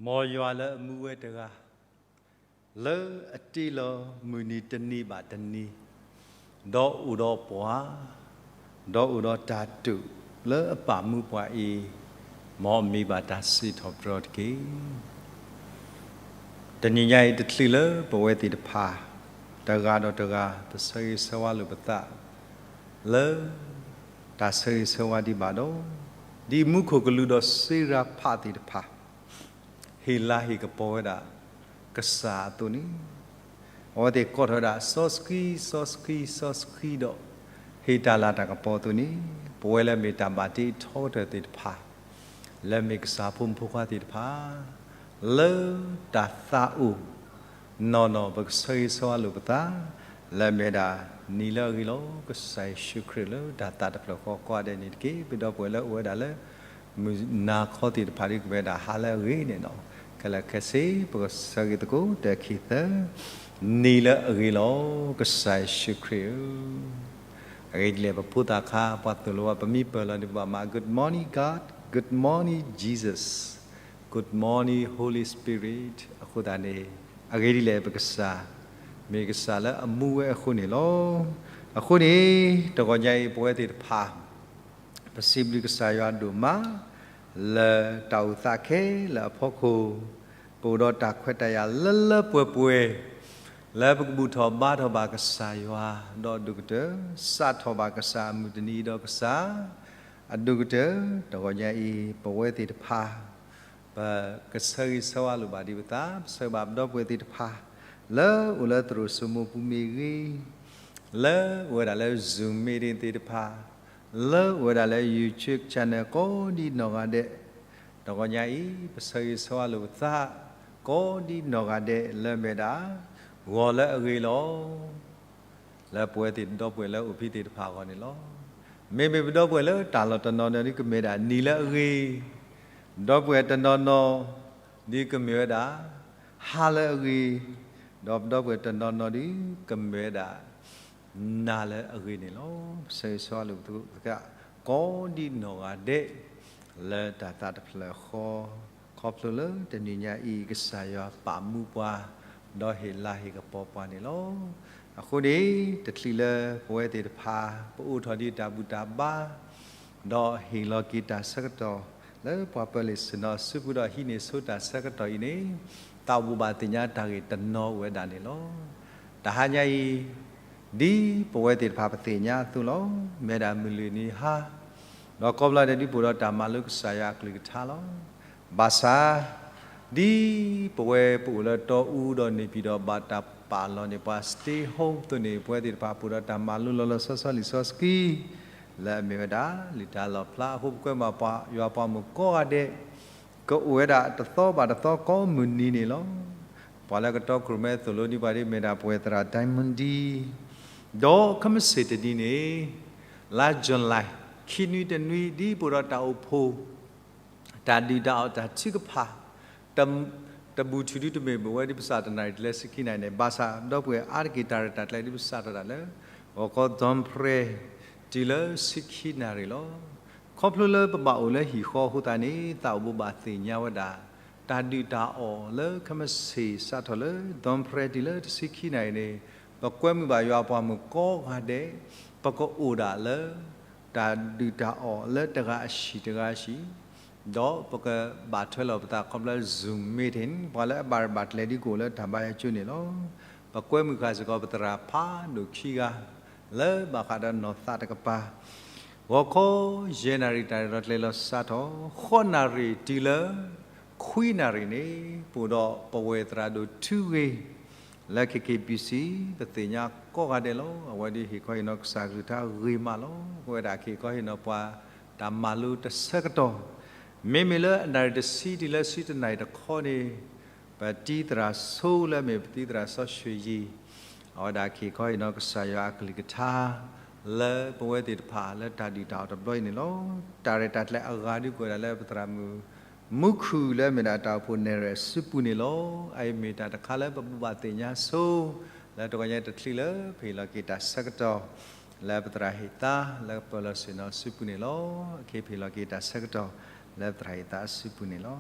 မ်ယွၤလၢအမူဝဲတဂၤ, လၢအတ့လီၤမုၢ်နံၤတနံၤဘၣ်တနံၤ, ဒီးအိၣ်ဒီးပှၤ, ဒီးအိၣ်ဒီးတၢ်တိာ်လၢအပာ်မူပှၤအံၤ, မ်အမ့ၢ်ဘၣ်တၢ်စံးထီၣ်ပတြၢၤတက့ၢ်. တနံၤညါအံၤတချုးလၢပဝဲသ့ၣ်တဖၣ်, တဂၤဒီးတဂၤ ပဆၢဂ့ၤဆၢဝါလိာ်ပသး, လၢတၢ်ဆၢဂ့ၤဆၢဝါဒံးဘၣ်ဒီး, ဒ်မူခိၣ်ကလူးဒီးစ့ရၤဖးသ့ၣ်တဖၣ် ဟ့ၣ်လၤဟ့ၣ်ကပီၤဝဲဒၣ်ကစၢ်အသိးန့ၣ်, အဝဲသ့ၣ်ကိးထီၣ်ဝဲဒၣ်စီဆှံ စီဆှံ စီဆှံဒီး, ဟ့ၣ်တၢ်လၤတၢ်ကပီၤအသိးန့ၣ်, ပဝဲလၢမ့ၢ်တၢ်ဘၣ်တ့ထီကတၢၢ်သ့ၣ်တဖၣ်, လၢမ့ၢ်ကစၢ်ဖိမုၣ်ဖိခွါသ့ၣ်တဖၣ်, လၢတၢ်သးအိၣ်နီၢ်နီၢ် ပကဆၢဂ့ၤဆၢဝါလိာ်ပသး, လၢအမ့ၢ်ဝဲဒၣ်နံၤလၢအဂ့ၤလီၤ. ကစၢ်ယ့ၣ်ၡူးခရံာ်လၢတၢ်သးတဖျၢၣ်ဃီကိးဂၤဒဲးန့ၣ်တက့ၢ်. ပဒီပုၢ်ဝဲၢ်လၢအိၣ်ဝဲဒၣ်လၢ မုၢ်နၤခီသ့ၣ်တဖၣ်ဒ် ကမ့ၢ်ဝဲဒၣ်ဟါလၢအဂ့ၤန့ၣ်လီၤ. ခဲလၢာ်ခဲဆ့ ပကဆၢဂ့ၤသကိးတၢ်ခံသၢ, နံၤလၢအဂ့ၤလီၤ ကစၢ်ယ့ၣ်ၡူးခရံာ်ဧၢ. အဂ့ၢ်ဒ်လဲၣ် ပဖိသၣ်ခါ ပှၤသိၣ်လိဝဲ ပမ့ၢ်ပၢၢ်လီၤန့ၣ် ပဘၣ်မၤ Good morning God, Good morning Jesus, Good morning Holy Spirit အဃိသတးန့ၣ်, အဂ့ၢ်ဒ်လဲၣ် ပကစၢ် မ့ၢ်ကစၢ်လၢအမူဝဲအဃိန့ၣ်လီၤ. အဃိန့ၣ် တဂီၤညါအံၤ ပဝဲသ့ၣ်တဖၣ် ပစံးဘျုးကစၢ်ယွၤဒိၣ်မး လၢတၢ်အိၣ်သးခဲလၢာ်အဖီခိၣ်, ပအိၣ်ဒီးတၢ်ခွဲးတၢ်ယာ်လၢလၢပှဲၤပှဲၤ, လၢပကဘူၣ်ထီၣ်ဘါထီၣ်ဘၣ်ကစၢ်ယွၤဒီးအဒိၣ်ကတၢၢ်, စးထီၣ်ဘၣ်ကစၢ်အမုၢ်တနံၤဒီးကစၢ် အဒိၣ်ကတၢၢ်. တဂီၤညါအံၤ ပဝဲသ့ၣ်တဖၣ် ပကဆၢဂ့ၤဆၢဝါလိာ်ဘၣ်ဒံးပသး, ပဆၢဂ့ၤဘၣ်ပဒီပုၢ်ဝဲၢ်သ့ၣ်တဖၣ် လၢအိၣ်လၢသရိာ်စိမိၢ်ပူၤမ့ၢ်ဂ့ၤ, လၢအိၣ်ဝဲဒၣ်လၢ Zoom meeting သ့ၣ်တဖၣ်, လၢအိၣ်ဝဲဒၣ်လၢ YouTube channel ကိးဒ်နီၢ်ဂၤဒဲး, တဂီၤညါအံၤ ပဆၢဂ့ၤဆၢဝါလိာ်ပသး ကိးဒ်နီၢ်ဂၤဒဲး လၢအမ့ၢ်ဝဲဒၣ် ဂီၤလၢအဂ့ၤလီၤ လၢပဝဲသ့ၣ်ဒီပုၢ်ဝဲၢ်လၢအိၣ်ဖဲသ့ၣ်တဖၣ်အဂီၢ်န့ၣ်လီၤ. မ့မ့ၢ်ပဒီပုၢ်ဝဲၢ်လၢတၢ်လီၢ်တနီၤနီၤဒ်ကမ့ၢ်ဝဲဒၣ်နံၤလၢအဂ့ၤ, ဒီပုၢ်ဝဲၢ်တနီၤနီၤဒ်ကမ့ၢ်ဝဲဒၣ် ဟါလၢအဂ့ၤ, ဒီးပဒီပုၢ်ဝဲၢ်တနီၤနီၤဒ်ကမ့ၢ်ဝဲဒၣ် နၤလၢအဂ့ၤန့ၣ်လီၤ. ပဆၢဂ့ၤဆၢဝါလိာ်ပသး ကိးဒ်နီၢ်ဂၤဒဲး လၢတၢ်သးတဖျၢၣ်ဃီ, ခီဖျိလၢတနံၤညါအံၤ ကစၢ်ယွၤပာ်မူပှၤ, ဒီးဟ့ၣ်လၤဟ့ၣ်ကပီၤပှၤန့ၣ်လီၤ. အဃိန့ၣ် တချုးလၢပဝဲသ့ၣ်တဖၣ် ပအိးထီၣ်ဒံးတၢ်ဘူၣ်တၢ်ဘါ ဒီးဟ့ၣ်လီၤက့ၤတၢ်ဆၢကတီၢ် လၢပှၤပၢၤလ့ၣ်ဆ့ၣ်နီၤအစုပူၤဒီးဟံးန့ၢ်ဆိတၢ်ဆၢကတီၢ်အံၤန့ၣ်, သးအိၣ်ဘိးဘၣ်သ့ၣ်ညါတၢ်ဂ့ၢ်တနီၤအိၣ်ဝဲဒၣ်န့ၣ်လီၤ. တဟါညါအံၤ ဒ်ပဝဲသ့ၣ်တဖၣ်ပသ့ၣ်ညါအသိးလီၤ. မ့ၢ်ဝဲဒၣ်မုၢ်လွံၢ်နံၤဟါ, ဒီးကိးဘျီဒဲးဒ်ပအိၣ်ဒီးတၢ်မၤလိကစၢ်ယွၤအကလုၢ်ကထါလီၤ. ဘၣ်ဆၣ် ဒ်ပဝဲပအိၣ်လၢတီအူဒီးန့ၣ်ပံၤဒီးဘၣ်တၢ်ပာ်လီၤန့ၢ်ပှၤ stay home အသိးန့ၣ် ပဝဲသ့ၣ်တဖၣ်ပအိၣ်ဒီးတၢ်မၤလိလီၤလီၤဆီဆီလံာ်စီဆှံ လၢအမ့ၢ်ဝဲဒၣ် လံာ်တၢ်လီၣ်ဖျါအဃိ ပကွဲမုာ်ပှၤယွၤပှၤမုၣ်ကိးဂၤဒဲး ကအိၣ်ဝဲဒၣ်တသီဘၣ်တသီကိးမုၢ်နံၤန့ၣ်လီၤ. ပှၤလၢကတီခိၣ်ရိၣ်မဲသိၣ်လိဒ်ပှၤဒ်မ့ၢ်ဒၣ်ပဝဲသရၣ် Diamond ဒီးခဲမုၢ်ဆ့ၣ်တနံၤန့ၣ် လါ July ခံနွံတနွံ ဒ်ပအိၣ်ဒီးတၢ်အိၣ်ဖှိၣ် တၢ်ဒုၣ်တၢ်အီၣ်တၢ်ထုကဖၣ် တဘူၣ်ထီၣ်ဒုတမ့ၢ်ဘၣ်ဝဲဒ်ပစးထီၣ်တနၣ်ရံၣ်တုၤလၢဆံခံနၣ်ရံၣ်န့ၣ်, ဘၣ်ဆၣ်ဒီပုၢ်ဝဲၢ်အါတက့ၢ်တၢ်ရဲၣ်တၢ်ကျဲၤဒ်ပစးထီၣ်တၢ်လၢ ဂီၤခီ dawn prayer တုၤလၢဆံခံနၣ်ရံၣ်လီၤ. ခီဖျိလၢပဘၣ်အိၣ်လၢဟံၣ်ဃီအဃိသတးန့ၣ် သးအိၣ်ဘိးဘၣ်သ့ၣ်ညါဝဲဒၣ် တၢ်ဒုၣ်တၢ်အီၣ်လၢခဲမုၢ်ဆ့ၣ်စးထီၣ်လၢ dawn prayer တုၤလၢတဆံခံနၣ်ရံၣ်န့ၣ် ပကွဲမုာ်ဘၣ်ယွၤပှၤမုၣ်ကိးဂၤဒဲး ပကအိၣ်ဒၣ်လၢ တၢ်ဒုၣ်တၢ်အီၣ်လၢတဂၤအဟံၣ်တဂၤအဟံၣ်, ဒီးပကဘၣ်ထွဲလီၤပသးခီဖျိ Zoom meeting ပှၤလၢအဘၣ်ရဲၣ်ဘၣ်ကျဲၤဒ်ကအိၣ်လၢတၢ်ဘါယွၤကၠိန့ၣ်လီၤ. ပကွဲမုာ်ဃာ်စ့ၢ်ကီးပသရၣ်ဖးဒိၣ်ခံဂၤ လၢဘၣ်ဃးဒီးနီၢ်သးတကပၤ ဂီၤခီယဲၢ်နၣ်ရံၣ်တၢ်ရဲၣ်တၢ်ကျဲၤလီၤစးထီၣ် ဃိးနၣ်ရံၣ်တုၤလၢ ခွံနၣ်ရံၣ်န့ၣ် ပအိၣ်ဒီးပဝဲၢ်သရၣ်ဒိၣ်ထူဂ့ၤ လၢ K K B C ပသ့ၣ်ညါကိးဂၤဒဲးလီၤ. အဝဲဒၣ်ဟ့ၣ်ခီဟ့ၣ်နီၤကစၢ်ကလုၢ်ကထါဂ့ၤမးလီၤ. အဝဲဒၣ်ကဟ့ၣ်ခီဟ့ၣ်နီၤပှၤ တၢ်မၤလိတၢ်ဆၢကတီၢ် မ့မ့ၢ်လၢအနၣ်ရံၣ်တဆံတုၤလၢဆံတၢနၣ်ရံၣ်တခီန့ၣ် ပတံၤသရၣ်ဆိလၢအမ့ၢ်ပတံၤသရၣ်စီဆှံယံၤ အဝဲဒၣ်ကဟ့ၣ်ခီဟ့ၣ်နီၤကစၢ်ယွၤအကလုၢ်ကထါ လၢပဝဲသ့ၣ်တဖၣ်လၢတၢ်ဒုၣ်တၢ်အီၣ်တဘျီအံၤန့ၣ်လီၤ. တၢ်ရဲၣ်တၢ်ကျဲၤအဂၤဒ်ကအိၣ်ဝဲဒၣ်လၢပသရၣ်မုၣ် မူခိၣ်လၢအမ့ၢ်ဒၣ်တၢ်အိၣ်ဖှိၣ်နဲၣ်ရွဲၣ်အစုပူၤန့ၣ်လီၤ. အအံၤမ့ၢ်တၢ်တခါလၢပဘိးဘၣ်သ့ၣ်ညါဆိ လၢတဂီၤညါတချုးလၢပဟ့ၣ်လီၤက့ၤတၢ်ဆၢကတီၢ် လၢပသရၣ်ဟ့ၣ်သါ လၢပၢၤလီၢ်ဆ့ၣ်နီၤအစုပူၤန့ၣ်လီၤ. အခဲအံၤပဟ့ၣ်လီၤက့ၤတၢ်ဆၢကတီၢ် လၢပသရၣ်ဟ့ၣ်သါအစုပူၤန့ၣ်လီၤ.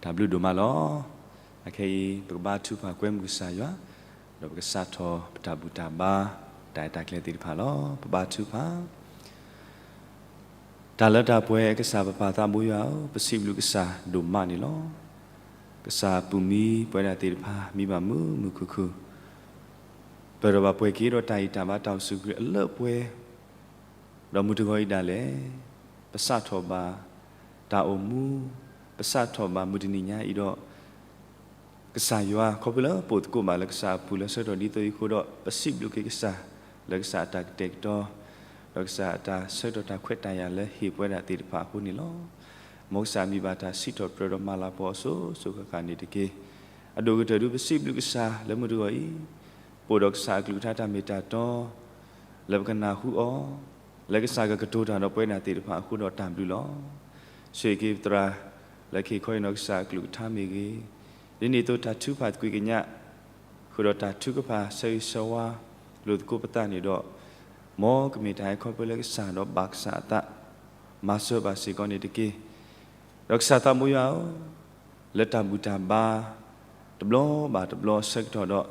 တၢ်ဘျုးဒိၣ်မးလီၤ. အခဲအံၤ ပကဘါထုကဖၣ်ကွဲမုာ်ကစၢ်ယွၤ, ဒီးပကစးထီၣ်ပတၢ်ဘူၣ်တၢ်ဘါ တၢ်အဲၣ်တၢ်ကျဲသ့ၣ်တဖၣ်လီၤ. ပဘါထုကဖၣ်. တၢ်လၢတၢ်ပှဲၤကစၢ်ပပၢ်သးဘိယွၤဧၢ, ပစံးဘျုးကစၢ်ဒိၣ်မးန့ၣ်လီၤ. ကစၢ်ပူၤမံပဝဲဒၣ်သ့ၣ်တဖၣ် မံဘၣ်မုာ်မုာ်ခုၣ်ခုၣ်, ပၢၢ်ထီၣ်ဘၣ်ပှဲၤက့ၤဒီးတၢ်ဂံၢ်တၢ်ဘါတၢ်အိၣ်ဆူၣ်အိၣ်ချ့အလၢအပှဲၤ ဒီးမုၢ်တဂီၤအံၤဒၣ်လဲာ် ပစးထီၣ်ဘၣ်တၢ်အိၣ်မူ, ပစးထီၣ်ဘၣ်မုၢ်တနံၤညါအံၤဒီး ကစၢ်ယွၤ ခီဖျိလၢပအိၣ်သကိးဘၣ်လၢကစၢ်အပူၤလၢဆၢကတီၢ်ဒ်သိးအံၤအဃိဒီး ပစံးဘျုးက့ၤကစၢ် လၢကစၢ်အတၢ်ကတဲာ်ကတီၤ, ဒီးကစၢ်အတၢ်ဆၢကတီၢ်တၢ်ခွဲးတၢ်ယာ်လၢဟ့ၣ်ပဝဲဒၣ်သ့ၣ်တဖၣ်အဃိန့ၣ်လီၤ. မ်ကစၢ်မံဘၣ်တၢ်စံးထီၣ်ပတြၢၤဒီးမၤလၤကပီၤအီၤစိၤစိၤဃၣ်ဃၣ်န့ၣ်တက့ၢ်. အဒိၣ်ကတၢၢ်ဒုးပစံးဘျုးကစၢ်လၢမုၢ်တဂီၤအံၤ ပအိၣ်ဒီးကစၢ်အကလုၢ်ကထါတၢ်မ့ၢ်တၢ်တီ လၢပကနၢ်ဟူအီၤ, လၢကစၢ်ကကတိၤတၢ်ဒီးပဝဲဒၣ်သ့ၣ်တဖၣ်အဃိဒီးတၢ်ဘျုးလီၤ. ဆိၣ်ဂ့ၤက့ၤပသရၣ် လၢကဟ့ၣ်ခီအံၤနီၢ်ကစၢ်အကလုၢ်ကထါမ့ၢ်ဂ့ၤ, ဒ်န့ၣ်အသိးတၢ်ထုကဖၣ်သကွံာ်ကညး ဃုာ်ဒီးတၢ်ထုကဖၣ်ဆၢဂ့ၤဆၢဝါလိာ်သကိးပသးန့ၣ်ဒီး, မ်ကမ့ၢ်တၢ်ဟဲခီဖျိလၢကစၢ်ဒီးဘၣ်ကစၢ်အသး မၤစၢၤဘၣ်စ့ၢ်ကီးန့ၣ်တက့ၢ်. ဒီးကစၢ်သးဘိယွၤဧၢ, လၢတၢ်ဘူၣ်တၢ်ဘါ တဘျီဘၣ်တဘျီအဆၢကတီၢ်ဒီး,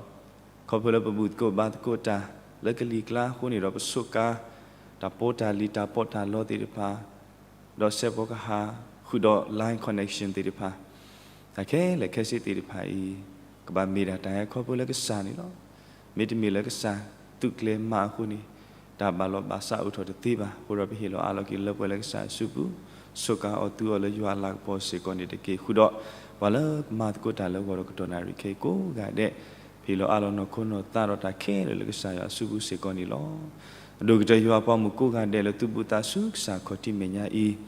ခီဖျိလၢပဘူၣ်သကိးဘါသကိးတၢ် လၢကလံၤကျါအဃိန့ၣ်ဒီး ပစူးကါ တၢ်ပီးတၢ်လံၤတၢ်ပီးတၢ်လီသ့ၣ်တဖၣ်, ဒီးစဲးဖီကဟၣ် ဃုာ်ဒီး line connection သ့ၣ်တဖၣ်, တၢ်ခဲလၢာ်ခဲဆ့သ့ၣ်တဖၣ်အံၤ ကဘၣ်မ့ၢ်ဒၣ်တၢ်ဟဲခီဖျိလၢကစၢ်န့ၣ်လီၤ. မ့တမ့ၢ်လၢကစၢ်သူးကျဲၤမၤအဃိန့ၣ်, တၢ်ဘၣ်လီၤဘၣ်စးအိၣ်ထီၣ်တသ့ဘၣ်. အဃိဒီးပဟ့ၣ်လီၤအးလီၤက့ၤလၢပှဲၤလၢကစၢ်အစုပူၤ, စူးကါအီၤသူအီၤလၢယွၤအလၤကပီၤစ့ၢ်ကီးန့ၣ်တက့ၢ်. ဃုာ်ဒီး ပှၤလၢကမၤသကိးတၢ်လၢဂီၤဒီးကတီၢ်နၣ်ရံၣ်ခဲအံၤကိးဂၤဒဲး, ပဟ့ၣ်လီၤအးလီၤနီၢ်ခိနီၢ်သးဒီးတၢ်ခဲလၢာ်လၢကစၢ်ယွၤအစုပူၤစ့ၢ်ကီးန့ၣ်လီၤ. အဒိၣ်ကတၢၢ်ယွၤအပှၤမုၣ်ကိးဂၤဒဲးလၢသုဘူးသးဆူကစၢ်ခီၣ်ထံးမဲာ်ညါအံၤ,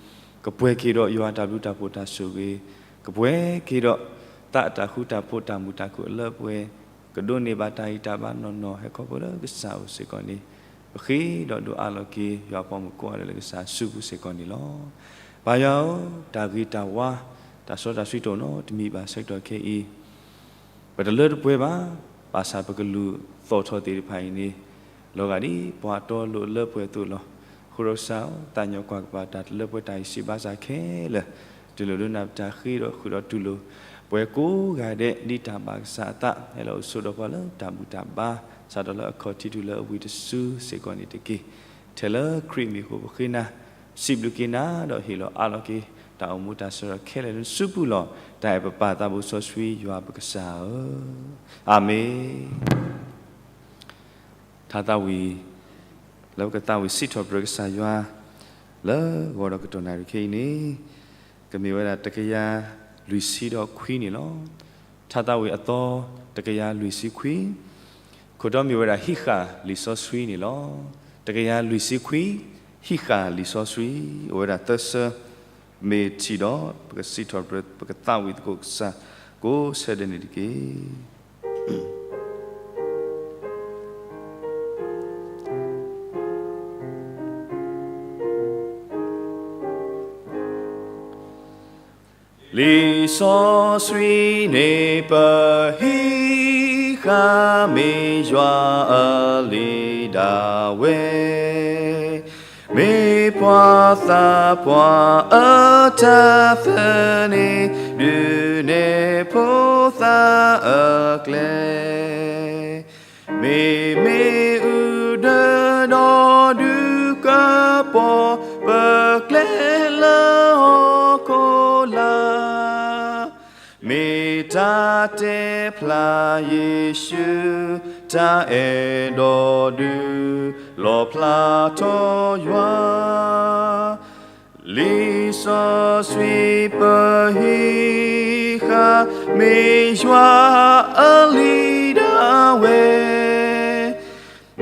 ကပှဲၤက့ၤဒီးယွၤအတၢ်ဘျုးတၢ်ဖှိၣ်တၢ်ဆိၣ်ဂ့ၤ, ကပှဲၤက့ၤဒီး သးအတၢ်ဃူတၢ်ဖိးတၢ်မုာ်တၢ်ခုၣ်အလၢအပှဲၤ, ကဒိးန့ၢ်ဘၣ်တၢ်ဂံၢ်တၢ်ဘါနီၢ်နီၢ်ဟဲခီဖျိလၢကစၢ်အအိၣ်စ့ၢ်ကီးန့ၣ်, ပဃ့ဒီးဒိးအးလီၤက့ၤယွၤအပှၤမုၣ်ကိးဂၤဒဲးလၢကစၢ်အစုပူၤစ့ၢ်ကီးန့ၣ်လီၤ. ပၢ်ယွၤဧၢ, တၢ်ဂ့ၤတၢ်ဝါ, တၢ်စီတၢ်ဆှံတအိၣ်နီတမံၤဘၣ်ဆၢကတီၢ်ခဲအံၤ ပတလၢတပှဲၤဘၣ်, ဘၣ်ဆၣ်ပကလူးသီၣ်ထီၣ်သ့ၣ်တဖၣ်အံၤန့ၣ်, လီၤဂာ်ဒ်ပှၤတီလိၤအလၢပှဲၤအသိးလီၤ. အဃိဒီးကစၢ်ဧၢ, သးညီကွၢ်ကပၤတၢ်တလၢပှဲၤတၢ်ဂံၢ်စၢ်ဘါစၢ်ခဲလၢာ်, တူၢ်လိာ်ဒိကနၣ်ပတၢ်ဃ့ဒီးဃုာ်ဒီးတူၢ်လိာ်, ပှၤကိးဂၤဒဲးဒ်တၢ်ဘၣ်ကစၢ်အသး ဟဲလီၤအိၣ်ဆိးဒီးပှၤလၢတၢ်ဘူၣ်တၢ်ဘါ, စးထီၣ်လၢအခီၣ်ထံးတုၤလၢအဝံၤတစုစ့ၢ်ကီးန့ၣ်တက့ၢ်. ထဲလၢခရံာ်မံၤအဃိပဃ့နၤ, စံးဘျုးက့ၤနၤဒီးဟ့ၣ်လီၤအးလီၤက့ၤ တၢ်အိၣ်မူတၢ်ဆၢဒီးခဲလၢာ်လၢနစုပူၤလီၤ. တၢ်အဲၣ်ပပၢ်သးဘိစီဆှံယွၤပကစၢ်ဧၢ, အၤမ့ၣ်. ထါသးဝံၣ် လၢပကသးဝံၣ်စံးထီၣ်ပတြၢၤကစၢ်ယွၤ လၢဂီၤဒီးကတီၢ်နၣ်ရံၣ်ခဲအံၤန့ၣ်, ကမ့ၢ်ဝဲဒၣ်တကယၤလွံၢ်ဆံဒီးခွံန့ၣ်လီၤ. ထါသးဝံၣ်အသီ တကယၤလွံၢ်ဆံခွံ, ခိၣ်တီမ့ၢ်ဝဲဒၣ်ဟံးဃာ်လံာ်စီဆှံန့ၣ်လီၤ. တကယၤလွံၢ်ဆံခွံ, ဟံးဃာ်လံာ်စီဆှံ, အိၣ်ဝဲဒၣ်သၢဆၢ, မ့ၢ်ထံၣ်ဒီး ပကစံးထီၣ်ပတြၢၤ ပကသးဝံၣ်သကိးကစၢ် ကိးဆၢဒဲးန့ၣ်တက့ၢ်. လံာ်စီဆှံန့ၣ်ပဟံးဃာ် မ့ၢ်ယွၤအလံာ်ဒၣ်ဝဲ, မ့ၢ်ပှၤသးပှၢ်အတၢ်သန့ၤ, ဒုးနဲၣ်ဖိသၣ်အကျဲ မ့မ့ၢ်အုၣ်ဒၢဒီးဒုးကပီၤ ပကျဲလၢဟီၣ်ခိၣ်လာ်, မ့ၢ်တၢ်တဲဖျါယ့ၣ်ၡူး တၢ်အဲၣ်ဒိးဒုးလီၣ်ဖျါထီၣ်ယွၤ. လံာ်စီဆှံပဟံးဃာ် မ့ၢ်ယွၤအလံာ်ဒၣ်ဝဲ,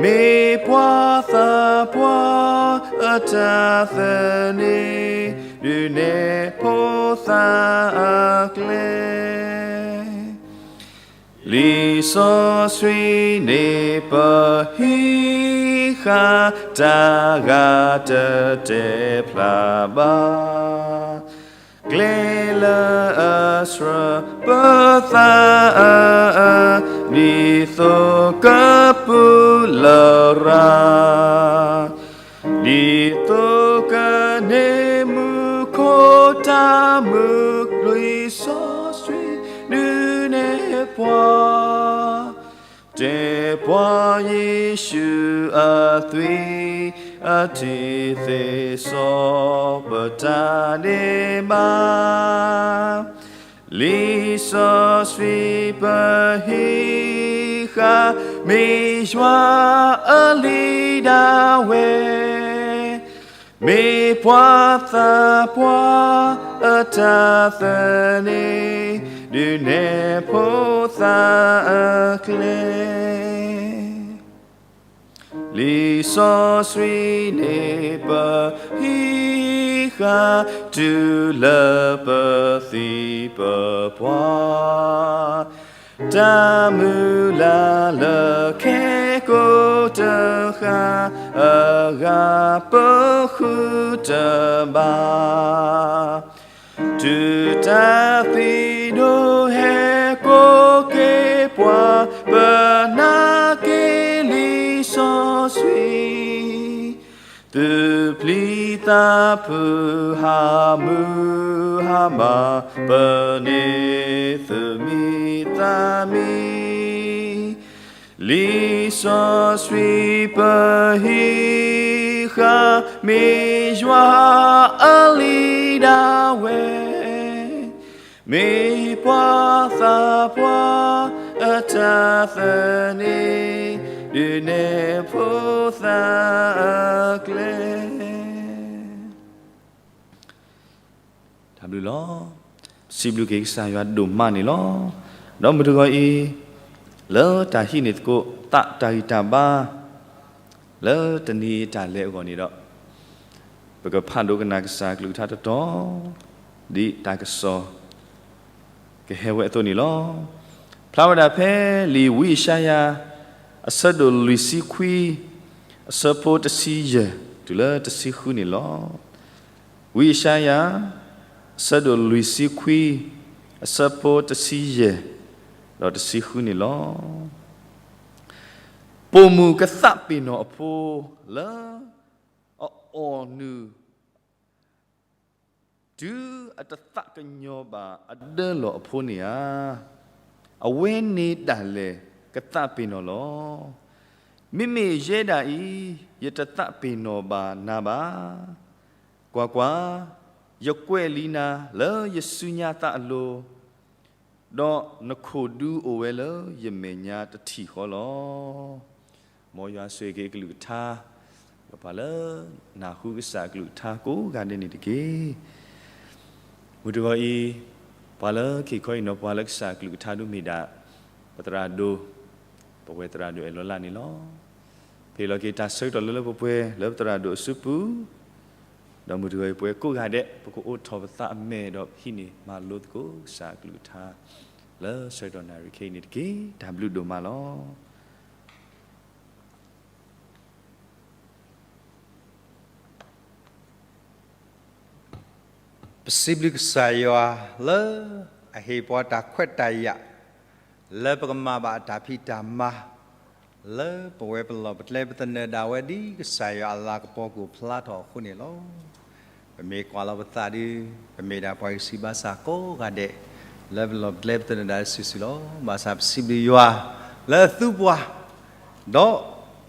မ့ၢ်ပှၤသးပှၢ်အတၢ်သန့ၤ, ဒုးနဲၣ်ဖိသၣ်အကျဲ လံာ်စီဆှံန့ၣ်ပဟံးဃာ် တၢ်ဂၤတတဲာ်ဖျါဘၣ်, ကျဲလၢအဆှၢပသး, ဒ်သိးကပူၤလရာ်, ဒ်သိးကန့ၢ်မူခိၣ်တၢ်မုာ် လံာ်စီဆှံဒုးနဲၣ်ပှၤ, တဲပှၤယ့ၣ်ၡူးအသွံၣ် အတံၤသ့ၣ်စီၤပတၢ်န့ၣ်မး, လံာ်စီဆှံပဟံးဃာ် မ့ၢ်ယွၤအလံာ်ဒၣ်ဝဲ, မ့ၢ်ပှၤသးပှၢ်အတၢ်သန့ၤ ဒုးနဲၣ်ဖိသၣ်အကျဲ. လံာ်စီဆှံန့ၣ်ပဟံးဃာ် တုၤလၢပသံပပှၢ်, တၢ်မုၢ်လၢ်လၢခဲကိာ်တဃၣ် အဂၤပဃုတဘၣ် တုၤတၢ်သံဒိၣ်ဟဲကိးက့ၤပှၤ ပနာ်က့ၤလံာ်စီဆှံ, သုပျံၤသးဖုး ဟးမုၢ်ဟးမး ပန့ၢ်သုမံသးမံ, လံာ်စီဆှံပဟံးဃာ် မ့ၢ်ယွၤအလံာ်ဒၣ်ဝဲ, မ့ၢ်ပှၤသးပှၢ်အတၢ်သန့ၤ ဒုးနဲၣ်ဖိသၣ်အကျဲ. တၢ်ဘျုးလီၤ. စံးဘျုးက့ၤကစၢ်ယွၤဒိၣ်မးန့ၣ်လီၤ. ဒီးမုၢ်တဂီၤအံၤ လၢတၢ်ဟံးန့ၢ်သကိးသးတၢ်ဂံၢ်တၢ်ဘါ လၢတနံၤတၢ်လဲၤအဂီၢ်န့ၣ်ဒီး ပကဖးဒိကနၣ်ကစၢ်အကလုၢ်ကထါတတီၤ ဒ်တၢ်ကစီၣ်ကဟဲဝဲအသိးန့ၣ်လီၤ. ဖျါဝဲဒၣ်ဖဲလံာ်ဝံယၡါယၤ အဆၢဒိၣ်လွံၢ်ဆံခွံ အဆၢဖိတဆံယဲၢ် တုၤလၢတဆံဃုန့ၣ်လီၤ. ဝံယၡါယၤ အဆၢဒိၣ်လွံၢ်ဆံခွံ အဆၢဖိတဆံယဲၢ် ဒီးတဆံဃုန့ၣ်လီၤ. ပိာ်မုၣ်ကသးပ့ၤနီၣ်အဖိ လၢအအီၣ်နုၢ် တုၤအတသးကညီၤဘၣ်အဒၢလီၢ်အဖိန့ၣ်ဧါ, အဝဲန့ၣ်ဒၣ်လဲာ်ကသးပ့ၤနီၣ်လီၤ. မ့မ့ၢ်ယဲဒၣ်အံၤ ယတသးပ့ၤနီၣ်ဘၣ်နၤဘၣ်. ကွၢ်ကွၢ်, ယကွဲးလံနၤလၢယစုညါသးအလိၤ, ဒီးနခိၣ်ဒူအိၣ်ဝဲလၢယမဲာ်ညါတထံၣ်ဃီလီၤ. မ်ယွၤဆိၣ်ဂ့ၤက့ၤအကလုၢ်ကထါ, ဒီးပှၤလၢနၢ်ဟူကစၢ်အကလုၢ်ကထါကိးဂၤဒဲးန့ၣ်တက့ၢ်. မုၢ်တဂီၤအံၤ, ပှၤလၢခံခီအံၤနီၤ ပှၤလၢကစၢ်အကလုၢ်ကထါဒုးမ့ၢ်ဒၣ် ပသရၣ်ဒိၣ်, ပဝဲသရၣ်ဒိၣ်အဲၣ်လီၤလၢ်န့ၣ်လီၤ. ဖဲအံၤလီၤက့ၤတၢ်ဆၢကတီၢ်လၢလၢပှဲၤပှဲၤ လၢပသရၣ်ဒိၣ်အစုပူၤ, ဒီးမုၢ်တဂီၤအံၤပဝဲကိးဂၤဒဲး ပကအိးထီၣ်ပသးအမဲာ်ဒီးဟံးန့ၢ်မၤလိသကိးကစၢ်အကလုၢ်ကထါ လၢဆၢကတီၢ်နၣ်ရံၣ်ခဲအံၤန့ၣ်တက့ၢ်. တၢ်ဘျုးဒိၣ်မးလီၤ. ပစံးဘျုးကစၢ်ယွၤလၢအဟ့ၣ်ပှၤတၢ်ခွဲးတၢ်ယာ် လၢပကမၤဘၣ်အတၢ်ဖံးတၢ်မၤ လၢပဝဲပလီၢ်ပကျဲ ပသနၢၣ်ဒၣ်ဝဲဒ်ကစၢ်ယွၤအလၤကပီၤကအိၣ်ဖျါထီၣ်အဃိန့ၣ်လီၤ. ပမ့ၢ်ကွၢ်လီၤပသးဒီး ပမ့ၢ်ဒၣ်ပှၤဂံၢ်စၢ်ဘါစၢ်ကိးဂၤဒဲး လၢပလီၢ်ပကျဲပသနၢၣ်ဒၣ်စုာ်စုာ်လီၤ. ဘၣ်ဆၣ်ပစံးဘျုးယွၤလၢအသူပှၤ ဒီး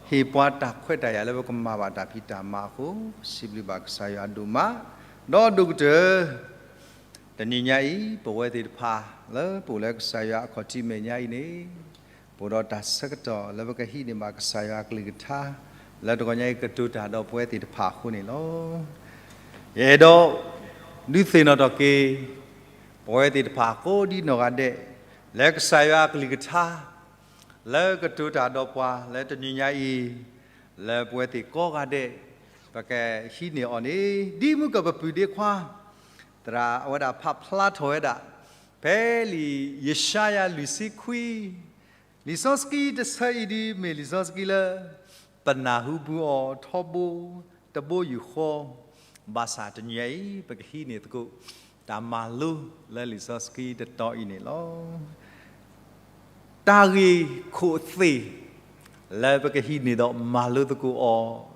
ဟ့ၣ်ပှၤတၢ်ခွဲးတၢ်ယာ်လၢပကမၤဘၣ်တၢ်ဖံးတၢ်မၤအဃိ ပစံးဘျုးဘၣ်ကစၢ်ယွၤအဒိၣ်မး, ဒီးဒိၣ်ကတၢၢ် တနံၤညါအံၤ ပဝဲသ့ၣ်တဖၣ် လၢပအိၣ်လၢကစၢ်ယွၤအခီၣ်ထံးမဲာ်ညါအံၤန့ၣ် ပအိၣ်ဒီးတၢ်ဆၢကတီၢ်လၢပကဟံးန့ၢ်ဘၣ်ကစၢ်ယွၤအကလုၢ်ကထါ လၢတဂီၤညါအံၤကတိၤတၢ်ဒီးပဝဲသ့ၣ်တဖၣ်အဃိန့ၣ်လီၤ. ယအဲၣ်ဒိးဒုးသ့ၣ်နီၣ်ထီၣ်က့ၤ ပဝဲသ့ၣ်တဖၣ်ကိးဒ်နီၢ်ဂၤဒဲး လၢကစၢ်ယွၤအကလုၢ်ကထါ လၢကတိၤတၢ်ဒီးပှၤလၢတနံၤညါအံၤ လၢပဝဲသ့ၣ်ကိးဂၤဒဲး ပကဟံးန့ၢ်အီၤန့ၣ် ဒ်မုၢ်ကပပုၢ်ဒ့ခွါ သရၣ်ဝဲဒၣ်ဖးဖျါထီၣ်ဝဲဒၣ် ဖဲလံာ်ယၡါယၤလွံၢ်ဆံခွံ လံာ်စီဆှံတဆၢအံၤဒ်မ့ၢ်လံာ်စီဆှံလၢ ပနၢ်ဟူပူၤအီၤထီဘိ တဘိယူၢ်ဃီ, ဘၣ်ဆၣ်တနံၤအံၤ ပကဟံးန့ၢ်သကိး တၢ်မၤလိလၢလံာ်စီဆှံတတီၤအံၤန့ၣ်လီၤ. တၢ်ဂ့ၢ်ခိၣ်သ့ၣ် လၢပကဟံးန့ၢ်ဒီးမၤလိသကိးအီၤ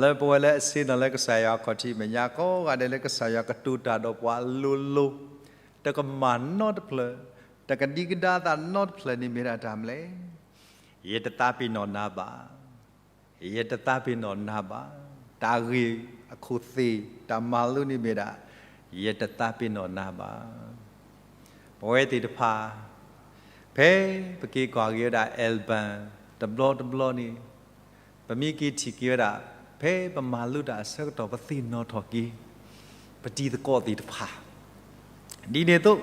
လၢပဝဲလၢအဆ့ၣ်နီၤလၢကစၢ်ယွၤအခီၣ်ထံးမဲာ်ညါကိးဂၤဒဲးလၢကစၢ်ယွၤကတိၤတၢ်ဒီးပှၤလိၤလိၤ တကမၤနီတဖျၢၣ်, တကဒံကဒါသးနီတဖျၢၣ်န့ၣ်မ့ၢ်ဒၣ်တၢ်မနုၤလဲၣ်. ယတသးပ့ၤနီၣ်နၤဘၣ်. ယတသးပ့ၤနီၣ်နၤဘၣ်. တၢ်ဂ့ၢ်အခိၣ်သ့ၣ် တၢ်မၤလိန့ၣ်မ့ၢ်ဒၣ် ယတသးပ့ၤနီၣ်နၤဘၣ်. ပဝဲသ့ၣ်တဖၣ် ဖဲပက့ၤကွၢ်က့ၤဝဲဒၣ် album တဘျီတဘျီန့ၣ် ပမ့ၢ်က့ၤထံၣ်က့ၤဝဲဒၣ် ဖဲပမၤလိတၢ်အဆၢကတီၢ် ပသ့ၣ်နီၣ်ထီၣ်က့ၤ ပတံၤသကိးသ့ၣ်တဖၣ် ဒ်န့ၣ်အသိး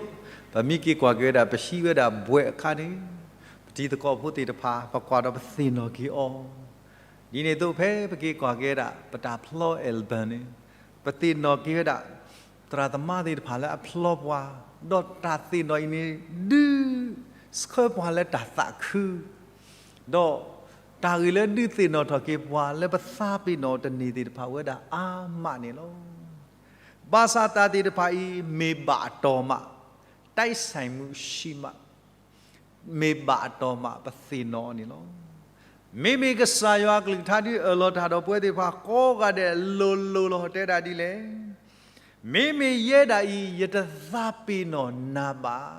ပမ့ၢ်က့ၤကွၢ်က့ၤဝဲဒၣ် ပဟံးဝဲဒၣ်ဘှဲးအခါန့ၣ် ပတံၤသကိးဖိသ့ၣ်တဖၣ် ပကွၢ်ဒီးပသ့ၣ်နီၣ်က့ၤအီၤ. ဒ်န့ၣ်အသိး ဖဲပက့ၤကွၢ်က့ၤဝဲဒၣ် ပတၢ်ဖျီ album န့ၣ် ပသ့ၣ်နီၣ်က့ၤဝဲဒၣ် သရၣ်သမါသ့ၣ်တဖၣ်လၢအဖျီပှၤ, ဒီးတၢ်သ့ၣ်နီၣ်အံၤန့ၣ် ဒုးဆှၢပှၤလၢတၢ်သးခု, ဒီးတၢ်ဂ့ၢ်လၢဒုးသ့ၣ်နီၣ်ထီၣ်က့ၤပှၤလၢပသးပ့ၤနီၣ်တန့ၢ်သ့ၣ်တဖၣ် အိၣ်ဝဲဒၣ်အါမးန့ၣ်လီၤ. ဘၣ်ဆၣ်တၢ်သ့ၣ်တဖၣ်အံၤ မ့ၢ်ဘၣ်အတီၢ်မး, တၢ်ဆဲးမုၢ်ဆံးမး, မ့ၢ်ဘၣ်အတီၢ်မး ပသ့ၣ်နီၣ်အီၤန့ၣ်လီၤ. မ့မ့ၢ်ကစၢ်ယွၤအကလုၢ်ကထါဒုးအၢၣ်လီၤတၢ်ဒီးပဝဲသ့ၣ်တဖၣ် ကိးဂၤဒဲးလိၤလိၤလီၤ တဲဒၣ်ဒ်လဲၣ်. မ့မ့ၢ်ယဲဒၣ်အံၤ ယတသးပ့ၤနီၣ်နၤဘၣ်.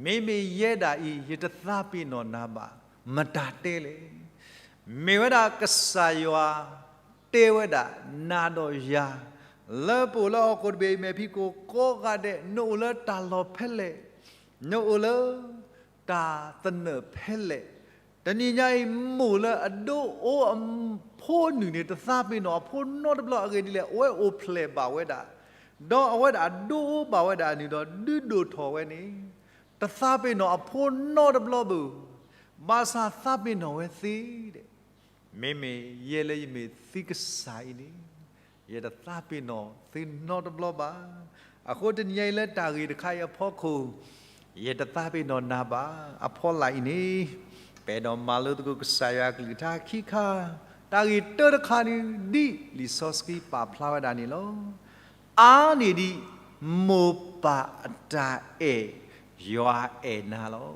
မ့မ့ၢ်ယဲဒၣ်အံၤ ယတသးပ့ၤနီၣ်နၤဘၣ်. မတၤတဲလဲၣ်. မ့ၢ်ဝဲဒၣ်ကစၢ်ယွၤ တဲဝဲဒၣ်နၤဒီးယၤ လၢပအိၣ်လၢဟီၣ်ခိၣ်တဘ့ၣ်အံၤ မဲာ်ဖံးခိၣ်ကိးဂၤဒဲး နအိၣ်လၢတၢ်လီၢ်ဖဲလဲၣ်, နအိၣ်လၢ တၢ်သနၢၣ်ဖဲလဲၣ်, တနံၤညါအံၤ မိၢ်လၢအဒိၣ်အိၣ်အဖိနုၢ်န့ၣ် တသးပ့ၤနီၣ်အဖိနီတဘျီအဂ့ၢ်ဒ်လဲၣ်. အဝဲအိၣ်ဖျဲၣ်ဘၣ်ဝဲဒၣ်, ဒီးအဝဲဒၣ်ဒိၣ်အိၣ်ဘၣ်ဝဲဒၣ်အနုၢ်ဒီး ဒုးဒိၣ်ထီၣ်ဝဲန့ၣ် တသးပ့ၤနီၣ်အဖိနီတဘျီဘၣ်. ဘၣ်ဆၣ်သးပ့ၤနီၣ်ဝဲသ့ဒီး မ့မ့ၢ်ယဲလၢယမ့ၢ်သုကစၢ်အံၤန့ၣ် ယတသးပ့ၤနီၣ်သုနီတဘျီဘၣ်. အဃိတနံၤညါအံၤလၢတၢ်ဂ့ၢ်တခါအံၤအဖီခိၣ် ယတသးပ့ၤနီၣ်နၤဘၣ် အဖီလာ်အံၤန့ၣ် ပအဲၣ်ဒိးမၤလိသကိးကစၢ်ယွၤအကလုၢ်ကထါခံခါ, တၢ်ဂ့ၢ်တၢတခါန့ၣ် ဒ်လံာ်စီဆှံပာ်ဖျါဝဲဒၣ်န့ၣ်လီၤ. အါန့ၢ်ဒံးမိၢ်ပၢ်အတၢ်အဲၣ် ယွၤအဲၣ်နၤလီၤ.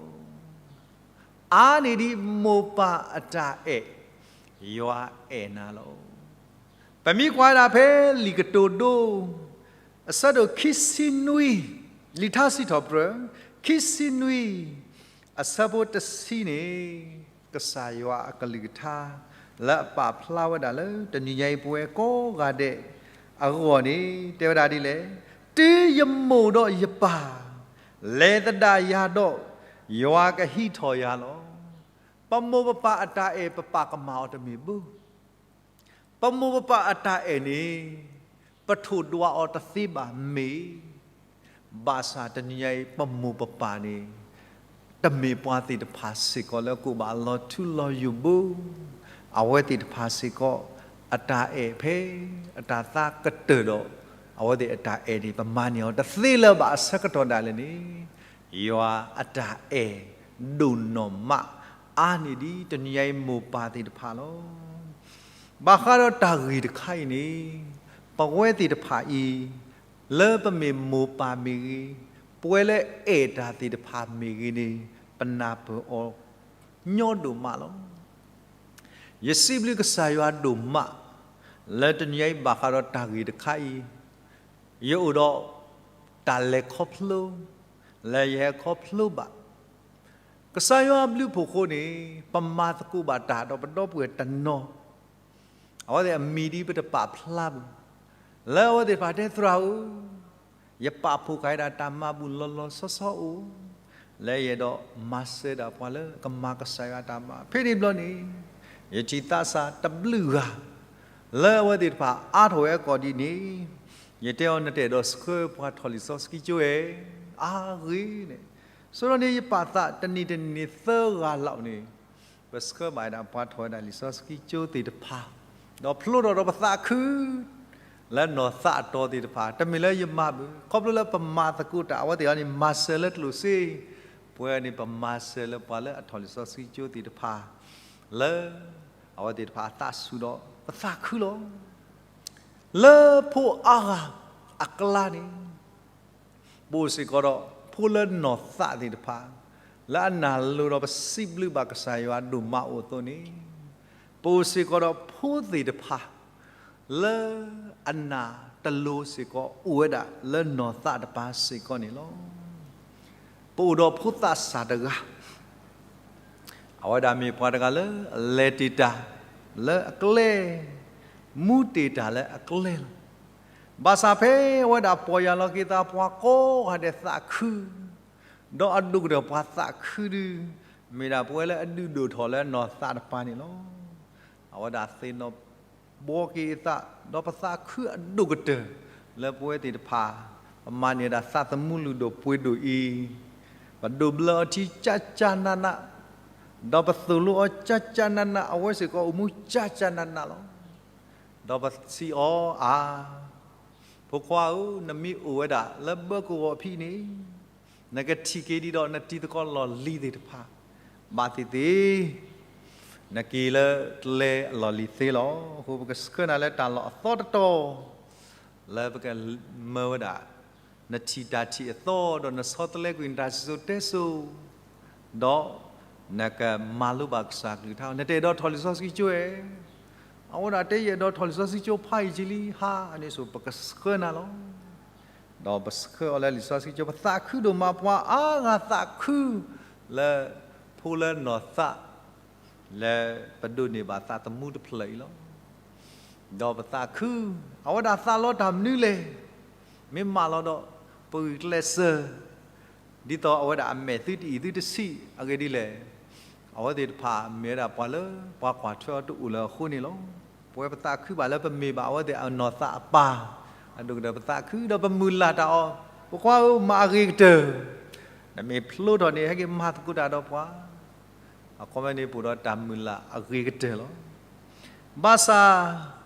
အါန့ၢ်ဒံးမိၢ်ပၢ်အတၢ်အဲၣ် ယွၤအဲၣ်နၤလီၤ. ပမ့ၢ်ကွၢ်ဒၣ်ဖဲလံာ်ကတိၤဒိ အဆၢဒိၣ်ခံဆံနွံ, လံာ်ထါစံးထီၣ်ပတြၢၤ ခံဆံနွံ အဆၢဖိတဆံန့ၣ် ကစၢ်ယွၤအကလုၢ်ကထါ လၢအပာ်ဖျါဝဲဒၣ်လၢတနံၤညါအံၤပဝဲကိးဂၤဒဲးအဂီၢ်န့ၣ် တဲဝဲဒၣ်ဒ်လဲၣ်. တုၤယမိၢ်ဒီးယပၢ် လဲၤသဒၣ်ယၤဒီး ယွၤကဟံးထီၣ်ယၤလီၤ. ပမိၢ်ပပၢ်အတၢ်အဲၣ် ပပာ်ကမၣ်အီၤတမ့ၢ်ဘၣ်. ပမိၢ်ပပၢ်အတၢ်အဲၣ်န့ၣ် ပထိၣ်ဒွးအီၤတသ့ဘၣ်မ့ၢ်, ဘၣ်ဆၣ်တနံၤညါအံၤ ပမိၢ်ပပၢ်န့ၣ် တမ့ၢ်ပှၤသ့ၣ်တဖၣ်စ့ၢ်ကီးလၢကအိၣ်ဘၣ်လီၤထူလီၤယိာ်ဘၣ်. အဝဲသ့ၣ်တဖၣ်စ့ၢ်ကီး အတၢ်အဲၣ်ဖဲအတၢ်သးကတၢၢ်ဒီး အဝဲသ့ၣ်အတၢ်အဲၣ်န့ၣ် ပမၤန့ၢ်အီၤတသ့လၢၤဘၣ်အဆၢကတီၢ်ဒၣ်လဲာ်န့ၣ် ယွၤအတၢ်အဲၣ်ဒိၣ်နီၢ်မး အါန့ၢ်ဒံးတနံၤညါအံၤမိၢ်ပၢ်သ့ၣ်တဖၣ်လီၤ. ဘၣ်ဃးဒီးတၢ်ဂ့ၢ်တခါအံၤန့ၣ် ပဝဲသ့ၣ်တဖၣ်အံၤ လၢပမ့ၢ်မိၢ်ပၢ်မ့ၢ်ဂ့ၤ, ပဝဲလၢအဲၣ်တၢ်သ့ၣ်တဖၣ်မ့ၢ်ဂ့ၤန့ၣ် ပနၢ်ပၢၢ်အီၤညီဒိၣ်မးလီၤ. ယစံးဘျုးကစၢ်ယွၤဒိၣ်မး လၢတနံၤအံၤဘၣ်ဃးဒီးတၢ်ဂ့ၢ်တခါအံၤ ယအိၣ်ဒီးတၢ်လဲၤခီဖျိ လၢယဟဲခီဖျိဘၣ် ကစၢ်ယွၤအဘျုးအဖှိၣ်အဃိန့ၣ် ပမၤသကိးဘၣ်တၢ်ဒီးပဒီပုၢ်ဝဲၢ်တနီၤ အဝဲသ့ၣ်အမံၤဒ်ပတပာ်ဖျါဘၣ်, လၢအဝဲသ့ၣ်တဖၣ်တဲသရၣ်ဧၢ, ယပာ်ဖှိၣ်ဃာ်ဒၣ်တၢ်မၤဘူၣ်လီၤလီၤဆီဆီအိၣ်, လၢယအဲၣ်ဒိးမၤစၢၤဒၣ်ပှၤလၢကမၤကစၢ်ယွၤတၢ်မၤ, ဖဲန့ၣ်ဘျီန့ၣ် ယထံၣ်သးစၢ်တဘျုးဂၤ လၢအဝဲသ့ၣ်တဖၣ်အါထီၣ်ဝဲအကိာ်ဒ်န့ၣ်, ယတဲအီၤ နတအဲၣ်ဒိးဆှၢပှၤထီၣ်လံာ်စီဆှံကၠိဧါ, အါဂ့ၤန့ၣ်, ဆိဒီးန့ၣ် ယပာ်သးတနံၤတနံၤန့ၣ် သၢဂၤလီၤန့ၣ် ပဆှၢဘၣ်ဝဲဒၣ်ပှၤထီၣ်ဝဲဒၣ်လံာ်စီဆှံကၠိသ့ၣ်တဖၣ်, ဒီးဖျိထီၣ်ဒီးပသးခု လၢနီၢ်သးအတီၤသ့ၣ်တဖၣ်, တမ့ၢ်လၢယမၤဘၣ်, ခီဖျိလၢပမၤသကိးတၢ် အဝဲသ့ၣ်အံၤန့ၣ် မၤစၢၤလၢကျိၣ်စ့, ပဝဲန့ၣ် ပမၤစၢၤလၢပှၤလၢအထီၣ်လံာ်စီဆှံကၠိသ့ၣ်တဖၣ်, လၢအဝဲသ့ၣ်တဖၣ်အသးဆူၣ်ဒီး ပသးခုလီၤ. လၢဖိအါဂၤအကျါန့ၣ် ပအိၣ်စ့ၢ်ကီးဒီး ဖိလၢနီၢ်သးသ့ၣ်တဖၣ် လၢအနၢ်လိၤဒီးပစံးဘျုးဘၣ်ကစၢ်ယွၤဒိၣ်မးအိၣ်အသိးန့ၣ်, ပအိၣ်စ့ၢ်ကီးဒီးဖိသ့ၣ်တဖၣ် လၢ အနးတလိၤစ့ၢ်ကီးအိၣ်ဝဲဒၣ်လၢနီၢ်သးတပၤစ့ၢ်ကီးန့ၣ်လီၤ. ပအိၣ်ဒီးဖိသၣ်စၢ်တဂၤ, အဝဲဒၣ်မ့ၢ်ပှၤတဂၤလၢအလဲၤတ့ၢ်တၢ်လၢအကျဲ, မူတ့ၢ်တၢ်လၢအကျဲလီၤ. ဘၣ်ဆၣ်ဖဲအဝဲဒၣ်ပီၢ်ယၢ်လီၤက့ၤသးပှၤကိးဂၤဒဲးသးခု, ဒီးအဒိၣ်ကတၢၢ်ပှၤသးခုဒု, မ့ၢ်ဒၣ်ပဝဲလၢအဒုးဒိၣ်ထီၣ်လၢနီၢ်သးတပၤန့ၣ်လီၤ. အဝဲဒၣ်သ့ၣ်နီၣ်ဘှီက့ၤအသး, ဒီးပသးခုအဒိၣ်ကတၢၢ် လၢပဝဲသ့ၣ်တဖၣ် ပမၤန့ၢ်ဒၣ်သးသမူလုၢ်ဒိၣ်ပှ့ၤဒိၣ်အံၤ, ပဒိးဘျၢအီၤထံကၠၢ်ကၠၢ်နးနး, ဒီးပသိၣ်လိအီၤကၠၢ်ကၠၢ်နးနး, အဝဲစ့ၢ်ကီးအိၣ်မူကၠၢ်ကၠၢ်နးနးလီၤ. ဒီးပစံးအီၤ, အါ, ဖိခွါဧၢ, နမ့ၢ်အိၣ်ဝဲဒၣ်လၢဘၢကဝီၤဖဲအံၤန့ၣ်, နကထံၣ်က့ၤဒံးဒီးနတံၤသကိးလီၢ်လံၤသ့ၣ်တဖၣ်, ဘၣ်သ့ၣ်သ့ၣ် နက့ၤလၢကျဲအလီၢ်လံၤသ့လီၤ. အဃိပကဆှၢနၤလၢတၢ်လီၢ်အသီတတီၤ, လၢပကမၢဝဲဒၣ် နထံၣ်တၢ်ထံၣ်အသီ, ဒီးနဆီတလဲကွံာ်နတၢ်စံၣ်စိၤတဲစိၤ, ဒီးနကမၤလိဘၣ်ကစၢ်ကလုၢ်ကထါ, နတအဲၣ်ဒိးထီၣ်လံာ်စီဆှံကၠိဧါ. အဝဲဒၣ်တဲ ယအဲၣ်ဒိးထီၣ်လံာ်စီဆှံကၠိဖးယံာ်လံ, ဟါန့ၣ်ဆိ ပကဆှၢနၤလီၤ. ဒီးပဆှၢအီၤလၢလံာ်စီဆှံကၠိ, ပသးခုဒိၣ်မး, ပှၤအါဂၤသးခု လၢဖိလၢနီၢ်သး လၢပဒိးန့ၢ်ဘၣ်သးသမူတဖျၢၣ်အံၤလီၤ. ဒီးပသးခု, အဝဲဒၣ်သးလီတၢ်မနုၤလဲၣ်. မ့ၢ်မၤလီၤဒီး ပဂံၢ်ကျဲးစၢး, ဒ်သိးအဝဲဒၣ်အမဲာ်သုတအံၣ်သုတဆံး, အဂ့ၢ်ဒ်လဲၣ်. အဝဲသ့ၣ်တဖၣ်မ့ၢ်ဝဲဒၣ်ပှၤလၢပှၤကွၢ်ထွဲအီၤတအိၣ်လၢၤအဃိန့ၣ်လီၤ. ပဝဲပသးခုဘၣ်လၢပမ့ၢ်ဘၣ်အဝဲသ့ၣ်အနီၢ်သးအပၢ်, အဒိၣ်ကတၢၢ်ပသးခု, ဒီးပမုၢ်လၢ်တၢ်အီၤ, ပခွါဧၢ, မၤအဂ့ၤကတၢၢ်, နမ့ၢ်ဖျိထီၣ်န့ၣ် ဟဲက့ၤမၤသကိးတၢ်ဒီးပှၤ. အခီပညီန့ၣ် ပအိၣ်ဒီးတၢ်မုၢ်လၢ်အဂ့ၤကတၢၢ်လီၤ. ဘၣ်ဆၣ်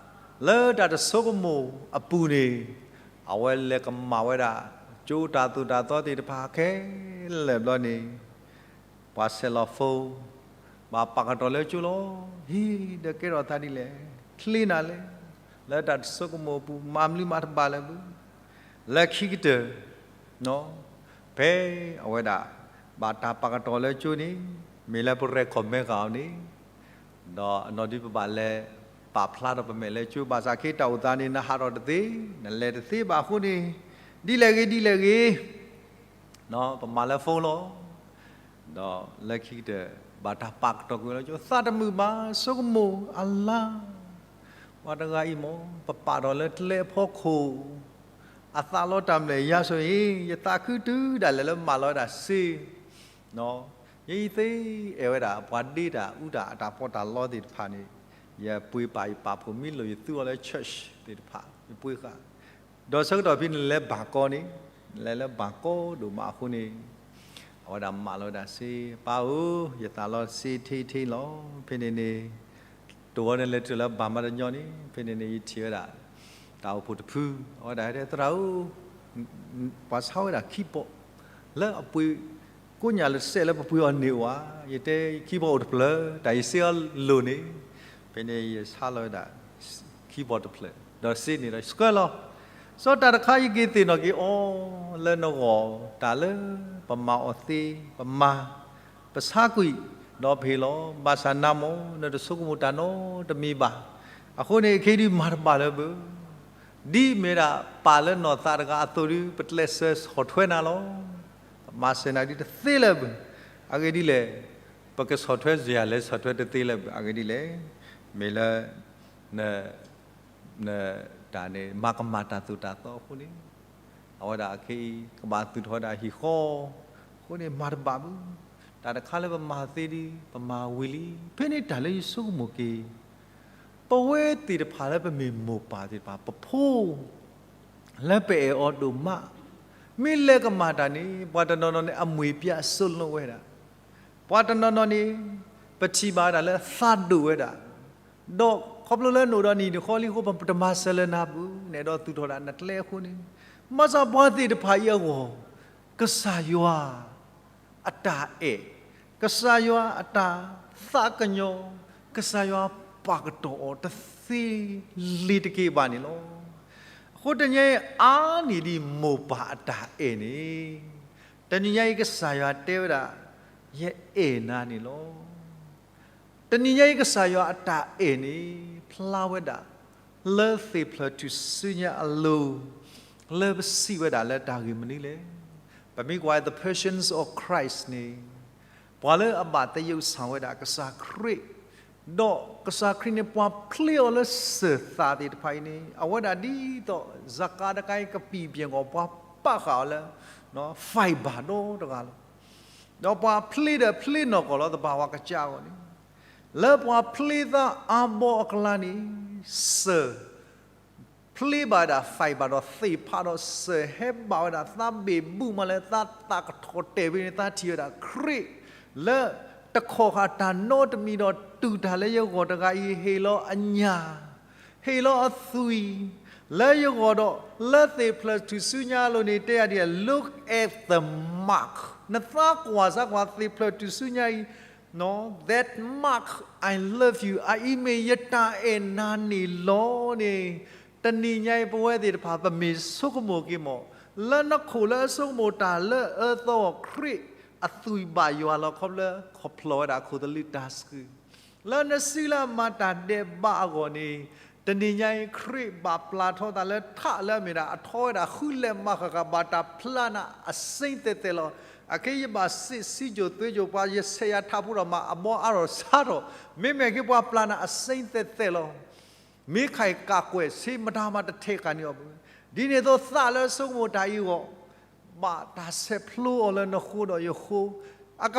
လၢတၢ်တဆိကမိၣ်အပူၤန့ၣ်, အဝဲလဲၤကမၣ်ဝဲဒၣ် ကၠိတၢ်သိၣ်တၢ်သီသ့ၣ်တဖၣ်ခဲလၢာ်ဘျီန့ၣ်, ပှၤဆဲးလီၤ phone, ဘၣ်ပာ်ကတီၤလၢကၠိလီၤ. ဟ့ၣ် ဒီးကဲထီၣ်သးဒ်လဲၣ်, ချ့နၤလဲၣ်, လၢတၢ်တဆိကမိၣ်အပူၤ မၤမနုၤမၤတဘၣ်လၢၤဘၣ်. လၢခံကတၢၢ် ဖဲအဝဲဒၣ် ဘၣ်တၢ်ပာ်ကတီၤလၢကၠိန့ၣ်, မ့ၢ်လၢပရဲၣ်ခီၣ်မဲဃာ်အီၤန့ၣ်, ဒီးအနီၢ်ဒုးပဘၣ်လဲၤပာ်ဖျါထီၣ်ပမဲာ်လၢကၠိ, ဘၣ်ဆၣ်ခဲအံၤတၢ်အိၣ်သးန့ၣ် နဟးထီၣ်တသ့, နလဲၤတသ့ဘၣ်အဃိန့ၣ်, ဒ်လဲၣ်ဂ့ၤ ဒ်လဲၣ်ဂ့ၤ, ပမၤလၢ phone လီၤ. ဒီးလၢခံကတၢၢ် ဘၣ်တၢ်ပာ်ကတီၤကွံာ်လၢကၠိ, သးတမုာ်ဘၣ်, ဆိကမိၣ်အလါ, ပှၤတဂၤအံၤမ့ၢ် ပပာ်ထီၣ်လၢကျဲအဖီခိၣ်, အသးလီတၢ်မဲာ်ယါဆိအံၤ, ယသးခုတုၤဒၣ်လဲာ်လၢမၤလီၤဝဲဒၣ်စ့, ယအံၤသ့အဲၣ်ဝဲဒၣ် ပှၤဒ့တၢ်အူတၢ်အတၢ်ပီးတၢ်လီသ့ၣ်တဖၣ်န့ၣ်, ယပှ့ၤပာ်ယပာ်ဖှိၣ်မံလိာ် ယသူအီၤလၢ church သ့ၣ်တဖၣ် ယပှ့ၤဃာ်, ဒီးဆၢကတီၢ်ဖဲန့ၣ်လဲၤဘၣ်ကီန့ၣ်, လဲၤလၢဘၣ်ကီဒိၣ်မးအဃိန့ၣ်, အဝဲဒၣ်မၤလီၤဝဲဒၣ်စ့, ပၢ်ဧၢ, ယသးလီစ့ထ့ထ့လီၤ. ဖဲန့ၣ်န့ၣ် တဝီန့ၣ်လဲၤတုၤလၢဘၣ်မၤတညီန့ၣ်, ဖဲန့ၣ်န့ၣ် ယထံၣ်ဝဲဒၣ် တၢ်အိၣ်ဖှိၣ်တဖု, အဝဲဒၣ်တဲ သရၣ်ဧၢ, ပှၤဆါဝဲဒၣ်ခံဘီၣ် လၢအပှ့ၤကိးညၣ်လၢတစဲးလၢပပှ့ၤအီၤန့ၣ်အိၣ်ဧါ, ယတဲခံဘီၣ်အိၣ်တဖျၢၣ်, တၢ်ယစ့အီၤလိၤန့ၣ်, ဖဲန့ၣ်ယဆါလီၤဝဲဒၣ် ခံဘီၣ်တဖျၢၣ်, ဒီးစ့န့ၣ်ဒီးယဆှၢလီၤ. စီၤတၢ်တခါယက့ၤသ့ၣ်နီၣ်က့ၤအီၤလၢနဂီၢ်, တၢ်လၢပမၤအီၤသ့, ပမၤ ပဆါကွံာ်, ဒီးပဟ့ၣ်လီၤ, ဘၣ်ဆၣ်နၤမ့ၢ် နတဆိကမိၣ်တၢ်နီတမံၤဘၣ်. အဃိန့ၣ် ခဲအံၤဒုးမၤတဘၣ်လၢၤဘၣ်. ဒ်မ့ၢ်ဒၣ်ပၢ်လၢနီၢ်သးတဂၤအသိးဒုး ပကျဲးစၢးဆီၣ်ထွဲနၤလီၤ. ပမၤစၢၤနၤဒုးတသ့လၢၤဘၣ်. အဂ့ၢ်ဒ်လဲၣ်, ပကဆီၣ်ထွဲစ့ၢ်ယၤလဲၣ် ဆီၣ်ထွဲတသ့လၢၤဘၣ်. အဂ့ၢ်ဒ်လဲၣ်, မ့ၢ်လၢ န နတၢ်န့ၣ် မၤကမၣ်တၢ်သိၣ်တၢ်သီအဃိန့ၣ်, အဝဲဒၣ်ခဲအံၤ ကဘၣ်သူၣ်ထီၣ်ဝဲဒၣ်ဟံၣ်ဃီ, အဃိန့ၣ် မၤတဘၣ်ဘၣ်. တၢ်တခါလၢပမၤသ့ဒုး ပမၤဝံၤလံ. ဖဲန့ၣ်တၢ်လၢယဆိကမိၣ်က့ၤ, ပဝဲသ့ၣ်တဖၣ်လၢပမ့ၢ်မိၢ်ပၢ်သ့ၣ်တဖၣ် ပဖိ လၢပအဲၣ်အီၤဒိၣ်မး, မ့ၢ်လဲၤကမၣ်တၢ်န့ၣ် ပှၤတနီၤနီၤန့ၣ် အမှေပြားစိလွန်ဝဲဒၣ်, ပှၤတနီၤနီၤန့ၣ် ပထံၣ်ဘၣ်ဝဲဒၣ်လၢအသးဒိၣ်ဝဲဒၣ်, ဒီးခီဖျိလၢနအိၣ်ဒီးနံၣ်တဃီလံအဃိ ပတမၤစၢၤလၢၤနၤဘၣ်, နအဲၣ်ဒိးသူၣ်ထီၣ်ဒၣ်နကျဲအဃိန့ၣ်, ဘၣ်ဆၣ်ပှၤသ့ၣ်တဖၣ်အံၤအဂီၢ်, ကစၢ်ယွၤ အတၢ်အဲၣ်, ကစၢ်ယွၤအတၢ်သးကညီၤ, ကစၢ်ယွၤပာ်ကတီၤအီၤတသ့လ့ၤတက့ၢ်ဘၣ်န့ၣ်လီၤ. အဃိတနံၤညါအံၤ အါန့ၢ်ဒံးမိၢ်ပၢ်အတၢ်အဲၣ်န့ၣ်, တနံၤညါအံၤကစၢ်ယွၤတဲဝဲဒၣ်, ယအဲၣ်နၤန့ၣ်လီၤ. တနံၤညါအံၤကစၢ်ယွၤအတၢ်အဲၣ်န့ၣ် ဖျါဝဲဒၣ် လၢသ့ၣ်ဖျၢၣ်ထူၣ်စုညါအလိၤ လၢပစံးဝဲဒၣ်လၢတၢ်ဂ့ၢ်မနုၤလဲၣ်. ပမ့ၢ်ကွၢ် The Passions of Christ န့ၣ် ပှၤလၢအဘၣ်သယုၢ်ဆၣ်ဝဲဒၣ်ကစၢ်ခရံာ် ဒီးကစၢ်ခရံာ်န့ၣ် ပှၤဖျ့အီၤလၢစၢၤသးသ့ၣ်တဖၣ်အံၤန့ၣ် အဝဲဒၣ်ဒ်သိး စကၤတကါအံၤကပံာ်ပညိၣ် ပှၤပာ်ဃာ်အီၤလၢ fiber ဒီတဂၤလီၤ. ဒီးပှၤဖျ့ဒီးဖျ့နီၢ်ကီၢ်လီၤ သဘာဝကစၢ်အဂီၢ်န့ၣ် လၢပှၤဖျ့သးအါဘီအကျါန့ၣ် စၢၤ ဖျ့ဘၣ်ဝဲဒၣ် fiber ဒီးသ့ၣ်ဖးဒီးစၢၤဟဲဘၣ်ဝဲဒၣ် သးဘ့ၣ်ဘူၣ်မးလၢသးသးကထီၣ်တဲာ်ဖဲန့ၣ် သးထံၣ်ဝဲဒၣ်ခရံာ် လၢတခီၣ်ဃာ်တၢ်နီတမံၤဒီးတူၢ်တၢ်လၢယဂီၢ်တဂၤအံၤ ဟ့ၣ်လီၤအညၣ် ဟ့ၣ်လီၤအသွံၣ် လၢယဂီၢ်ဒီး လၢသ့ၣ်ဖျၢၣ်ထူၣ်စုညါအလိၤန့ၣ် တဲယၤဒ်လဲၣ် look at the mark နသးကွၢ်စၢ်ကွၢ်သ့ၣ်ဖျၢၣ်ထူၣ်စုညါအံၤ that mark, I love you အအံၤမ့ၢ်ယတၢ်အဲၣ်နၤန့ၣ်လီၤန့ၣ် တနံၤညါအံၤပဝဲသ့ၣ်တဖၣ် ပမ့ၢ်ဆိကမိၣ်က့ၤမး လၢနခိၣ်လၢအဆိကမိၣ်တၢ်လၢအအၢသီအီၤ ခရံာ်အသွံၣ်ဘၣ်ယွၤလီၤ ခီဖျိလၢခီဖျိဝဲဒၣ်ခိၣ်သလုးတၢ်ဆှုၣ် လၢနစုလၢအမၤတၢ်ဒဲးဘးအဂီၢ်န့ၣ် တနံၤညါအံၤ ခရံာ်ဘၣ်ပျၢ်ထီသးလၢထးလၢအမ့ၢ်ဒၣ် အထီဝဲဒၣ်ဃုလဲၤမၤဃၣ်ဃၣ် ဘၣ်တၢ်ပျၢ်နၤအစိမ်းသဲးသဲးလီၤ. အခဲအံၤယဘၣ်စံးစံကၠိၣ်သွဲကၠိၣ် ပှၤယဆဲးယၤထးဖိဒီးမၤအဘီအါထီၣ်ဆါထီၣ် မ့မ့ၢ်က့ၤပှၤပျၢ်နၤအစိမ်းသဲးသဲးလီၤ. မ့ၢ်ခါအံၤကးကွဲးဆ့ မတၤမၤတထဲးဃာ်န့ၢ်အီၤဘၣ်. ဒ်န့ၣ်အသိးသးလၢအဆိကမိၣ်တၢ်အံၤအဂီၢ် ဘၣ်တၢ်ဆဲးဖျိအီၤလၢနဃိဒီးယဃိ အက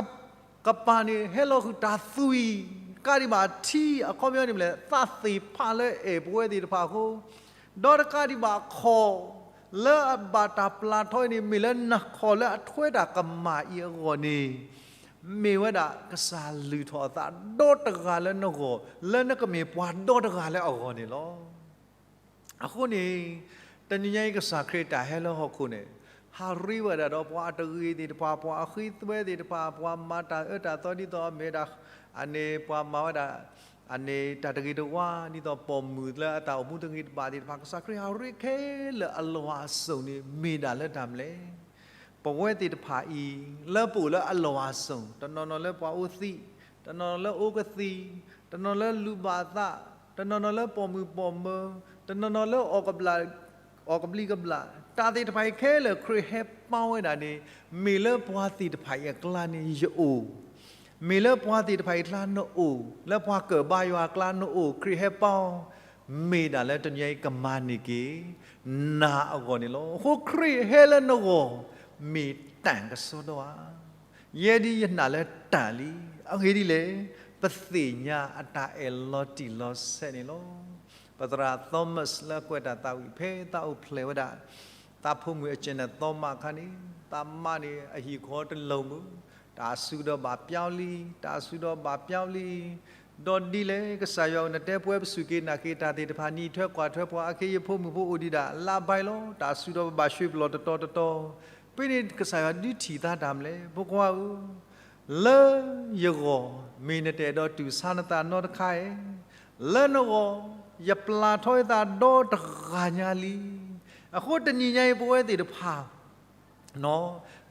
ကပၤန့ၣ် ဟဲလီၤဃုာ်တၢ်သွံၣ် တကးဒံးဘၣ်ထံ အခီပညီန့ၣ်မ့ၢ်လဲၣ် သးသ့ၣ်ဖးလၢအဲၣ်ပဝဲသ့ၣ်တဖၣ်အဃိ ဒီးတကးဒံးဘၣ်ခီၣ် လၢအဘၣ်တၢ်ပျၢ်ထီအံၤန့ၣ် မ့ၢ်လၢနခီၣ်လၢအထွဲတၢ်ကမၣ်အံၤအဂီၢ်န့ၣ် မ့ၢ်ဝဲဒၣ်ကစၢ်လုၢ်ထီၣ်အသးဒီတဂၤလၢနဂီၢ် လၢနကမ့ၢ်ပှၤဒီတဂၤလၢအဂီၢ်န့ၣ်လီၤ. အဃိန့ၣ် တနံၤညါအံၤကစၢ်ခရံာ်တၢ်ဟဲလၢဟီၣ်ခိၣ်န့ၣ် ဟးရ့ဝဲဒၣ်ဒီးပှၤအတဂ့ၤသ့ၣ်တဖၣ် ပှၤအဃ့သွဲသ့ၣ်တဖၣ် ပှၤမၤတၢ်အၢတၢ်သီဒ်သိးအမ့ၢ်ဒၣ် အန့ၣ်ပှၤမၤဝဲဒၣ် အန့ၣ်တၢ်တဂ့ၤတဝါ ဒ်သိးပိာ်မုၣ်လၢအတၢ်အိၣ်မူတဂ့ၤတဘၣ်သ့ၣ်တဖၣ် ကစၢ်ခရံာ်ဟးရ့ခဲလၢာ်အလွၤအစုာ်န့ၣ် မ့ၢ်ဒၣ်လၢတၢ်မနုၤလဲၣ်. ပဝဲသ့ၣ်တဖၣ်အံၤ လၢပအိၣ်လၢအလွၤအစုာ် တနီၤနီၤလၢပှၤအိၣ်သံး, တနီၤနီၤလၢအိၣ်ကသံၣ်, တနီၤလၢလူၤဘၣ်အသး, တနီၤနီၤလၢပိာ်မုၣ်ပိာ်မၢၤ, တနီၤနီၤလၢအီၣ်ကဘျၣ် အီၣ်ကဘျံးကဘျၣ်, တၢ်သ့ၣ်တဖၣ်အံၤခဲလၢာ်ခရံာ်ဟဲပာ်ဝဲဒၣ်န့ၣ် မ့ၢ်လၢပှၤသ့ၣ်တဖၣ်အံၤအကျါန့ၣ်ယအိၣ်, မ့ၢ်လၢပှၤသ့ၣ်တဖၣ်အံၤအကျါနအိၣ်, လၢပှၤကၢၢ်ဘါယွၤအကျါနအိၣ် ခရံာ်ဟဲပာ်အီၤ, မ့ၢ်ဒၣ်လၢတနံၤအံၤကမၤန့ၢ်က့ၤ နၤအဂီၢ်န့ၣ်လီၤ. အဃိခရံာ်ဟဲလၢနဂီၢ် မ့ၢ်တၢ်ကစီဒီဧါ. ယဲဒ်ယနာ်လၢတၢ်လံ, အဂ့ၢ်ဒ်လဲၣ်, ပသ့ၣ်ညါအတၢ်အဲၣ်လီၤတံၢ်လီၤဆဲးန့ၣ်လီၤ. ပသရၣ် Thomas လၢအကွဲးတၢ်သးဝံၣ်ဖဲသးအိၣ်ဖျဲၣ်ဝဲဒၣ် သးဖိမုၣ်အကၠဲၣ်နဲၣ်သီမးအခါန့ၣ် သးမါန့ၣ် အဟံၣ်အဃီတလိၤမုၢ်, တၢ်စူၤဒီးဘၣ်ပျီလံ, တၢ်စူၤဒီးဘၣ်ပျီလံ, ဒီးဒ်လဲၣ် ကစၢ်ယွၤဧၢ နတဲပဝဲပစူၢ်က့ၤနာ်က့ၤတၢ်သ့ၣ်တဖၣ် နံၣ်ထွဲကွၢ်ထွဲပှၤ အခဲအံၤယဖိမုၣ်ဖိအိၣ်ဒံးဒၣ် လါဘဲလီၤ, တၢ်စူၤဒီးပဘၣ်ရွှ့ၣ်ပလီၢ်တတီၤတတီၤ, ဖဲန့ၣ်ကစၢ်ယွၤဒုးထံၣ်သးတၢ်မနုၤလဲၣ်. ဖိခွါဧၢ, လၢယဂီၢ် မ့ၢ်နတအဲၣ်ဒိးတူၢ်ဆါနသးနီတခါဧါ. လၢနဂီၢ် ယပျၢ်ထီၣ်ယသးဒီတဂၤညါလံ. အဃိတနံၤညါအံၤပဝဲသ့ၣ်တဖၣ်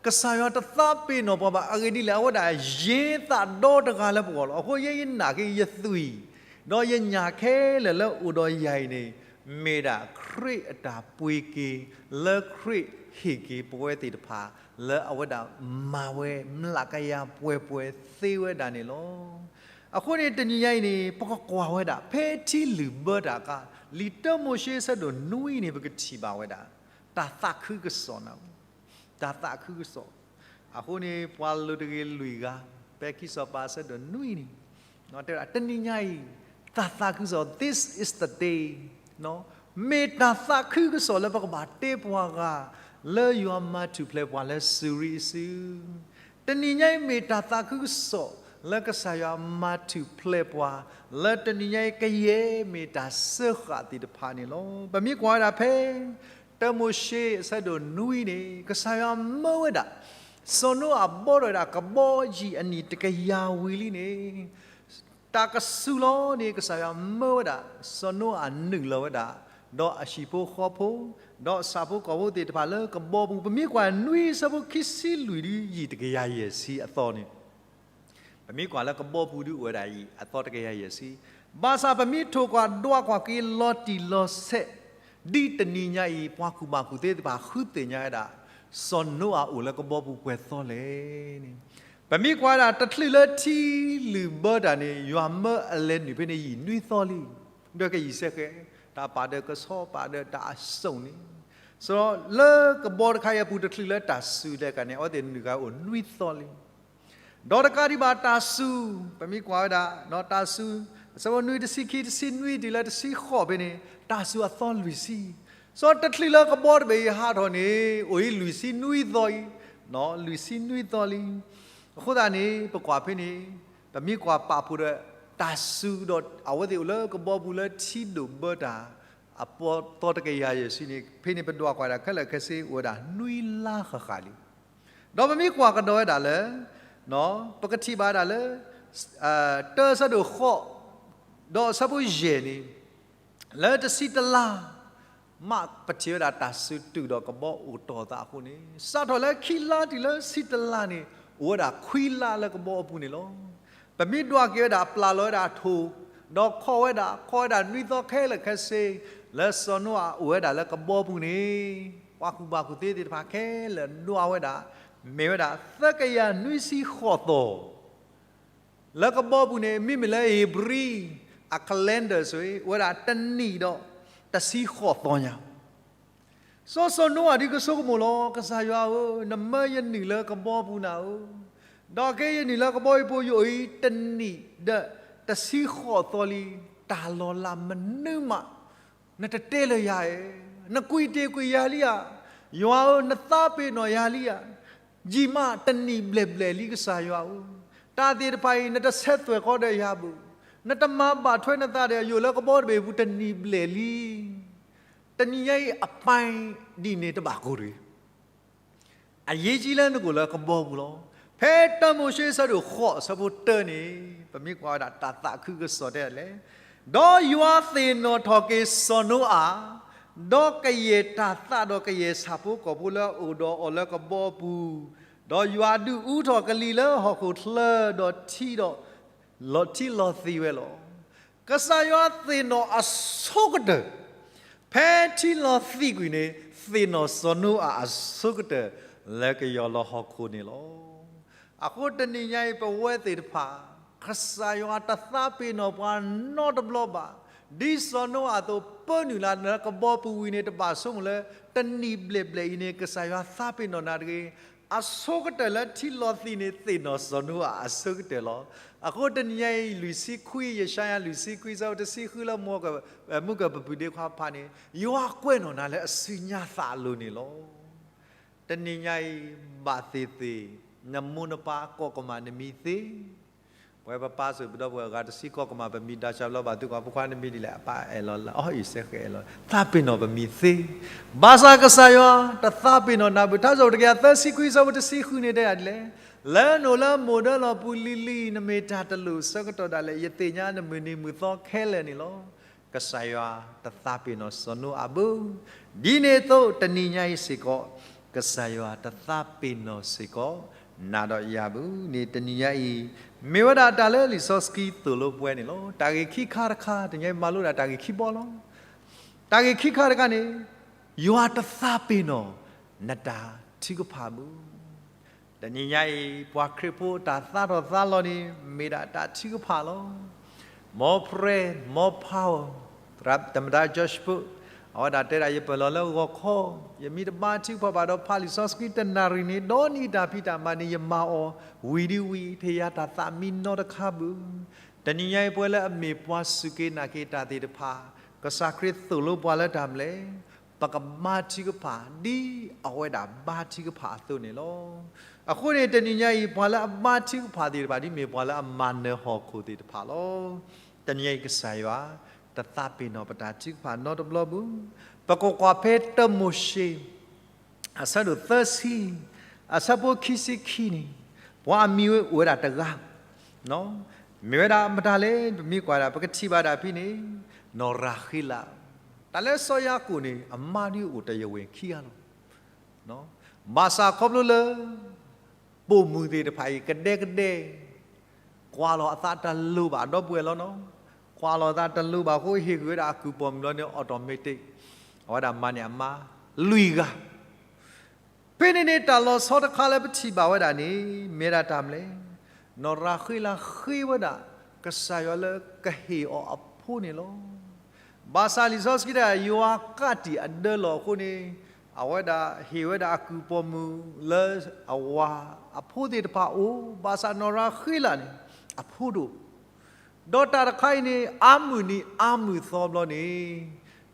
ကစၢ်ယွၤတသးပ့ၤနီၣ်ပှၤဘၣ်. အဂ့ၢ်ဒ်လဲၣ်, အဝဲဒၣ်ယ့သးဒီတဂၤလၢပဂီၢ်လီၤ. အဃိယဲယနာ်က့ၤယသွံၣ် ဒီးယညၣ်ခဲလၢာ်လၢအိၣ်ဒီးယၤအံၤန့ၣ် မ့ၢ်ဒၣ်ခရံာ်အတၢ်ပှ့ၤက့ၤ လၢခရံာ်ဟ့ၣ်က့ၤပဝဲသ့ၣ်တဖၣ် လၢအဝဲဒၣ်မၤဝဲမျးကယၤပှဲၤပှဲၤသ့ဝဲဒၣ်န့ၣ်လီၤ. အဃိန့ၣ်တနံၤညါအံၤန့ၣ် ပကကွၢ်ဝဲဒၣ် ဖဲထံလုၢ်ဘၢတၢ်အခါ လံာ်တၢမိၤၡ့အဆၢဒိၣ်နွံန့ၣ် ပကထံၣ်ဘၣ်ဝဲဒၣ် တၢ်သးခုကစီၣ်န့ၣ် တၢ်သးခုကစီၣ်. အဃိန့ၣ် ပှၤလိၤတဂ့ၤလွံၢ်ဂၤ ဖဲခံစီၤပၤအဆၢဒိၣ်နွံန့ၣ် တဲဝဲဒၣ် တနံၤညါအံၤ တၢ်သးခုကစီၣ် this is the day မ့ၢ်တၢ်သးခုကစီၣ်လၢပကဘၣ်တဲပှၤဂၤ လၢယွၤမၤထူၣ်ဖျဲးပှၤလၢစုရံအစု တနံၤညါအံၤမ့ၢ်တၢ်သးခုကစီၣ် လၢကစၢ်ယွၤမၤထူၣ်ဖျဲးပှၤ လၢတနံၤညါအံၤကယဲၢ်မ့ၢ်တၢ်စၢဃာ်သ့ၣ်တဖၣ်န့ၣ်လီၤ. ပမ့ၢ်ကွၢ်ဝဲဒၣ်ဖဲ တၢမိၤၡ့အဆၢဒိၣ်နွံန့ၣ် ကစၢ်ယွၤမၢဝဲဒၣ် စီၤနိအၤဘီထီၣ်ဝဲဒၣ်ကဘီယံၤအနံၣ်တကယၤဝံၤလံန့ၣ် တၢ်ကစူၤလီၤန့ၣ် ကစၢ်ယွၤမၢဝဲဒၣ် စီၤနိအၤနုာ်လီၤဝဲဒၣ် ဒီးအဟံၣ်ဖိဃီဖိ ဒီးဆၣ်ဖိကီၢ်ဖိသ့ၣ်တဖၣ်လၢကဘီပူၤ ပမ့ၢ်ကွၢ်နွံဆၢဖိခံဆံလွံၢ်ဒု ယံာ်တကယၤယဲၢ်ဆံအသီန့ၣ် ပမ့ၢ်ကွၢ်လၢကဘီပူၤဒုအိၣ်ဝဲဒၣ်အံၤ အသီတကယၤယဲၢ်ဆံ, ဘၣ်ဆၣ်ပမ့ၢ်ထိၣ်ကွၢ်ဒွးကွၢ်က့ၤလီၤတံၢ်လီၤဆဲး, ဒ်တနံၤညါအံၤ ပှၤကူၣ်ဘၣ်ကူၣ်သ့သ့ၣ်တဖၣ်ဃုသ့ၣ်ညါဝဲဒၣ် စီၤနိအၤအိၣ်လၢကဘီပူၤပှဲၤသီလဲၣ်န့ၣ်, ပမ့ၢ်ကွၢ်ဝဲဒၣ်တချုးလၢထံလုၢ်ဘၢတၢ်န့ၣ် ယွၤမၢအလဲၤနုာ်ဖဲန့ၣ်ယံာ်နွံသီလံ. ဒီးကယံာ်စဲဃဲ, တၢ်ပာ်ဒၢးကဆီပာ်ဒၢးတၢ်အစိၣ်န့ၣ်, စီၤလၢကဘီတခါအံၤအပူၤတချုးလၢတၢ်စူၤဒဲးကါန့ၣ် အဝဲသ့ၣ်နုာ်ဃာ်အိၣ်နွံသီလံ. ဒီးတကးဒံးဘၣ်တၢ်စူၤ, ပမ့ၢ်ကွၢ်ဝဲဒၣ် တၢ်စူၤ, အဆၢဖိနွံ တဆံခံ တဆံနွံတုၤလၢတဆံဃိးဖဲန့ၣ် တၢ်စူၤအသီလွံၢ်ဆံ, စီၤတချုးလၢကဘီတဘ့ၣ်အံၤဟးထီၣ်န့ၣ် အိၣ်အံၤလွံၢ်ဆံနွံသီအံၤ, လွံၢ်ဆံနွံသီလံ. အဃိသတးန့ၣ် ပကွၢ်ဖဲန့ၣ်, ပမ့ၢ်ကွၢ်ပာ်ဖှိၣ်ဒီး တၢ်စူၤဒီးအဝဲသ့ၣ်အိၣ်လၢကဘီပူၤလၢထံဒိၣ်ဘၢတၢ် အပီသီတကယၤယဲၢ်ဆံန့ၣ် ဖဲန့ၣ်ပဒွးကွၢ်ဒၣ်ခဲလၢာ်ခဲဆ့အိၣ်ဝဲဒၣ်နွံလါဃၣ်ဃၣ်လံ. ဒီးပမ့ၢ်ကွၢ်ကဒီးဝဲဒၣ်လၢ, ပကထံၣ်ဘၣ်ဒၣ်လၢ တၢဆၢဒိၣ်ဃိး, ဒီးအဆၢဖိယဲၢ်န့ၣ်, လၢတဆံတလါ မးပထံၣ်ဝဲဒၣ်တၢ်စူၤတုာ်ဒီးကဘီအိၣ်တီၢ်သးအဃိန့ၣ် စးထီၣ်လၢခံလါတုၤလၢဆံတလါန့ၣ် အိၣ်ဝဲဒၣ်ခွံလါလၢကဘီအပူၤန့ၣ်လီၤ. ပမ့ၢ်ဒွးက့ၤဝဲဒၣ်ပျၢ်လီၤဝဲဒၣ်ထိၣ်, ဒီးခီၣ်ဝဲဒၣ်, ခီၣ်ဝဲဒၣ်နွံသီခဲလၢာ်ခဲဆ့, လၢစီၤနိအၤအိၣ်ဝဲဒၣ်လၢကဘီပူၤန့ၣ်, ပှၤကူၣ်ဘၣ်ကူၣ်သ့သ့ၣ်တဖၣ်ခဲလၢာ်ဒွးဝဲဒၣ်, မ့ၢ်ဝဲဒၣ်သၢကယၤနွံဆံဃိးသီ လၢကဘီပူၤန့ၣ် မ့မ့ၢ်လၢဧ့ၤဘြံၤအ calendar စ့ၢ် အိၣ်ဝဲဒၣ်တနံၣ်ဒီးတဆံဃိးသီညါ. စီၤစီၤနိအၤဒုးကဆိကမိၣ်လီၤ, ကစၢ်ယွၤဧၢ, နမၢယနုာ်လၢကဘီပူၤနၤဧၢ, ဒီးက့ယနုာ်လၢကဘီအံၤပူၤယအိၣ်အံၤတနံၣ်ဒီးတဆံဃိးသီလံ, တၢ်လီၤလးမနုၤမး နတတဲလၢယၤဧါ, နကွံာ်တ့ၢ်ကွံာ်ယၤလံဧါ, ယွၤဧၢ, နသးပ့ၤနီၣ်ယၤလံဧါ, ယံာ်မးတနံၣ်ဘျဲၣ်ဘျဲၣ်လံကစၢ်ယွၤဧၢ, တၢ်သ့ၣ်တဖၣ်အံၤ နတဆဲးသွဲၣ်ဃီဒီးယၤဘၣ်, နတမၤဘၣ်ထွဲနသးဒီးယၤလၢကဘီတဘ့ၣ်ပူၤတနံၣ်ဘျဲၣ်လံ. တနံၤညါအံၤအပၢ်ဒ်န့ၣ်တဘၣ်ကိၢ်တဂ့ၤ အရေးကြီးလၢနကအိၣ်လၢကဘီပူၤလီၤ. ဖဲတၢမိၤၡ့အဆၢဒိၣ်ဃိးအဆၢဖိတၢန့ၣ်, ပမ့ၢ်ကွၢ်ဝဲဒၣ်တၢ်သးခုကစီၣ်တဲဒ်လဲၣ်, ဒီးယွၤသ့ၣ်နီၣ်ထီၣ်က့ၤစီၤနိအၤ, ဒီးကယဲၢ်တၢ်သးဒီးကယဲၢ်ဆၣ်ဖိကီၢ်ဖိလၢအအိၣ်ဒီးအီၤလၢကဘီပူၤ, ဒီးယွၤဒုးအူထီၣ်ကလံၤလၢဟီၣ်ခိၣ်ချၢ, ဒီးထံဒီး လီၤထံလီၤသံဝဲလီၤ. ကစၢ်ယွၤသ့ၣ်နီၣ်အဆိကတၢၢ်, ဖဲထံလီၤသံးကွံာ်န့ၣ် သ့ၣ်နီၣ်စီၤနိအၤအဆိကတၢၢ် လၢကယီၤလီၤဟီၣ်ခိၣ်န့ၣ်လီၤ. အဃိတနံၤညါအံၤ ပဝဲသ့ၣ်တဖၣ် ကစၢ်ယွၤတသးပ့ၤနီၣ်ပှၤနီတဘျီဘၣ်. ဒ်စီၤနိအၤအသိး ပၢနုာ်လၢကဘီပူၤဝံၤန့ၣ် တဘၣ်ဆိကမိၣ်လၢ တနံၣ်ဘျဲၣ်ဘျဲၣ်အံၤန့ၣ် ကစၢ်ယွၤသးပ့ၤနီၣ်နၤတဂ့ၤ. အဆိကတၢၢ်လၢထံလီၤသံးန့ၣ် သ့ၣ်နီၣ်စီၤနိအၤအဆိကတၢၢ်လီၤ. အဃိတနံၤညါအံၤ လွံၢ်ဆံခွံ, ယၡါယၤလွံၢ်ဆံခွံ ဆၢဖိတဆံဃုလၢ မုၢ်ကပပုၤဒ့ခွါဖးန့ၣ် ယွၤကွဲးနီၣ်နၤလၢအစုညါသးအလိၤန့ၣ်လီၤ. တနံၤညါအံၤ ဘၣ်သ့ၣ်သ့ၣ် နမိၢ်နပၢ်ကိးကမၣ်နမံၤသ့ ပဝဲပပၢ်စၢၤပဒီပုၢ်ဝဲၢ်အဂၤတဆံကိးကမၣ်ပမံၤ ဒါဆၢဘျီဘၣ်သုကီးဖိခွါနမံၤဒ်လဲၣ် အပၢ်အဲၣ်လီၤလၢအီၣ်အံၤစဲဃဲအဲၣ်လီၤ သးပ့ၤနီၣ်ပမံၤသ့, ဘၣ်ဆၣ်ကစၢ်ယွၤ တသးပ့ၤနီၣ်နၤဘၣ်. ထါစံးထီၣ်ပတြၢၤတကယၤသၢဆံခွံ ဆၢဖိတဆံဃုန့ၣ်တဲဒ်လဲၣ်, လၢနအိၣ်လၢမိၢ်ဒၢလီၢ်ပူၤလံၤလံၤ နမ့ၢ်တၢ်တလိၣ်ဆၢကတီၢ်ဒၣ်လဲာ် ယသ့ၣ်ညါနမုၢ်နံၤမုၢ်သီခဲလၢာ်န့ၣ်လီၤ. ကစၢ်ယွၤတသးပ့ၤနီၣ်စီၤနိအၤဘၣ်. ဒ်န့ၣ်အသိးတနံၤညါအံၤစ့ၢ်ကီး ကစၢ်ယွၤတသးပ့ၤနီၣ်စ့ၢ်ကီး နၤဒီးယၤဘၣ်န့ၣ် တနံၤညါအံၤ မ့ၢ်ဝဲဒၣ်တၢ်လၢလံာ်စီဆှံသိၣ်လိပှၤန့ၣ်လီၤ. တၢ်ဂ့ၢ်ခံခါတခါ တနံၤညါအံၤမၤလိဒၣ်တၢ်ဂ့ၢ်ခံဘီလီၤ. တၢ်ဂ့ၢ်ခံခါတခါန့ၣ် ယွၤတသးပ့ၤနီၣ်နတၢ်ထုကဖၣ်ဘၣ်. တနံၤညါအံၤ ပှၤခရံာ်ဖိတၢ်သးထီၣ်သးလီၤန့ၣ် မ့ၢ်ဒၣ်တၢ်ထုကဖၣ်လီၤ. More prayer, more power. သမ္မတ George Bush အဝဲဒၣ်တဲဒၣ် ယပၢၢ်လီၤလၢဂီၤခီ, ယမ့ၢ်တဘါထုကဖၣ်ဘၣ်ဒီးဖးလံာ်စီဆှံတနၣ်ရံၣ်န့ၣ် ဒီနံၣ်တၢ်ဖံးတၢ်မၤန့ၣ် ယမၤအီၤဝံၤဒ်ဝံၤ ထဲယၤတၢ်သးမံနီတခါဘၣ်. တနံၤညါအံၤ ပဝဲလၢအမ့ၢ်ပှၤစူၢ်က့ၤနာ်က့ၤတၢ်သ့ၣ်တဖၣ် ကစၢ်ခရံာ်သိၣ်လိပှၤလၢတၢ်မနုၤလဲၣ် ပကဘါထုကဖၣ် ဒ်အဝဲဒၣ်ဘါထုကဖၣ်အသိးန့ၣ်လီၤ. အဃိန့ၣ် တနံၤညါအံၤ ပှၤလၢအဘါထုကဖၣ်သ့ၣ်တဖၣ် ဒ်မ့ၢ်ပှၤလၢအမၤနၢၤဟီၣ်ခိၣ်သ့ၣ်တဖၣ်လီၤ. တနံၤညါအံၤ ကစၢ်ယွၤ တသးပ့ၤနီၣ်ပတၢ်ထုကဖၣ်နီတဘျီဘၣ်. ပကကွၢ်ဖဲတၢမိၤၡ့ အဆၢဒိၣ်သၢဆံ အဆၢဖိခံဆံခံန့ၣ် ပှၤအမံၤဝဲအိၣ်ဝဲဒၣ်တဂၤ မ့ၢ်ဝဲဒၣ်မတၤလဲၣ် ပမ့ၢ်ကွၢ်ဒၣ် ပကထံၣ်ဘၣ်ဒၣ်ဖဲန့ၣ် နီၢ်ရၤဃ့လး. တၢ်လၢစီၤယၤကိာ်န့ၣ် အမါဒုးအိၣ်တယဝဲၢ်ခံဂၤလီၤ. ဘၣ်ဆၣ်ခီဖျိလၢ ပိာ်မုၣ်သ့ၣ်တဖၣ်အံၤ ကဒဲကဒဲ ကွၢ်လီၤအသးတလိၤဘၣ်ဒီပုၢ်ဝဲၢ်လီၤနီၤ. ကွၢ်လီၤသးတလိၤဘၣ်အဃိ ဟ့ၣ်ဂံၢ်ဝဲဒၣ်အကုၢ်ပိာ်မုၣ်လီၤန့ၣ် automatic အဝဲဒၣ်မၤန့ၢ်အမါ လွံၢ်ဂၤ ဖဲန့ၣ်န့ၣ် တၢ်လီၤဆီတခါလၢပထံၣ်ဘၣ်ဝဲဒၣ်န့ၣ် မ့ၢ်ဒၣ်တၢ်မနုၤလဲၣ်, နီၢ်ရၤဃ့လးဃ့ဝဲဒၣ် ကစၢ်ယွၤလၢကဟ့ၣ်အီၤအဖိန့ၣ်လီၤ. ဘၣ်ဆၣ်လံာ်စီဆှံတဲ ယွၤကးတံာ်အဒၢလီၤအဃိန့ၣ် အဝဲဒၣ်ဟ့ၣ်ဝဲဒၣ်အကုၢ်ပိာ်မုၣ်လၢအဝၤအဖိသ့ၣ်တဖၣ်အိၣ်, ဘၣ်ဆၣ်နီၢ်ရၤဃ့လးန့ၣ် အဖိတအိၣ် ဒီးတၢ်တခါအံၤန့ၣ် အါမုၢ်နံၤအါမုၢ်သီဘျီန့ၣ်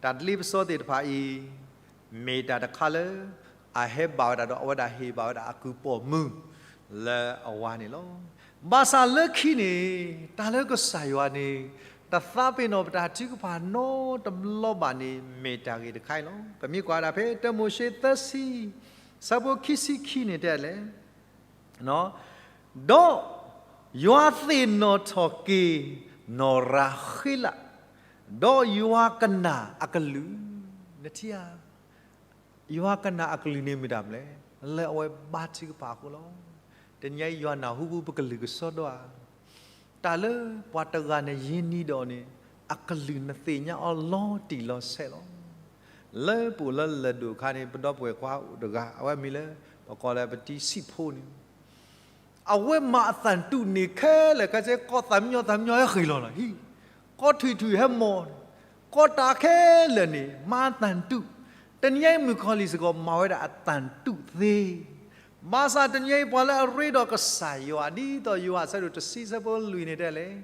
တၢ်တလ့ပစီသ့ၣ်တဖၣ်အံၤ မ့ၢ်တၢ်တခါလၢ အဟဲဘၣ်ဝဲဒၣ်ဒီးအဝဲဒၣ်ဟ့ၣ်ဘၣ်ဝဲဒၣ်အကုၢ်ပိာ်မုၣ် လၢအဝၤန့ၣ်လီၤ. ဘၣ်ဆၣ်လၢခံန့ၣ် တၢ်လၢကစၢ်ယွၤန့ၣ် တသးပ့ၤနီၣ်ပတၢ်ထုကဖၣ်နီတဘျီဘၣ်န့ၣ် မ့ၢ်တၢ်ဂ့ၢ်တခါအံၤလီၤ. ပမ့ၢ်ကွၢ်ဒၣ်ဖဲ တၢမိၤၡ့သၢဆံ ဆၢဖိခံဆံခံန့ၣ်တဲလဲၣ် ဒီးယွၤသ့ၣ်နီၣ်ထီၣ်က့ၤ နီၢ်ရၤဃ့လး, ဒီးယွၤကနၣ်အကလုၢ်, နထံၣ်ဧါ, ယွၤကနၣ်အကလုၢ်န့ၣ်မ့ၢ်တၢ်မနုၤလဲၣ်, လၢအဝဲဘါထုကဖၣ်အဃိလီၤ. တနံၤအံၤယွၤနၢ်ဟူပကလုၢ်ကစီဒီဧါ တၢ်လၢပှၤတဂၤန့ၣ်ယံၤနံၤဒီးန့ၣ် အကလုၢ်နသ့ၣ်ညါအီၤလီၤတံၢ်လီၤဆဲးလီၤ. လၢပအိၣ်လၢလၢၢ်ဒိၣ်အခါန့ၣ် ပဒီပုၢ်ဝဲၢ်ခွါအိၣ်တဂၤ အဝဲမံၤလၢ ပကိးလၢပတံစံးဖိန့ၣ် အဝဲမၤအသၣ်တူာ်န့ၣ်ခဲလၢာ်ခဲဆ့ ကိးသးမံညီသးမံညီဟဲဃ့ၢ်လီၤလီၤဟံၣ်, ကိးထွံၣ်ထွံၣ်ဟဲမီၢ်န့ၣ်, ကိးတၢ်ခဲလၢာ်န့ၣ် မၤအသၣ်တူာ်, တနံၤအံၤမုၣ်ကီၤလံၢ်စ့ၢ်ကီးမၤဝဲဒၣ်အသၣ်တူာ်သ့ ဘၣ်ဆၣ်တနံၤအံၤပှၤလၢအရ့ဒီးကစၢ်ယွၤ ဒ်သိးယိၤဟၣ်အဆၢဒိၣ်တဆံဆၢဖိလွံၢ်န့ၣ်တဲလဲၣ်,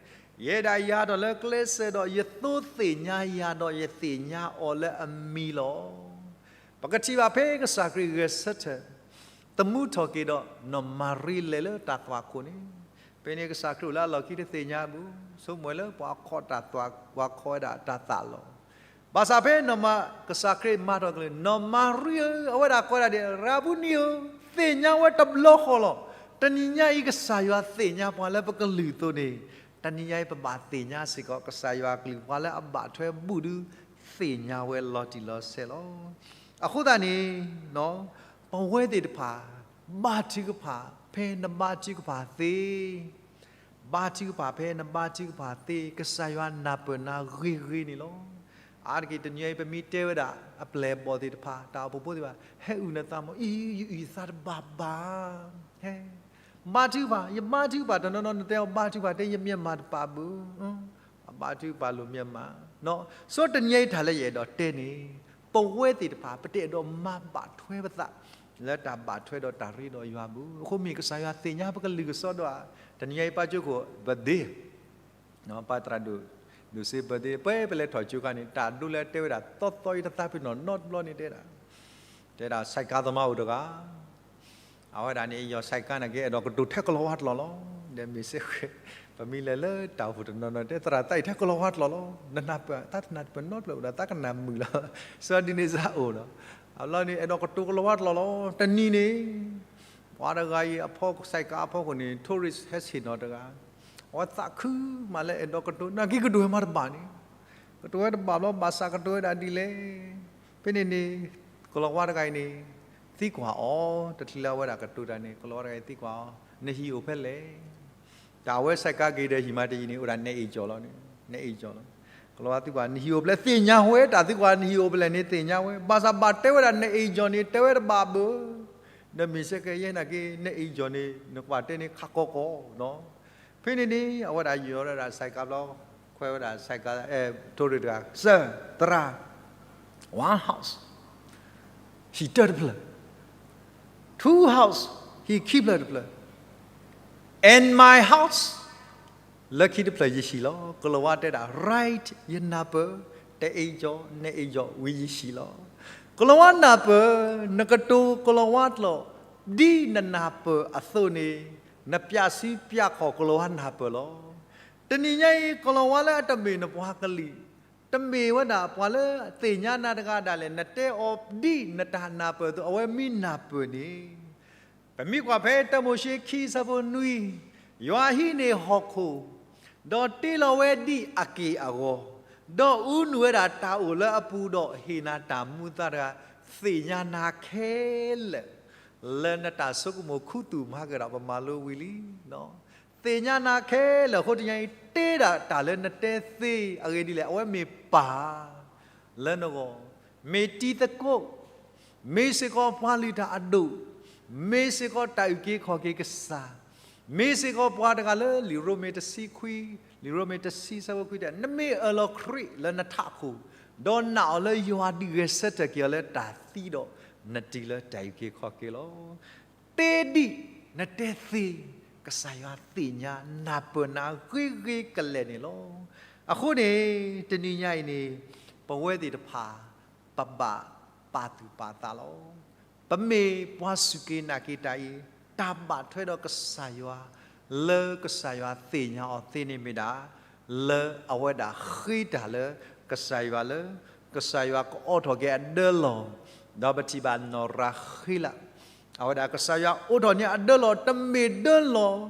ယဲဒၣ်ယၤဒီးလၢကျဲစၢၤဒီးယသိသ့ၣ်ညါယၤဒီးယသ့ၣ်ညါအီၤလၢအမံၤလီၤ. ပကထံၣ်ဘၣ်ဖဲကစၢ်ခရံာ်ဂဲၤဆၢထၢၣ် သမူထီၣ်က့ၤဒီးနီၢ်မၤရံလဲၤလၢတၢ်သွၣ်ခိၣ်န့ၣ်, ဖဲန့ၣ်ကစၢ်ခရံာ်အိၣ်လၢအလီၢ်ခံတသ့ၣ်ညါဘူး, ဆိကမိၣ်ဝဲလၢပှၤခီတၢ်သွၣ် ပှၤခီဝဲဒၣ်တၢ်သးလီၤ. ဘၣ်ဆၣ်ဖဲနီၢ်မၤ ကစၢ်ခရံာ်မၤထီၣ်ကလုၢ် နီၢ်မၤရံဧၢ, အဝဲဒၣ်ကိးဒၣ်ဒ် ရၤဘူနံဧၢ, သ့ၣ်ညါဝဲတဘျီဃီလီၤ. တနံၤညါအံၤကစၢ်ယွၤသ့ၣ်ညါပှၤလၢပကလုၢ်အသိးန့ၣ်, တနံၤညါအံၤပဘၣ်သ့ၣ်ညါစ့ၢ်ကီး ကစၢ်ယွၤအကလုၢ် ပှၤလၢအဘၣ်ထွဲဘူၣ်ဒု သ့ၣ်ညါဝဲလီၤတံၢ်လီၤဆဲးလီၤ. အဃိသတးန့ၣ် ပဝဲသ့ၣ်တဖၣ် ဘါထုကဖၣ်ဖဲနဘါထုကဖၣ်သ့, ဘါထုကဖၣ်ဖဲနဘါထုကဖၣ်သ့, ကစၢ်ယွၤနၢ်ပၢၢ်နၤဂ့ၤဂ့ၤန့ၣ်လီၤ. အါတက့ၢ်တနံၤအံၤ ပမ့ၢ်တဲဝဲဒၣ် အပျဲၢ်အဘီၣ်သ့ၣ်တဖၣ် တၢ်အိၣ်ဖှိၣ်ဖိသ့ၣ်တဖၣ် ဟဲအုၣ်နသးမ့ၢ် အံၤ ယအုၣ်ယသးတဘၣ်ဘၣ်, ဟဲ ဘါထုကဖၣ်, ယဘါထုကဖၣ်တနီၤနီၤ နတဲအီၤဘါထုကဖၣ် တဲယမ့ၢ်မၤတပာ်ဘၣ်, အဘါထုကဖၣ်လိာ်မ့ၢ်မၤ, ဆိတနံၤအံၤတၢ်လၢယအဲၣ်ဒိးတဲန့ၣ်, ပဝဲသ့ၣ်တဖၣ် ပတအဲၣ်ဒိးမၤဘၣ်ထွဲပသး လၢတၢ်ဘၣ်ထွဲဒီးတၢ်ရ့ဒီးယွၤဘၣ်. အဃိမ့ၢ်ကစၢ်ယွၤသ့ၣ်ညါပကလုၢ်ကစီဒီဧါ, တနံၤအံၤပၢ်ကၠိခိၣ် birthday ပၢ်သရၣ်ဒိၣ် ဒိၣ်စ့ birthday ပှဲၤပလဲၤထီၣ်ကၠိခါန့ၣ် တၢ်ဒိလၢတဲဝဲဒၣ်သီသီအံၤ တသးပ့ၤနီၣ်နီတဘျီန့ၣ်တဲဒၣ်, တဲဒၣ် ဆိုင်ကယ်သမား အိၣ်တဂၤ အဝဲဒၣ်န့ၣ် ယီၤ ဆိုင်ကယ် နာ်က့ အဲၣ်ဒိးကတိၤထဲကလီၤဝါတလီၢ်လီၤ. ဒီးမ့ၢ်စ့ၢ်ကီး ပမ့ၢ်လဲၤလၢတၢ်အိၣ်ဖှိၣ်တနီၤနီၤ တဲသရၣ် သးအံၤထဲကလီၤဝါတလီၢ်လီၤ. နနၢ်ပၢၢ် သးတနၢ်တပၢၢ်နီတဖျၢၣ်အိၣ်ဒီး သးကနၣ်မုာ်လီၤ. စီၤဒ်န့ၣ်စ့ၢ်အိၣ်ဒီး အလီၢ်န့ၣ် အဲၣ်ဒိးကတိၤကလီၤဝါတလီၢ်လီၤ. တနံၤန့ၣ် ပှၤတဂၤအံၤအဖီ ဆိုင်ကယ် အဖီခိၣ်န့ၣ် tourist ဟဲဆ့ၣ်နီၤတဂၤ, အဝဲသးခုမးလၢအဲၣ်ဒိးကတိၤ နာ်က့ကတိၤဝဲမးတဘၣ်န့ၣ်, ကတိၤဝဲတဘၣ်ဘျီ ဘၣ်ဆၣ်ကတိၤဝဲဒၣ်ဒ်လဲၣ်. ဖဲန့ၣ်န့ၣ် ကလီၤဝါတဂၤအံၤန့ၣ် သံကွၢ်အီၤ, တချုးလၢအဝဲဒၣ်ကတိၤတၢ်န့ၣ် ကလီၤဝါတဂၤအံၤသံကွၢ်အီၤ, နဟံၣ်အိၣ်ဖဲလဲၣ်. တၢ်ဝဲ ဆိုင်ကယ် က့ၤဒီးဟံၣ်မးတယံာ်န့ၣ် အိၣ်ဒၣ် နှစ်အိမ်ကျော် လီၤန့ၣ်, နှစ်အိမ်ကျော် လီၤ. ကလီၤဝါသံကွၢ် နဟံၣ်အိၣ်ဖဲလဲၣ် သ့ၣ်ညါဝဲ, တၢ်သံကွၢ်နဟံၣ်အိၣ်ဖဲလဲၣ်န့ၣ် သ့ၣ်ညါဝဲ, ဘၣ်ဆၣ်ဘၣ်တဲဝဲဒၣ် နှစ်အိမ်ကျော် န့ၣ် တဲဝဲတဘၣ်ဘၣ်. ဒီးမ့ၢ်စ့ၢ်ကီးယဲနာ်က့ နှစ်အိမ်ကျော် န့ၣ် နကွၢ်တဲန့ၣ် ခးကီကီနီၤ. ဖဲန့ၣ်န့ၣ် အဝဲဒၣ်ယီၤဝဲဒၣ် ဆိုင်ကယ် ဘျီ, ခွဲးဝဲဒၣ် ဆိုင်ကယ် tourist တဂၤ, စၢၢ်, သရၣ်, one house ဟံၣ်တၢတဖျၢၣ်, two house ဟံၣ်ခံဖျၢၣ်တဖျၢၣ်, and my house လၢခံတဖျၢၣ်ယဟံၣ်လီၤ. ကလီၤဝါတဲဒၣ် right ယနၢ်ပၢၢ်, တစ်အိမ်ကျော်, နှစ်အိမ်ကျော် ဝံၤယဟံၣ်လီၤ. ကလီၤဝါနၢ်ပၢၢ်, နကတိၤကလီၤဝါတလီၢ်, ဒ်နနၢ်ပၢၢ်အသိးန့ၣ်, နပျးစုပျးခီၣ်ကလီၤဝါနၢ်ပၢၢ်လီၤ. တနံၤညါအံၤ ကလီၤဝါလၢအတမ့ၢ်နပှၤကလုာ်, တမ့ၢ်ဝဲဒၣ်ပှၤလၢသ့ၣ်ညါနၤတဂၤဒၣ်လဲာ်, နတဲအီၤဒ်နတၢ်နၢ်ပၢၢ်အသိး အဝဲမ့ၢ်နၢ်ပၢၢ်န့ၣ်, ပမ့ၢ်ကွၢ်ဖဲ တၢမိၤၡ့ခံ ဆၢဖိနွံ, ယွၤဟံးန့ၢ်ဟီၣ်ခိၣ်, ဒီးတ့လီၤဝဲဒ်အက့ၢ်အဂီၤ, ဒီးအူနုာ်ဝဲဒၣ်တၢ်အိၣ်လၢအပူၤ, ဒီးဟ့ၣ်နၤတၢ်မူသးတဂၤ, သ့ၣ်ညါနၤခဲလၢာ်, လၢနတၢ်ဆိကမိၣ်ခူသူၣ်မၤကဒီး ပမၤလိဝံၤလံနီၤ. သ့ၣ်ညါနၤခဲလၢာ်အဃိတနံၤအံၤ တ့ဒၣ်တၢ်လၢနတဲသ့အဂ့ၢ်ဒ်လဲၣ်, အဝဲမ့ၢ်ပၢ်လၢနဂီၢ်, မ့ၢ်တံၤသကိး, မ့ၢ်စ့ၢ်ကီးပှၤလုၢ်တၢ်အဒိၣ်, မ့ၢ်စ့ၢ်ကီးတၢ်အုၣ်က့ၤခီၣ်က့ၤကစၢ်, မ့ၢ်စ့ၢ်ကီးပှၤတဂၤလၢလံာ်ရိမ့ၤတဆံခွံ, လံာ်ရိမ့ၤတဆံဆၢဖိခွံတဲ နမ့ၢ်အၢၣ်လီၤခရံာ်လၢနထးခိၣ်, ဒီးနာ်အီၤလၢယွၤဒုးဂဲၤဆၢထၢၣ်က့ၤအီၤလၢတၢ်သံဒီး, နတံၤလၢတၢ်အုၣ်က့ၤခီၣ်က့ၤလီၤ. တ့ဒံးနတဲသ့, ကစၢ်ယွၤသ့ၣ်ညါနၢ်ပၢၢ်နၤဂ့ၤဂ့ၤကလဲာ်န့ၣ်လီၤ. အဃိန့ၣ် တနံၤညါအံၤန့ၣ် ပဝဲသ့ၣ်တဖၣ် ပဘၣ်ပာ်သူၣ်ပာ်သးလီၤ. ပမ့ၢ်ပှၤစူၢ်က့ၤနာ်က့ၤတၢ်အံၤ, တၢ်ဘၣ်ထွဲဒီးကစၢ်ယွၤ, လၢကစၢ်ယွၤသ့ၣ်ညါအီၤသ့န့ၣ်မ့ၢ်ဒၣ် လၢအဝဲဒၣ်ဃ့တၢ်လၢကစၢ်ယွၤလၢ ကစၢ်ယွၤကအိးထီၣ်က့ၤအဒၢလီၢ်, ဒီးပထံၣ်ဘၣ်နီၢ်ရၤဃ့လး, အဝဲဒၣ်ကစၢ်ယွၤအိးထီၣ်န့ၢ်အဒၢလီၢ် တမ့ၢ်ဒၢလီၢ်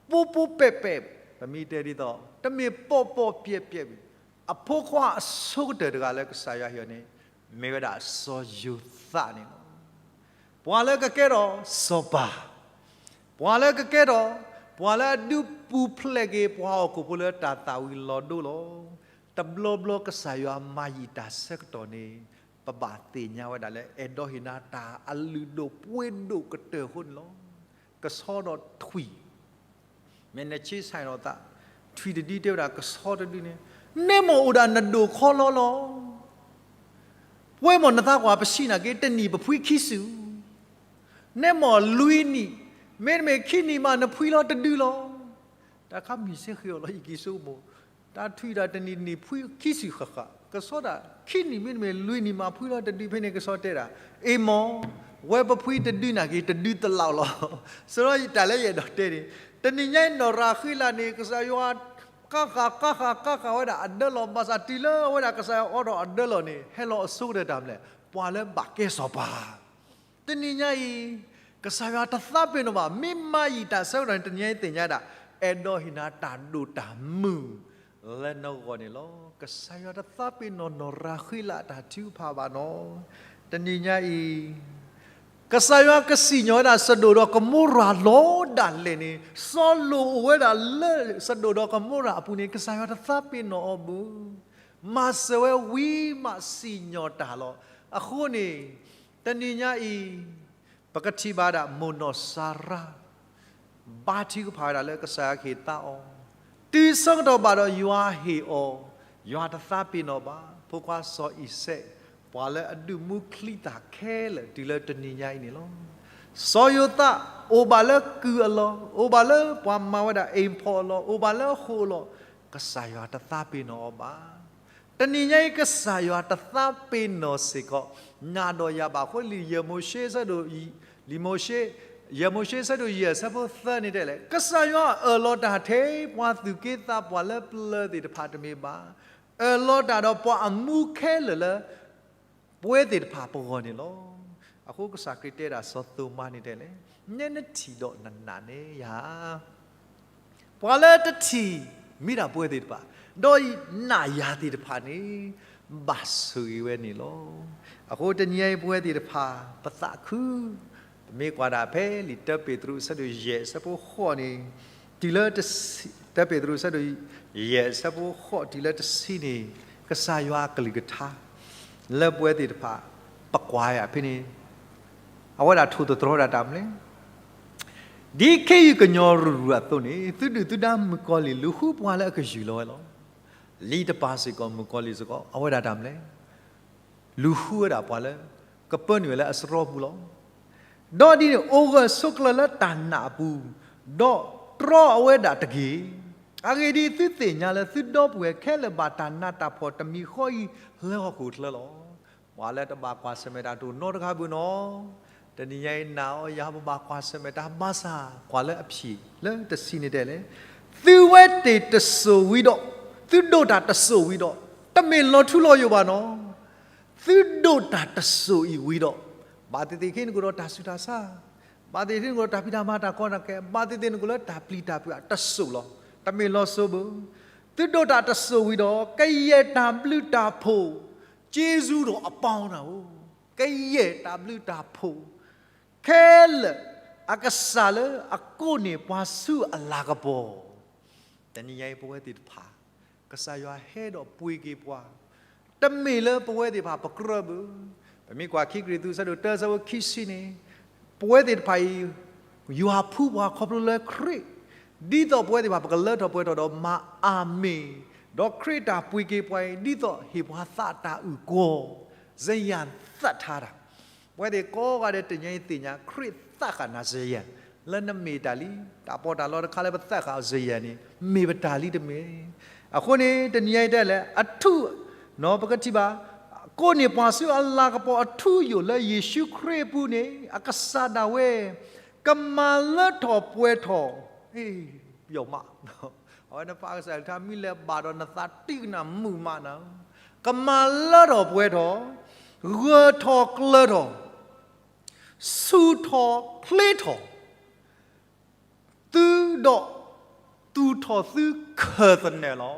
ပူပူပဲာ်ပဲာ်, ပမ့ၢ်တဲဒ်သိး တမ့ၢ်ပီၣ်ပီၣ်ပျဲၢ်ပျဲၢ်, အဖိခွါအဆိကတၢၢ်တဂၤလၢကစၢ်ယွၤဟ့ၣ်အီၤန့ၣ် မ့ၢ်ဝဲဒၣ်စီၤယိၤသးန့ၣ်လီၤ. ပှၤလၢကကဲထီၣ်စီၤပၤ, ပှၤလၢကကဲထီၣ်, ပှၤလၢအဒုးပူၤဖျဲးက့ၤပှၤဟီၣ်ခိၣ်ဖိလၢတၢ်သၣ်ဝံၤလီၤဒိလီၤ. တဘျီဘျီကစၢ်ယွၤမၤယံာ်တၢ်ဆၢကတီၢ်န့ၣ် ပဘၣ်သ့ၣ်ညါဝဲဒၣ်လၢအဲၣ်ဒိးဟ့ၣ်နၤတၢ်အလုၢ်ဒိၣ်ပှ့ၤဒိၣ်ကတၢၢ်အဃိန့ၣ်လီၤ. ကဆီဒီးထွံၣ် မ့ၢ်နဆ့ဆဲၣ်နီၤသး, ထွံၣ်တဒုတဲဝဲဒၣ်ကဆီတဒုန့ၣ်, နဲမ့ၢ်အိၣ်ဒၣ်နဒိၣ်ခီလီလီၤ. ပှဲၤမ့ၢ်နသးကွၢ်ပဆံးနာ်က့ တနံၣ်ပဖှံခံစု, နဲမ့ၢ်လွံၢ်နံၣ်, မ့တမ့ၢ်ခံနံၣ်မးနဖှံလီၤတဒုလီၤ. တၢ်ခါမုၢ်ဆ့ၣ်ဃ့အီၤလီၤ ယကံၢ်စိကမိၣ်, တၢ်ထွံၣ်ဒၣ်တနံၣ်တနံၣ်ဖှံခံစုဃၣ်ဃၣ်, ကဆီဒၣ်ခံနံၣ်မ့တမ့ၢ်လွံၢ်နံၣ်မးဖှံလီၤတဒုဖဲန့ၣ် ကဆီတဲဒၣ်, အ့ၣ်မ့ၢ်, ဝဲပဖှံတဒုနာ်က့ တဒုတလးလီၤ. စရီတၢ်လၢယအဲၣ်ဒိးတဲန့ၣ်, တနံၤညါအံၤနီၢ်ရၤဃ့လးန့ၣ် ကစၢ်ယွၤ ကါဃာ်ကါဃာ်ကါဃာ်ဝဲဒၣ်အဒၢလီၢ် ဘၣ်ဆၣ်တုၤလၢဝဲဒၣ်ကစၢ်ယွၤအိးထီၣ်အဒၢလီၢ်န့ၣ် ဟဲလီၤအဆိကတၢၢ်တၢ်မနုၤလဲၣ်, ပှၤလၢဘၣ်ကဲစီၤပၤ တနံၤညါအံၤ, ကစၢ်ယွၤတသးပ့ၤနီၣ်ဘၣ်, မ့ၢ်မၤယံာ်တၢ်ဆၢကတီၢ်န့ၣ် တနံၤညါအံၤသ့ၣ်ညါဒၣ်, အဲၣ်ဒိးဟ့ၣ်နၤတၢ်ဒိၣ်တၢ်မုၢ်လၢနဂီၢ်န့ၣ်လီၤ. ကစၢ်ယွၤတသးပ့ၤနီၣ်နီၢ်ရၤဃ့လးအတၢ်ထုကဖၣ်ဘၣ်နီၤ. တနံၤညါအံၤ ကစၢ်ယွၤကစံၣ်ညီၣ်ဝဲဒၣ်စဒိၣ်ဒီးကမိရၤလီၤဒၣ်လဲာ်န့ၣ်, စီၤလိာ်အိၣ်ဝဲဒၣ်လၢစဒိၣ်ဒီးကမိရၤအပူၤန့ၣ် ကစၢ်ယွၤတသးပ့ၤနီၣ်အီၤဘၣ်, မၤစၢၤဝဲဝံၤမးစံၣ်ညီၣ်တၢ်လီၤ. အဃိန့ၣ် တနံၤညါအံၤ ပကထံၣ်ဘၣ်ဒၣ်မိၢ်နီၢ်စၤရါ ဘါထုကဖၣ်ဝဲဒၣ်လၢကစၢ်ယွၤကဟ့ၣ်သါအီၤ, တုၤဆၢကတီၢ်ဘၣ်ဒီးယွၤဟ့ၣ်အီၤ, ယွၤတသးပ့ၤနီၣ်ဘၣ် ဖိခွါစီၤအံၤစဲး, ပှၤလၢအဒုးမူချံသၣ်ခဲလၢာ်တုၤလၢတနံၤညါအံၤန့ၣ်လီၤ. စီၤယိၤသး အိၣ်ဘၣ်လၢကုၢ်အလီၢ်, အိၣ်ဘၣ်လၢပှၤမၤဝဲဒၣ်အ့ၣ်ဖီၣ်အလီၢ်, အိၣ်ဘၣ်လၢဃိာ်အလီၢ်, ကစၢ်ယွၤတသးပ့ၤနီၣ်အီၤဘၣ်. တနံၤညါအံၤ ကစၢ်ယွၤတသးပ့ၤနီၣ်စ့ၢ်ကီး နၤဒီးယၤဘၣ်အဃိ လံာ်ယဲၢ်မိၤၡ့ဆၢဒိၣ်, လံာ်မိၤၡ့, ယဲၢ်မိၤၡ့ဆၢဒိၣ်ယဲၢ်ဆၢဖိသၢန့ၣ်တဲလဲၣ်, ကစၢ်ယွၤအၢၣ်လီၤတၢ်ထဲပှၤသူၣ်က့သးပှၢ်လၢပျၢၤသ့ၣ်တဖၣ်တမ့ၢ်ဘၣ်, အၢၣ်လီၤတၢ်ဒီးပှၤအမူခဲလၢာ်လၢ ပဝဲသ့ၣ်တဖၣ်ပဂီၢ်န့ၣ်လီၤ. အဃိကစၢ်ခရံာ်တဲဒၣ်စီၤသိၤမါန့ၣ်တဲလဲၣ်, နဲနထံၣ်ဒီးနနာ်န့ၢ်ယၤ ပှၤလၢတထံၣ်မ့ၢ်ဒၣ်ပဝဲသ့ၣ်တဖၣ်, ဒီးနာ်ယၤသ့ၣ်တဖၣ်န့ၣ် ဘၣ်ဆိၣ်ဂ့ၤဝဲန့ၣ်လီၤ. အဃိတနံၤအံၤပဝဲသ့ၣ်တဖၣ် ပသးခု, ပမ့ၢ်ကွၢ်ဒၣ်ဖဲလံာ်တၢပ့းတရူးဆၢဒိၣ်ယဲၢ်ဆၢဖိဃိးန့ၣ်, တုၤလၢတဆံ, တၢပ့းတရူးဆၢဒိၣ်ယဲၢ်ဆၢဖိဃိးတုၤလၢတဆံန့ၣ်, ကစၢ်ယွၤအကလုၢ်ကထါ လၢပဝဲသ့ၣ်တဖၣ် ပကွၢ်ယၤဖဲန့ၣ် အဝဲဒၣ်ထိၣ်သတြီၤဝဲဒၣ်တၢ်မနုၤလဲၣ်, ဒ်ခ့ယုၢ်ကညီၤရုၢ်ရုၢ်အသိးန့ၣ် သုဒုၣ်သုဒါမုၣ်ကီၤလံၢ်လူၤဃုပှၤလၢအကယူၢ်လီၤဝဲလီၤ. လံာ်တပၤစ့ၢ်ကီးမုၣ်ကီၤလံၢ်စ့ၢ်ကီး အဝဲဒၣ်တၢ်မနုၤလဲၣ်, လူၤဃုဝဲဒၣ်ပှၤလၢ ကပၢနုာ်ဝဲလၢအစရီပူၤလီၤ. ဒီးဒ်န့ၣ် အိၣ်ဂၢၢ်ဆိးကျၢၤလၢတၢ်နာ်အပူၤ, ဒီးတြီအဝဲဒၣ်တက့ၢ်. အဂ့ၢ်ဒ်အံၤ, သုသ့ၣ်ညါလၢသုဒီပုၢ်ဝဲၢ်ခဲလၢာ်ဘၣ်တၢ်နးတၢ်ဖှီၣ်တမံၤဃီအံၤလၢဟီၣ်ခိၣ်ချၢလီၤ. ပှၤလၢတဘၣ်ကွၢ်ဆၢၣ်မဲာ်တၢ်တအိၣ်နီတဂၤဘၣ်နီၤ. တနံၤညါအံၤ နၤအီၤယၤပဘၣ်ကွၢ်ဆၢၣ်မဲာ်တၢ်ဘၣ်ဆၣ် ကွၢ်လၢအဖံးလၢတဆံန့ၣ်တဲလဲၣ်, သုဝဲသ့ၣ်တစိၤဝံၤဒီး, သုဒိးတၢ်တစိၤဝံၤဒီး, တမ့ၢ်လီၤထူလီၤယိာ်ဘၣ်နီၤ. သုဒိးတၢ်တစိၤအံၤဝံၤဒီး, ဘၣ်သ့ၣ်သ့ၣ်က့ၤနကဒီးတၢ်ဆူးတၢ်ဆါ, ဘၣ်သ့ၣ်သ့ၣ်နကဒီးတၢ်ဖံးတၢ်မၤတၢ်ကီတၢ်ခဲ, ဘၣ်သ့ၣ်သ့ၣ်နကဒီးလၢတၢ်ပျံၤတၢ်ဖုးအတစိၤလီၤ. တမ့ၢ်လီၤစိၤဘၣ်. သုဒိးတၢ်တစိၤဝံၤဒီး, ကယဲၢ်တၢ်ဘျုးတၢ်ဖှိၣ်, ကျေးဇူးတော်အပေါင်း နၤဧၢ, ကယဲၢ်တၢ်ဘျုးတၢ်ဖှိၣ် ခဲလၢာ် အကစၢ်လၢအကိးန့ၢ်ပှၤဆူအလၤကပီၤ, တနံၤညါအံၤပဝဲသ့ၣ်တဖၣ်, ကစၢ်ယွၤဟဲဒီးပှ့ၤက့ၤပှၤ, တမ့ၢ်လၢပဝဲသ့ၣ်တဖၣ်ပကြၢးဘၣ်. ပမ့ၢ်ကွၢ်ခံကရံၣ်သူး အဆၢဒိၣ်တၢ အဆၢဖိခံဆံန့ၣ်, ပဝဲသ့ၣ်တဖၣ်အံၤ, ယွၤဖှူပှၤခီဖျိလၢခရံာ်, ဒ်သိးပဝဲသ့ၣ်တဖၣ်ပကလၢထီၣ်ပှဲၤထီၣ်ဒီးမၤအၤမ့ၣ်, ဒီးခရံာ်တၢ်ပှ့ၤက့ၤပှၤအံၤ ဒ်သိးဟ့ၣ်ပှၤသးတၢ်အုၣ်ကီၤ, စယၤသတ်ထားတာ, ပဝဲသ့ၣ်ကိးဂၤဒဲးတနံၤညါအံၤသ့ၣ်ညါ ခရံာ်သတ်ဃာ်နၤစယၤ, လၢနမ့ၢ်တၢ်လံ, တၢ်ပီးတၢ်လီတခါလၢပသတ်ဃာ်အီၤစယၤန့ၣ် မ့ၢ်ပတၢ်လံတမ့ၢ်. အဃိန့ၣ် တနံၤညါအံၤတဲလဲၣ် အထူး, ပကထံၣ်ဘၣ်, ကိးန့ၢ်ပှၤဆူအလၤကပီၤအထူအယိာ်လၢယ့ၣ်ၡူးခရံာ်အပူၤန့ၣ် အကစၢ်ဒၣ်ဝဲ ကမၤလၢထီၣ်ပှဲၤထီၣ်, ပျီမး, အဝဲနပာ်ကစၢ်ယွၤကလုၢ်ကထါ မ့ၢ်လဲၤဘၣ်ဒီးနသးတံၢ်ကနၣ်မုာ်မးနၤ, ကမၤလၢထီၣ်ပှဲၤထီၣ်, ဂၢၢ်ထီၣ်ကျၢၤထီၣ်, ဆူၣ်ထီၣ်ဖျ့ထီၣ် သုဒီးသူၣ်ထီၣ်သုခဲၣ်သနၢၣ်လီၤ.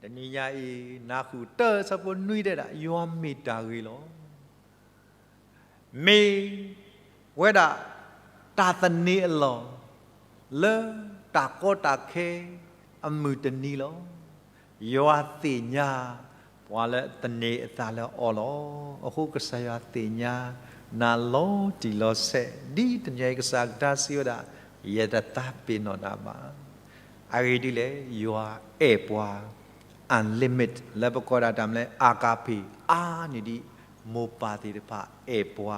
တနံၤညါအံၤ နၤဃုာ်တၢ အဆၢဖိနွံတဲဒၣ် ယွၤမ့ၢ်တၢ်ဂ့ၤလီၤ. မ့ၢ်ဝဲဒၣ်တၢ်သန့ၤအလီၢ် လၢတၢ်ကီတၢ်ခဲအမုၢ်တနံၤလီၤ. ယွၤသ့ၣ်ညါပှၤလၢသန့ၤအသးလၢအီၤလီၤ. အဃိကစၢ်ယွၤသ့ၣ်ညါနၤလီၤတံၢ်လီၤဆဲး ဒ်တနံၤအံၤကစၢ်ကလုၢ်ကထါစံးဝဲဒၣ်, ယတသးပ့ၤနီၣ်နၤဘၣ်. အဂ့ၢ်ဒ်လဲၣ်, ယွၤအဲၣ်ပှၤ unlimited လၢပကိးဒၣ်တၢ်မနုၤလဲၣ် အၤကၤပ့ၤ အါန့ၢ်ဒ်မိၢ်ပၢ်သ့ၣ်တဖၣ်အဲၣ်ပှၤ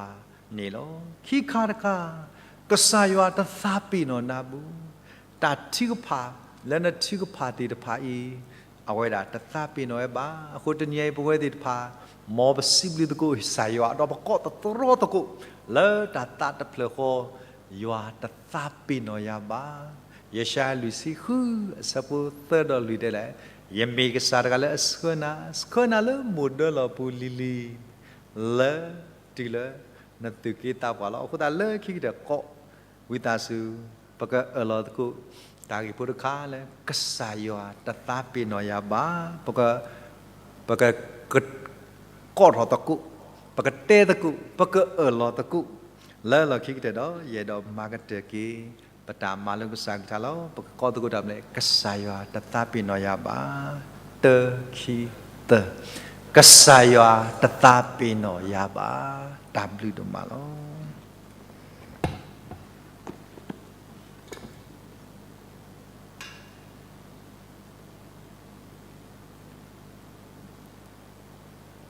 န့ၣ်လီၤ. ခံခါတခါ, ကစၢ်ယွၤတသးပ့ၤနီၣ်နၤဘၣ်. တၢ်ထုကဖၣ်လၢနထုကဖၣ်သ့ၣ်တဖၣ်အံၤ, အဝဲဒၣ်တသးပ့ၤနီၣ်ဝဲဘၣ်. အဃိတနံၤအံၤပဝဲသ့ၣ်တဖၣ်, မ်ပစံးဘျုးသကိးကစၢ်ယွၤ ဒီးပကိးသတြီသကိး လၢတၢ်သးတဖျၢၣ်ဃီ, ယွၤတသးပ့ၤနီၣ်ယၤဘၣ်. ယၡါယၤလွံၢ်ဆံဃု အဆၢဖိသၢဒီးလွံၢ်တဲလဲၣ်, ယမ့ၢ်ကစၢ်တဂၤလၢအဆှၢနၤ, ဆှၢနၤလၢမိၢ်ဒၢလီၢ်ပူၤလံၤလံၤ, လၢတုၤလၢနသူၣ်က့သးပှၢ်လီၤ. အဃိသတးလၢခံကတၢၢ်ကိးဝံသးစူၤ, ပကအၢၣ်လီၤသကိး တၢ်ဂ့ၢ်ဖိတခါလၢ ကစၢ်ယွၤတသးပ့ၤနီၣ်ယၤဘၣ်. ပက, ပက, ကကိးထီၣ်သကိး, ပကတဲသကိး, ပကအၢၣ်လီၤသကိး, လၢလီၢ်ခံကတၢၢ်ဒီး ယအဲၣ်ဒိးမၤကတၢၢ်က့ၤ ပတၢ်မၤလိကစၢ်ကလုၢ်ကထါလီၤ. ပကကိးသကိးတၢ်မနုၤလဲၣ်, ကစၢ်ယွၤတသးပ့ၤနီၣ်ယၤဘၣ်. တၢ ခံ သၢ, ကစၢ်ယွၤတသးပ့ၤနီၣ်ယၤဘၣ်. တၢ်ဘျုးဒိၣ်မးလီၤ.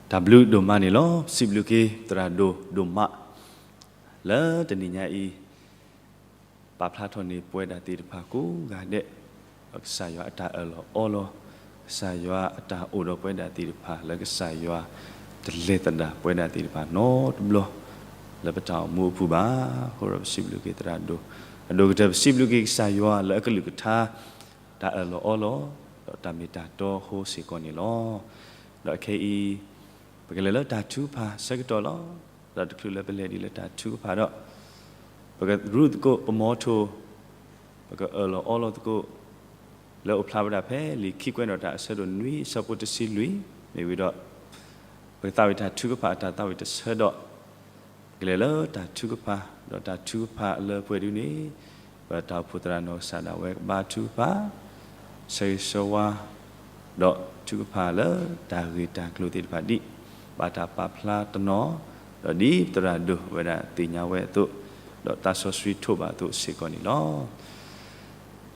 တၢ်ဘျုးဒိၣ်မးန့ၣ်လီၤ. ပစံးဘျုးက့ၤသရၣ်ဒိၣ်ဒိၣ်မး လၢတနံၤညါအံၤ ပာ်ဖျါထီၣ်န့ၢ်ပဝဲဒၣ်သ့ၣ်တဖၣ်ကိးဂၤဒဲး, ဒီးကစၢ်ယွၤအတၢ်အၢၣ်လီၤအီလီၤ, ကစၢ်ယွၤအတၢ်အိၣ်ဒီးပဝဲဒၣ်သ့ၣ်တဖၣ် လၢကစၢ်ယွၤတလဲၤသဒၣ်ပဝဲဒၣ်သ့ၣ်တဖၣ်နီတဘျီ လၢပတၢ်အိၣ်မူအပူၤဘၣ်. အဃိဒီးပစံးဘျုးက့ၤသရၣ်ဒိၣ်, အဒိၣ်ကတၢၢ်ပစံးဘျုးက့ၤကစၢ်ယွၤလၢအကလုၢ်ကထါ တၢ်အၢၣ်လီၤအီလီၤ, ဒီးတၢ်မ့ၢ်တၢ်တီအဃိစ့ၢ်ကီးန့ၣ်လီၤ. ဒီးခဲအံၤ ပကလဲၤလၢတၢ်ထုကဖၣ်ဆၢကတီၢ်လီၤ. ဒီးတချုးလၢပလဲၤဒံးလၢတၢ်ထုကဖၣ်ဒီး ပကရူၢ်သကိးပမီထိၣ်, ပကအၢၣ်လီၤအီလီၤသကိး လၢအိၣ်ဖျါဝဲဒၣ်ဖဲလံာ်ခံကွဲးနီၣ်တၢ်အဆၢဒိၣ်နွံ အဆၢဖိတဆံလွံၢ် မ့ၢ်ဝံၤဒီး ပကသးဝံၣ်တၢ်ထုကဖၣ်အတၢ်သးဝံၣ်တဆၢဒီး ကလဲၤလၢတၢ်ထုကဖၣ်, ဒီးတၢ်ထုကဖၣ်လၢပှဲၤဒုန့ၣ် ပတၢ်အိၣ်ဖှိၣ်သရၣ်နီၢ်ကစၢ်ဒၣ်ဝဲကဘါထုကဖၣ် ဆၢဂ့ၤဆၢဝါ ဒီးထုကဖၣ်လၢတၢ်ဂ့ၢ်တၢ်ကျိၤသ့ၣ်တဖၣ်ဒ် ဘၣ်တၢ်ပာ်ဖျါတနီၤ, ဒီးဒ်သရၣ်ဒိၣ်ဝဲဒၣ်သ့ၣ်ညါဝဲအသိး, ဒီးသးစီဆှံထိးဘၣ်အသိးစ့ၢ်ကီးန့ၣ်လီၤ.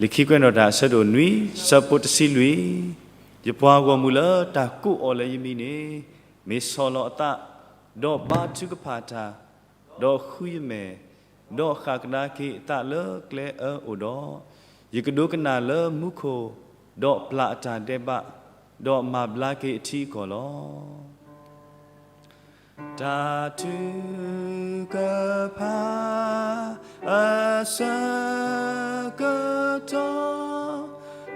လံာ်ခံကွဲးနီၣ်တၢ်အဆၢဒိၣ်နွံ ဆၢဖိတဆံလွံၢ်, ယပှၤဂီၢ်မုၢ်လၢတၢ်ကိးအီၤလၢယမံၤန့ၣ်, မ့ၢ်ဆီၣ်လီၤအသး, ဒီးဘါထုကဖၣ်တၢ်, ဒီးဃုယမဲာ်, ဒီးဃၣ်ကဒါက့ၤအသးလၢကျဲအၢအိၣ်ဒီး, ယကဒိကနၣ်လၢမူခိၣ်, ဒီးပျၢ်အတၢ်ဒဲးဘး, ဒီးမၤဘျါက့ၤအထံအကီၢ်လီၤ. တၢ်ထုကဖၣ်အဆၢကတီၢ်,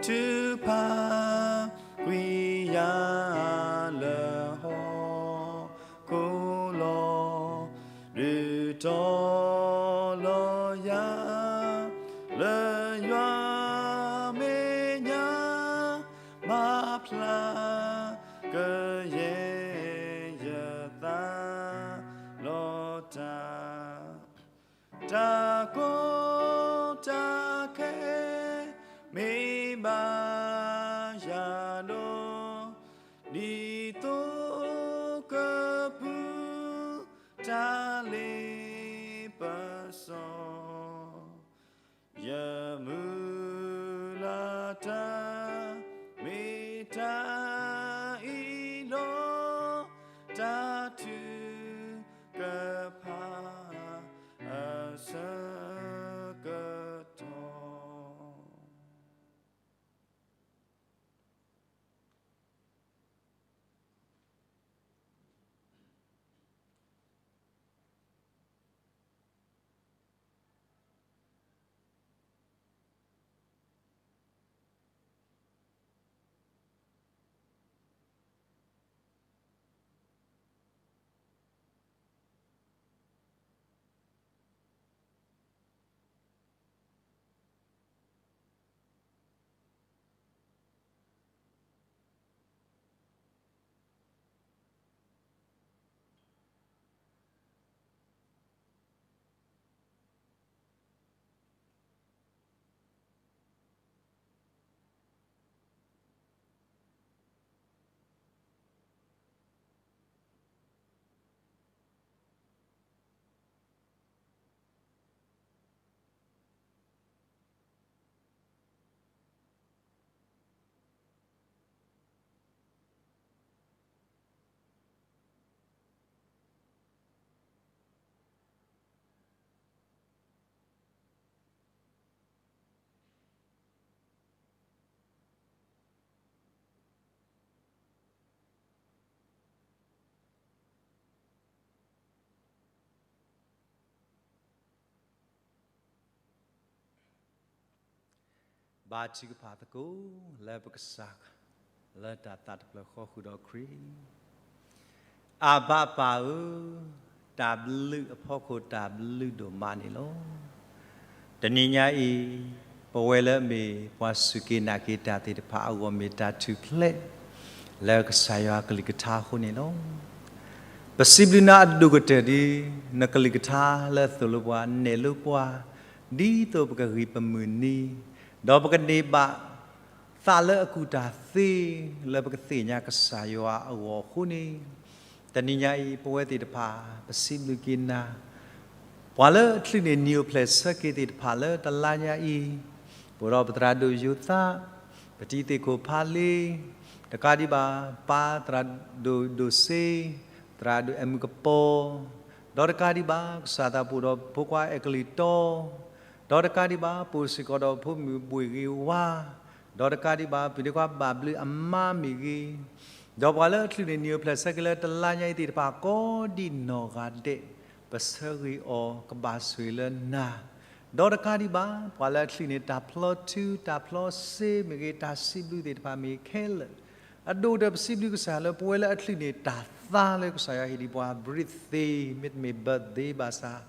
ထုကဖၣ်ကွံာ်ယၤလၢဟီၣ်ခိၣ်လီၤ. ဒုးတီၤလီၤယၤ လၢယွၤမဲာ်ညါ, မၤဖျါကယဲၢ်ယသးလီၤတၢ်. တၢ်ကီတၢ်ခဲ မ့ၢ်ဘၣ်ယၤဒီး ဒ်သိးကပူၤ တၢ်လ့ပစီ ယမုၢ်လၢ်တၢ် မ့ၢ်တၢ်အံၤလီၤ. တၢ်ထုကဖၣ် အဆၢကတီၢ်. ဘါထုကဖၣ်သကိး လၢပကစၢ် လၢတၢ်သးတဖျၢၣ်ဃီဃုာ်ဒီးခရံာ် အၣ်ဘၣ်ပၢ်ဧၢ, တၢ်ဘျုးအဖီခိၣ်တၢ်ဘျုးဒိၣ်မးန့ၣ်လီၤ. တနံၤညါအံၤ ပဝဲလၢအမ့ၢ်ပှၤစူၢ်က့ၤနာ်က့ၤတၢ်သ့ၣ်တဖၣ်အဂီၢ် မ့ၢ်တၢ်ထူၣ်ဖျဲး လၢကစၢ်ယွၤကလုၢ်ကထါအဃိန့ၣ်လီၤ. ပစံးဘျုးနၤအဒိၣ်ကတၢၢ်ဒ် နကလုၢ်ကထါလၢသိၣ်လိပှၤ နဲၣ်လိပှၤ ဒ်သိးပကဂံၢ်ပမုၢ်နံၤ ဒီးပကန့ၢ်ဘၣ် သးလၢအကူၣ်တၢ်သ့ လၢပကသ့ၣ်ညါကစၢ်ယွၤအဂီၢ်အဃိန့ၣ်, တနံၤညါအံၤ ပဝဲသ့ၣ်တဖၣ် ပစံးဘျုးက့ၤနၤ, ပှၤလၢအချုးန့ၢ်နံၣ်အိၣ်ဖျဲၣ်ဆၢက့ၤသ့ၣ်တဖၣ်လၢတလါညါအံၤ, ပအိၣ်ဒီးပသရၣ်ဒိၣ်ယိၤသး, ပတံၤသ့ၣ်ခိၣ်ဖးလ့, တကးဒံးဘၣ် ပၢ်သရၣ်ဒိၣ်ဒိၣ်စ့, သရၣ်ဒိၣ်အဲၣ်မုၣ်ကပီၤ, ဒီးတကးဒံးဘၣ် ကစၢ်သးပူၤဒီးဖိခွါအဲကလံးတီ, ဒီးတကးဒံးဘၣ် ပအိၣ်စ့ၢ်ကီးဒီးဖိမုၣ်ဘှ့ၣ်ဂ့ၤဝါ, ဒီးတကးဒံးဘၣ် ပဒ့ခွါဘၣ်ဘျုးအမါမ့ၢ်ဂ့ၤ, ဒီးပှၤလၢအချုးန့ၢ်နံၣ်အိၣ်ဖျဲၣ်ဆၢက့ၤလၢတလါညါအံၤသ့ၣ်တဖၣ်ကိးဒံးနီၢ်ဂၤဒဲး, ပဆၢဂ့ၤအီၤကဘၣ်ဆိၣ်ဂ့ၤလၢနၤ, ဒီးတကးဒံးဘၣ် ပှၤလၢအချုးန့ၢ်တၢ်ဖျီထု တၢ်ဖျီစ့မ့ၢ်ဂ့ၤ တၢ်စံးဘျုးသ့ၣ်တဖၣ်မ့ၢ်ခဲလၢာ်, အဒိၣ်ကတၢၢ်ပစံးဘျုးကစၢ်လၢပဝဲလၢအချုးန့ၢ်တၢ်သါလၢကစၢ်ယွၤဟ့ၣ်ဒံးပှၤ birthday မ့တမ့ၢ် birthday ဘၣ်ဆၣ်,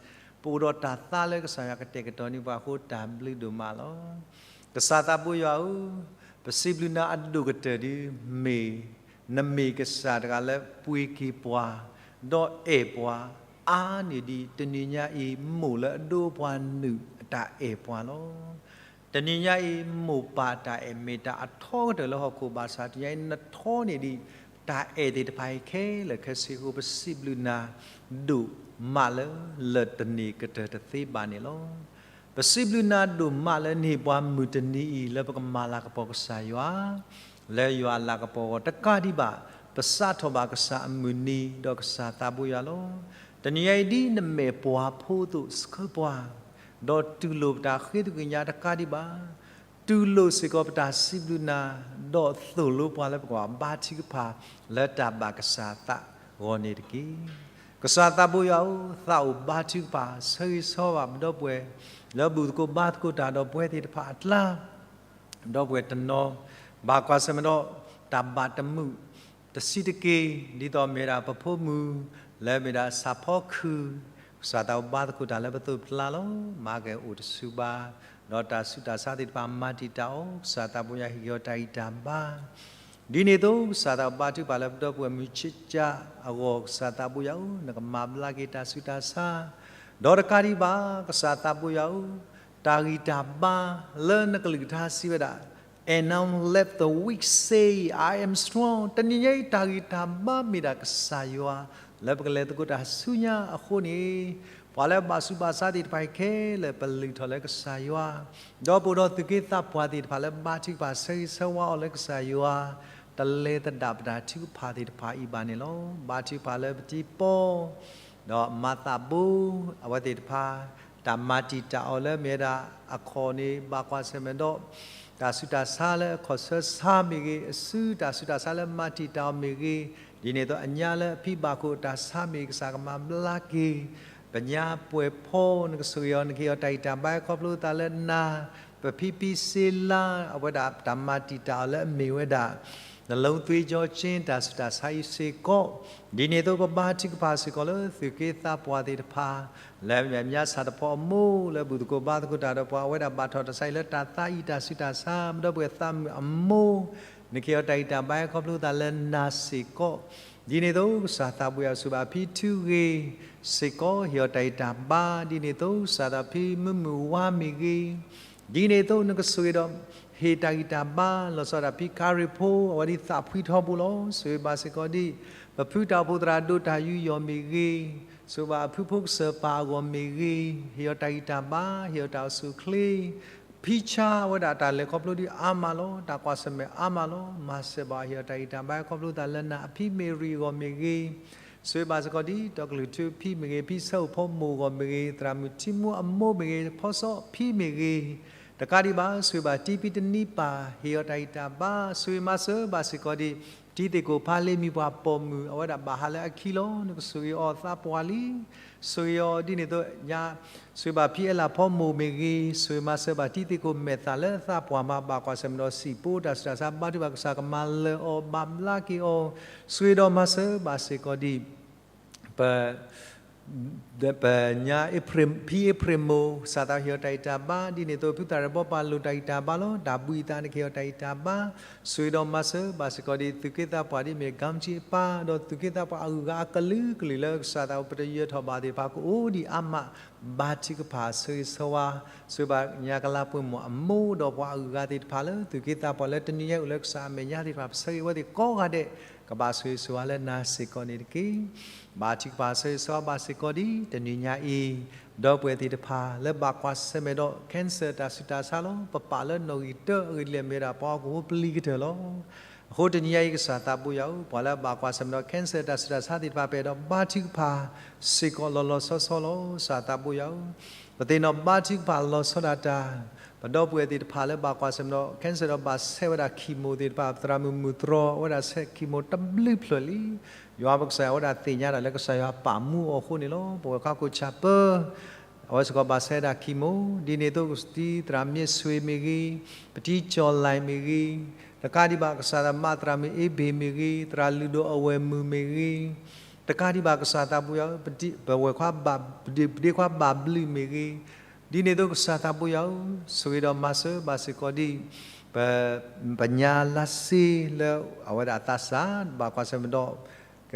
ပအိၣ်ဒီးတၢ်သါလၢကစၢ်ယွၤကတဲာ်ကတီၤန့ၢ်ပှၤအဃိ တၢ်ဘျုးဒိၣ်မးလီၤ. ကစၢ်သးဘိယွၤဧၢ, ပစံးဘျုးနၤအဒိၣ်ကတၢၢ်ဒ်မ့ၢ် နမ့ၢ်ကစၢ်တဂၤလၢပှ့ၤက့ၤပှၤ, ဒီးအဲၣ်ပှၤ, အါန့ၢ်ဒံးတနံၤညါအံၤ မိၢ်လၢအဒိပှၤနုာ်အတၢ်အဲၣ်ပှၤလီၤ. တနံၤညါအံၤ မိၢ်ပၢ်တၢ်အဲၣ်မ့ၢ်တၢ်အထီကတၢၢ်လၢဟီၣ်ခိၣ်ဘၣ်ဆၣ် တနံၤညါအံၤ နထီန့ၢ်ဒံး တၢ်အဲၣ်သ့ၣ်တဖၣ်အံၤခဲလၢာ်ခဲဆ့အဃိ ပစံးဘျုးနၤ ဒိၣ်မးလၢလၢၢ်တန့ၢ်ကတၢၢ်တသ့ဘၣ်န့ၣ်လီၤ. ပစံးဘျုးနၤဒိၣ်မးလၢနဟ့ၣ်ပှၤမုၢ်တနံၤအံၤ လၢပကမၤလၤကပီၤကစၢ်ယွၤ လၢယွၤအလၤကပီၤအဂီၢ် တကးဒံးဘၣ် ပစးထီၣ်ဘၣ်ကစၢ်အမုၢ်နံၤဒီးကစၢ်သးဘိယွၤလီၤ. တနံၤညါအံၤဒ်နမ့ၢ်ပှၤဖိအသိး ဆှၢပှၤ, ဒီးတူၢ်လိာ်ပတၢ်ဃ့သကွံာ်ညါတကးဒံးဘၣ် တူၢ်လိာ်စ့ၢ်ကီးပတၢ်စံးဘျုးနၤ, ဒီးသိၣ်လိပှၤလၢပကဘၣ်ဘါထုကဖၣ် လၢတၢ်ဘၣ်ကစၢ်သးဂီၢ်န့ၣ်တက့ၢ်. ကစၢ်သးဘိယွၤဧၢ, သးအိၣ်ဘါထုကဖၣ် ဆၢဂ့ၤဆၢဝါပဒီပုၢ်ဝဲၢ် လၢဘူၣ်သကိးဘါသကိးတၢ်ဒီးပဝဲသ့ၣ်တဖၣ်အကျါ ဒီပုၢ်ဝဲၢ်တနီၤ ဘၣ်ကွၢ်ဆၢၣ်မဲာ်ဒီး တၢ်ဘၣ်တမုာ် တဆံးတက့ၢ် ဒ်သိးမ့ၢ်ဒၣ်ပဖိမုၣ် လၢမ့ၢ်ဒၣ်ဆၣ်ဖီခုၣ်, ကစၢ်သးဘိဘါသကိးတၢ်လၢပသိးပကျါလီၤ. မၤကအိၣ်တဆူဘၣ်, ဒီးတၢ်ဆူးတၢ်ဆါသ့ၣ်တဖၣ်မၤတံာ်တာ်အီၤ, ကစၢ်သးဘိယွၤဟ့ၣ်အီၤတၢ်ဂံၢ်တၢ်ဘါ ဒ်န့ၣ်အသိး ကစၢ်သးဘိဘါထုကဖၣ်လၢပဒီပုၢ်ဝဲၢ်မုၢ်ဆ့ၣ်ကၠၢ်အဂီၢ်, ကစၢ်သးဘိယွၤဧၢ, နကမၤဘျါက့ၤတၢ်ဆူးတၢ်ဆါ, ဒီးတကးဒံးဘၣ် ကစၢ်သးဘိယွၤဧၢ, တၢ်ဂံၢ်တၢ်ဘါလၢနကလုၢ်ကထါစံးဝဲဒၣ်, And now let the weak say, I am strong. တနံၤညါအံၤ တၢ်ဂံၢ်တၢ်ဘါမ့ၢ်ဒၣ်ကစၢ်ယွၤ လၢပကလဲၤသကိးတၢ်ဆူညါအဃိန့ၣ်, ပှၤလၢဘၣ်ဆူးဘၣ်ဆါသ့ၣ်တဖၣ်ခဲလၢာ် ပလုၢ်ထီၣ်လၢကစၢ်ယွၤ, ဒီးပအိၣ်ဒီးသူၣ်က့သးပှၢ်သ့ၣ်တဖၣ်လၢဘါထုကဖၣ်ဆၢဂ့ၤဆၢဝါအီၤလၢကစၢ်ယွၤ, တလဲၤသဒၣ်ပတၢ်ထုကဖၣ်သ့ၣ်တဖၣ်အံၤဘၣ်န့ၣ်လီၤ. ဘါထုကဖၣ်လၢပတံၤပီ ဒီးမၤသးဘိ အဝဲသ့ၣ်တဖၣ် တၢ်မၤတံာ်တာ်အီၤလၢမ့ၢ်ဝဲဒၣ်အခီၣ်န့ၣ် ဘၣ်ကွၢ်ဆၢၣ်မဲာ်ဒီး တၢ်ဆူးတၢ်ဆါလၢအခီၣ်ဆၢဆါမ့ၢ်ဂ့ၤ, အစုတၢ်ဆူးတၢ်ဆါလၢမၤတံာ်တာ်အီၤမ့ၢ်ဂ့ၤ, ဒ်န့ၣ်အသိးအညါလၢအဖံဘၣ်ခိၣ်တၢ်ဆါမ့ၢ်ဂ့ၤ ကစၢ်ကမၤဘျါက့ၤ, ပညါပှဲၤဖီ နကဆိၣ်ဂ့ၤအီၤ နကဟ့ၣ်အီၤတၢ်ဂံၢ်တၢ်ဘါခီဖျိသးလၢနၤ, ပဖံဖံစ့လါ အဝဲဒၣ်တၢ်မၤတံာ်တာ်အီၤလၢအမ့ၢ်ဝဲဒၣ် နလုံးသွေးကြောချင်း တၢ်ဆူးတၢ်ဆါအံၤစ့ၢ်ကီး, ဒ်န့ၣ်အသိးပဘါထုကဖၣ်စ့ၢ်ကီးလၢသူၣ်က့သးပှၢ်သ့ၣ်တဖၣ် လၢအမဲာ်ညါဆၣ်တဖီအမိၢ် လၢဘူၣ်သကိးဘါသကိးတၢ်ဒီးပှၤ အဝဲဒၣ်ဘၣ်ထီၣ်တၢ်ဆါအံၤလၢတၢ်သးအံၤ တၢ်ဆူးတၢ်ဆါ ပဒီပုၢ်ဝဲၢ်သးမုၣ်အမိၢ်, နကဟ့ၣ်အီၤတၢ်ဂံၢ်တၢ်ဘါခီဖျိသးလၢနၤစ့ၢ်ကီး, ဒ်န့ၣ်အသိးကစၢ်သးဘိယွၤဆိၣ်ဘၣ်ဖံထုဂ့ၤစ့ၢ်ကီး ဟ့ၣ်အီၤတၢ်ဂံၢ်တၢ်ဘါ, ဒ်န့ၣ်အသိးကစၢ်သးဖံမုၢ်မုၢ်ဝါမ့ၢ်ဂ့ၤ, ဒ်န့ၣ်အသိးနကဆိၣ်ဂ့ၤဒီး ဟ့ၣ်တၢ်ဂံၢ်တၢ်ဘါ လီၤဆီဒၣ်တၢ်ဖံကၤရံၣ်ဖိ အဝဲဒ်သးဖှံထီဘိလီၤ. ဆိၣ်ဂ့ၤဘၣ်စ့ၢ်ကီးဒ် ပဖုတၢ်အိၣ်ဖှိၣ်သရၣ်ဒိၣ်တၢ်ယူးယီၣ်မ့ၢ်ဂ့ၤ, ဆိၣ်ဂ့ၤဘၣ်အဖုဖိကစၢၢ်ပၢ်အဂီၢ်မ့ၢ်ဂ့ၤ, ဟ့ၣ်အီၤတၢ်ဂံၢ်တၢ်ဘါ ဟ့ၣ်အီၤတၢ်အိၣ်ဆူၣ်အိၣ်ချ့, ဖံဆါအဝဲဒၣ်တၢ်လဲၤခီဖျိဒ်အါမးလီၤ. တၢ်ကွၢ်ဆၢၣ်မဲာ်အါမးလီၤ. မၤစၢၤဘၣ်ဟ့ၣ်အီၤတၢ်ဂံၢ်တၢ်ဘါခီဖျိသးလၢနၤအဖံမ့ၢ်ရံအဂီၢ်မ့ၢ်ဂ့ၤ, ဆိၣ်ဂ့ၤဘၣ်စ့ၢ်ကီးဒ် တီကလုၢ်ထူဖံမ့ၢ်ဂ့ၤ, ဖံဆၢအိၣ်ဖီမိၢ်အဂီၢ်မ့ၢ်ဂ့ၤ, သရၣ်မုၣ်ထံမူအမိၢ်မ့ၢ်ဂ့ၤ, ဖီစီဖံမ့ၢ်ဂ့ၤ, တကးဒံးဘၣ် ဆိၣ်ဂ့ၤဘၣ်တံဖံတနံပၢ် ဟ့ၣ်အီၤတၢ်ဂံၢ်တၢ်ဘါ, ဆိၣ်ဂ့ၤမၤစၢၤဘၣ်စ့ၢ်ကီးဒ် တံၤသ့ၣ်ကိၣ်ဖးလ့မံၤပှၢ်ပိာ်မုၣ် အဝဲဒၣ်ဘၣ်ဟးလၢအခံလီၤ. နကဆိၣ်ဂ့ၤအီၤသးပှၢ်လံ. ဆိၣ်ဂ့ၤအီၤဒ်န့ၣ်အသိးညါ ဆိၣ်ဂ့ၤဘၣ်ဖံအဲလးဖီမိၢ်မ့ၢ်ဂ့ၤ, ဆိၣ်ဂ့ၤမၤစၢၤဘၣ်တံၤသ့ၣ်ကိၣ်မဲာ်သၣ်လၢသးပှၢ်မၤ ဘၣ်ကွၢ်ဆၢၣ်မဲာ်ဒီးစံၣ်ပိတၢ်ဆူးတၢ်ဆါ ဘါထုကဖၣ်ကစၢ်ကမၤလၢာ်အီၤ ဘၣ်ဘျါက့ၤအီၤ, ဆိၣ်ဂ့ၤဒီးမၤစၢၤဘၣ်စ့ၢ်ကီးဒ် ပ ပညါ ဖံအ့ဖြ့ၣ်မိၢ် ကစၢ်သးဟ့ၣ်အီၤတၢ်ဂံၢ်တၢ်ဘါ, ဒ်န့ၣ်အသိး ဖုသရၣ်ဒီးဘီပၢ်လိၣ်တၢ်ဂံၢ်တၢ်ဘါလီၤ. တၢ်ဘှံးအသးန့ၣ် ကဟ့ၣ်အီၤတၢ်ဂံၢ်တၢ်ဘါ, ဆိၣ်ဂ့ၤဒီးမၤစၢၤဘၣ်စ့ၢ်ကီးဒ် သူၣ်က့သးပှၢ်ဒ်မ့ၢ် ကၠံကၠံအပၢ် ဒီးသူၣ်က့သးပှၢ်အဂုၤအဂၤအကလုာ်ကလုာ်လၢကစၢ်သး ပတယၢၤထီၣ်ဘၣ်သ့ၣ်တဖၣ် ကအိၣ်ဒံးအါမး ဘါထုကဖၣ်ဆၢဂ့ၤဆၢဝါ, ဆိၣ်ဂ့ၤဘၣ်ညါကလါပှ့ၤမိၢ်အမိၢ် ဒီးပှၤအဂုၤအဂၤသ့ၣ်တဖၣ်လၢ သူၣ်က့သးပှၢ်လၢတနံၤညါအံၤအိၣ်လၢကစၢ်အမဲာ်ညါသ့ၣ်တဖၣ် ပဆၢဂ့ၤဝဲသ့ၣ်ကိးဂၤဒဲး ကဘၣ်ဆိၣ်ဂ့ၤဆိၣ်ဝါလၢနၤစ့ၢ်ကီးန့ၣ်တက့ၢ်. ဘါထုကဖၣ်ဆၢဂ့ၤဆၢဝါဘၣ်စ့ၢ်ကီးဒ်တနံၤညါအံၤ ဒီပုၢ်ဝဲၢ်သ့ၣ်တဖၣ်လၢဘၣ်ကွၢ်ဆၢၣ်မဲာ်ဒီး cancer တၢ်ဆူးတၢ်ဆါလီၤ. ပပာ်လၢနီၣ်ဂံၢ်တၢအဂ့ၢ်ဒ်လဲၣ်မ့ၢ်ဝဲဒၣ် ပှၤဟီၣ်ကဝီၤပျံၤကတၢၢ်လီၤ. အဃိတနံၤညါအံၤ ကစၢ်သးဘိယွၤဧၢ, ပှၤလၢဘၣ်ကွၢ်ဆၢၣ်မဲာ်ဒီး cancer တၢ်ဆူးတၢ်ဆါသ့ၣ်တဖၣ် ပအဲၣ်ဒိးဘါထုကဖၣ်စ့ၢ်ကီးလီၤလီၤဆီဆီလီၤ. ကစၢ်သးဘိယွၤဧၢ, ပသ့ၣ်နီၣ်ဘါထုကဖၣ်လီၤဆီဒၣ်တၢ် ပဒီပုၢ်ဝဲၢ်သ့ၣ်တဖၣ်လၢဘၣ်ကွၢ်ဆၢၣ်မဲာ်ဒီး cancer ဒီးဘၣ်ဆဲးဝဲဒၣ် chemo သ့ၣ်တဖၣ် သရၣ်မုၣ်မုၢ်တြီၤ အဝဲဒၣ်ဆဲး chemo တဘျုးဖျၢၣ်လံ. ယွၤပကစၢ်ယွၤဝဲဒၣ်သ့ၣ်ညါတၢ်လၢကစၢ်ယွၤပာ်မူအီၤအဃိန့ၣ်လီၤ. ပဝဲၢ်ခွါကိၣ်ဆၣ်ပၢ အဝဲစ့ၢ်ကီးဘၣ်ဆဲးဝဲဒၣ် chemo ဒ်န့ၣ်အသိး ပတံၤသရၣ်မ့ၢ်ဆွ့ၣ်မ့ၢ်ဂ့ၤ, ပတံၤကၠီၣ်လဲၣ်မ့ၢ်ဂ့ၤ, တကးဒံးဘၣ်ကစၢ်သးမါသရၣ်မုၣ်အ့ဘ့ၣ်မ့ၢ်ဂ့ၤ, သရၣ်လုၢ်ဒိၣ်အဝဲၢ်မုၣ်မ့ၢ်ဂ့ၤ, တကးဒံးဘၣ်ကစၢ်သးဘိယွၤဧၢ, ပဝဲၢ်ခွါဘၣ် ပဒ့ခွါဘၣ်ဘျုးမ့ၢ်ဂ့ၤ, ဒ်န့ၣ်အသိးကစၢ်သးဘိယွၤဧၢ, ဆိၣ်ဂ့ၤဒီးမၤစၢၤဘၣ်စ့ၢ်ကီးဒ် ပ ပညါလါစ့လၢအဝဲဒၣ်သးစၢ် ဘၣ်ကွၢ်ဆၢၣ်မဲာ်ဒီး က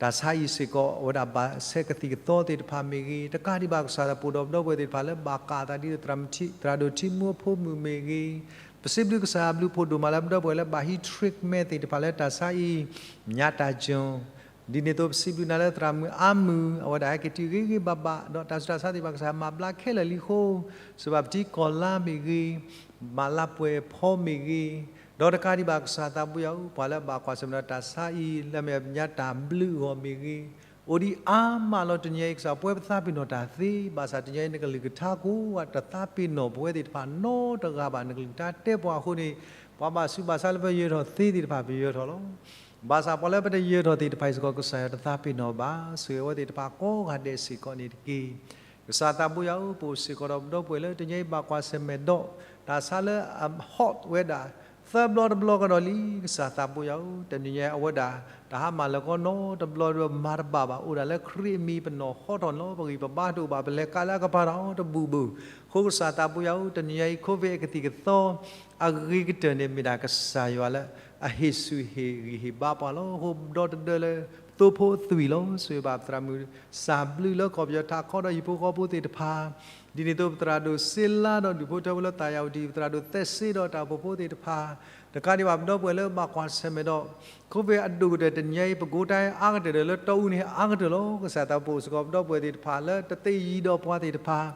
တၢ်ဆါအံၤစ့ၢ်ကီး အဝဲဒၣ်ဘၣ်ဆဲးကသံၣ်ကသီသ့ၣ်တဖၣ်မ့ၢ်ဂ့ၤ, တကးဒံးဘၣ်ကစၢ်သးဘိယွၤ ပဒီပုၢ်ဝဲၢ်သ့ၣ်တဖၣ်လၢဘၣ်ကးအသးဒ်သိး သရၣ်ဒိၣ်ထံမူအဖိမုၣ်မ့ၢ်ဂ့ၤ, ပစံးဘျုးကစၢ်ယွၤဘျုးဖှိၣ်ဒိၣ်မးလၢပဒီပုၢ်ဝဲၢ်လၢဘၣ်ဟံး treatment သ့ၣ်တဖၣ်လၢတၢ်ဆါအံၤ ညါတၢ်ကၠိ ဒ်န့ၣ်အသိးပစံးဘျုးနၤလၢသရၣ်မုၣ်အါမုၢ် အဝဲဒၣ်ဟဲက့ၤတုၤဂ့ၤဂ့ၤဘၣ်ဘၣ် ဒီးတၢ်ဆူးတၢ်ဆါသ့ၣ်တဖၣ်ကစၢ်ယွၤမၤဘျါခဲလၢာ်လံအဃိ, ဆိၣ်ဂ့ၤဘၣ်ပတံၤကီၢ်လါမ့ၢ်ဂ့ၤ, မၤလါပှဲၤဖီမ့ၢ်ဂ့ၤ, ဒီးတကးဒံးဘၣ်ကစၢ်သးဘိယွၤဧၢ, ပှၤလၢဘၣ်ကွၢ်ဆၢၣ်မဲာ်ဒီးတၢ်ဆါအံၤ လၢအမဲာ်ညါတၢ်ဘျုးအဂီၢ်မ့ၢ်ဂ့ၤ, အိၣ်ဒံးအါမးလီၤ. တနံၤအံၤကစၢ်ပဝဲပသးပ့ၤနီၣ်တၢ်သ့, ဘၣ်ဆၣ်တနံၤအံၤနကလုၢ်ကထါကိးဂၤ တသးပ့ၤနီၣ်ပဝဲသ့ၣ်တဖၣ်နီတဂၤဘၣ်. နကလုၢ်ကထါတဲပှၤအဃိန့ၣ်, ပှၤဘၣ်ဆူးဘၣ်ဆါလၢပယၢၤထီၣ်သ့သ့ၣ်တဖၣ် ပယၢၤထီၣ်လီၤ. ဘၣ်ဆၣ်ပှၤလၢပတယၢၤထီၣ်သ့ၣ်တဖၣ်အံၤစ့ၢ်ကီး ကစၢ်ယွၤတသးပ့ၤနီၣ်ဘၣ်. ဆိၣ်ဂ့ၤအဝဲသ့ၣ်တဖၣ်ကိးဂၤဒဲးစ့ၢ်ကီးန့ၣ်တက့ၢ်. ကစၢ်သးဘိယွၤဧၢ, ပအိၣ်စ့ၢ်ကီးဒီးပဒီပုၢ်ဝဲၢ်လၢတနံၤအံၤဘၣ်ကွၢ်ဆၢၣ်မဲာ်ဒီး တၢ်ဆါလၢအ hot ဝဲဒၣ် သၢဘျီတဘျီကဒီးလံ. ကစၢ်သးဘိယွၤဧၢ, တနံၤညါအံၤအဝဲဒၣ် တၢ်ဟါမၢ်လၢကီနီတဘျီဒီးမၤတဘၣ်ဘၣ်, အိၣ်ဒၣ်လၢခရံာ်အမံၤပနီၢ်ဟီထီၣ်န့ၣ်လီၤ. ပဂံၢ်ပဘါတအိၣ်ဘၣ်, ပလဲၤကးလၢအကပၤတၢ်အီၤတဘူၣ်ဘူၣ်. အဃိကစၢ်သးဘိယွၤဧၢ, တနံၤညါအံၤ COVID အကသံၣ်ကသီ အဂ့ၤကတၢၢ်န့ၣ် မ့ၢ်ဒၣ်ကစၢ်ယွၤလၢအဟ့ၣ်ဆူၣ်ဟ့ၣ်ဂံၢ်ဟ့ၣ်ဘါပှၤလီၤ. အဃိဒီတဒၢလၢ သိဖိအသွံၣ်လီၤ. ဆိၣ်ဂ့ၤဘၣ်ပသရၣ်မုၣ်စၢ်ဘျုးလၢကီၢ်ပယီၤထးခီဒီးဟံၣ်ဖိဃီဖိသ့ၣ်တဖၣ်, ဒ်န့ၣ်အသိးပသရၣ်ဒိၣ်စ့လါဒီးဒူၣ်ဖိထၢဖိလၢသးယၤဝတံၣ်, ပသရၣ်ဒိၣ်သဲစ့ဒီးတၢ်အိၣ်ဖှိၣ်ဖိသ့ၣ်တဖၣ်, တကးဒံးဘၣ်ပဒီပုၢ်ဝဲၢ်လၢဘၣ်ကွၢ်ဆၢၣ်မဲာ်ဒီး COVID အဒိၣ်ကတၢၢ်တနံၤအံၤ ပကိးတၢ်အါကတၢၢ်ဒီးလၢတီအူန့ၣ်အါကတၢၢ်လီၤ. ကစၢ်သးပအိၣ်စ့ၢ်ကီးပဒီပုၢ်ဝဲၢ်သ့ၣ်တဖၣ်လၢတသ့ၣ်ယံၤဒီးပှၤသ့ၣ်တဖၣ်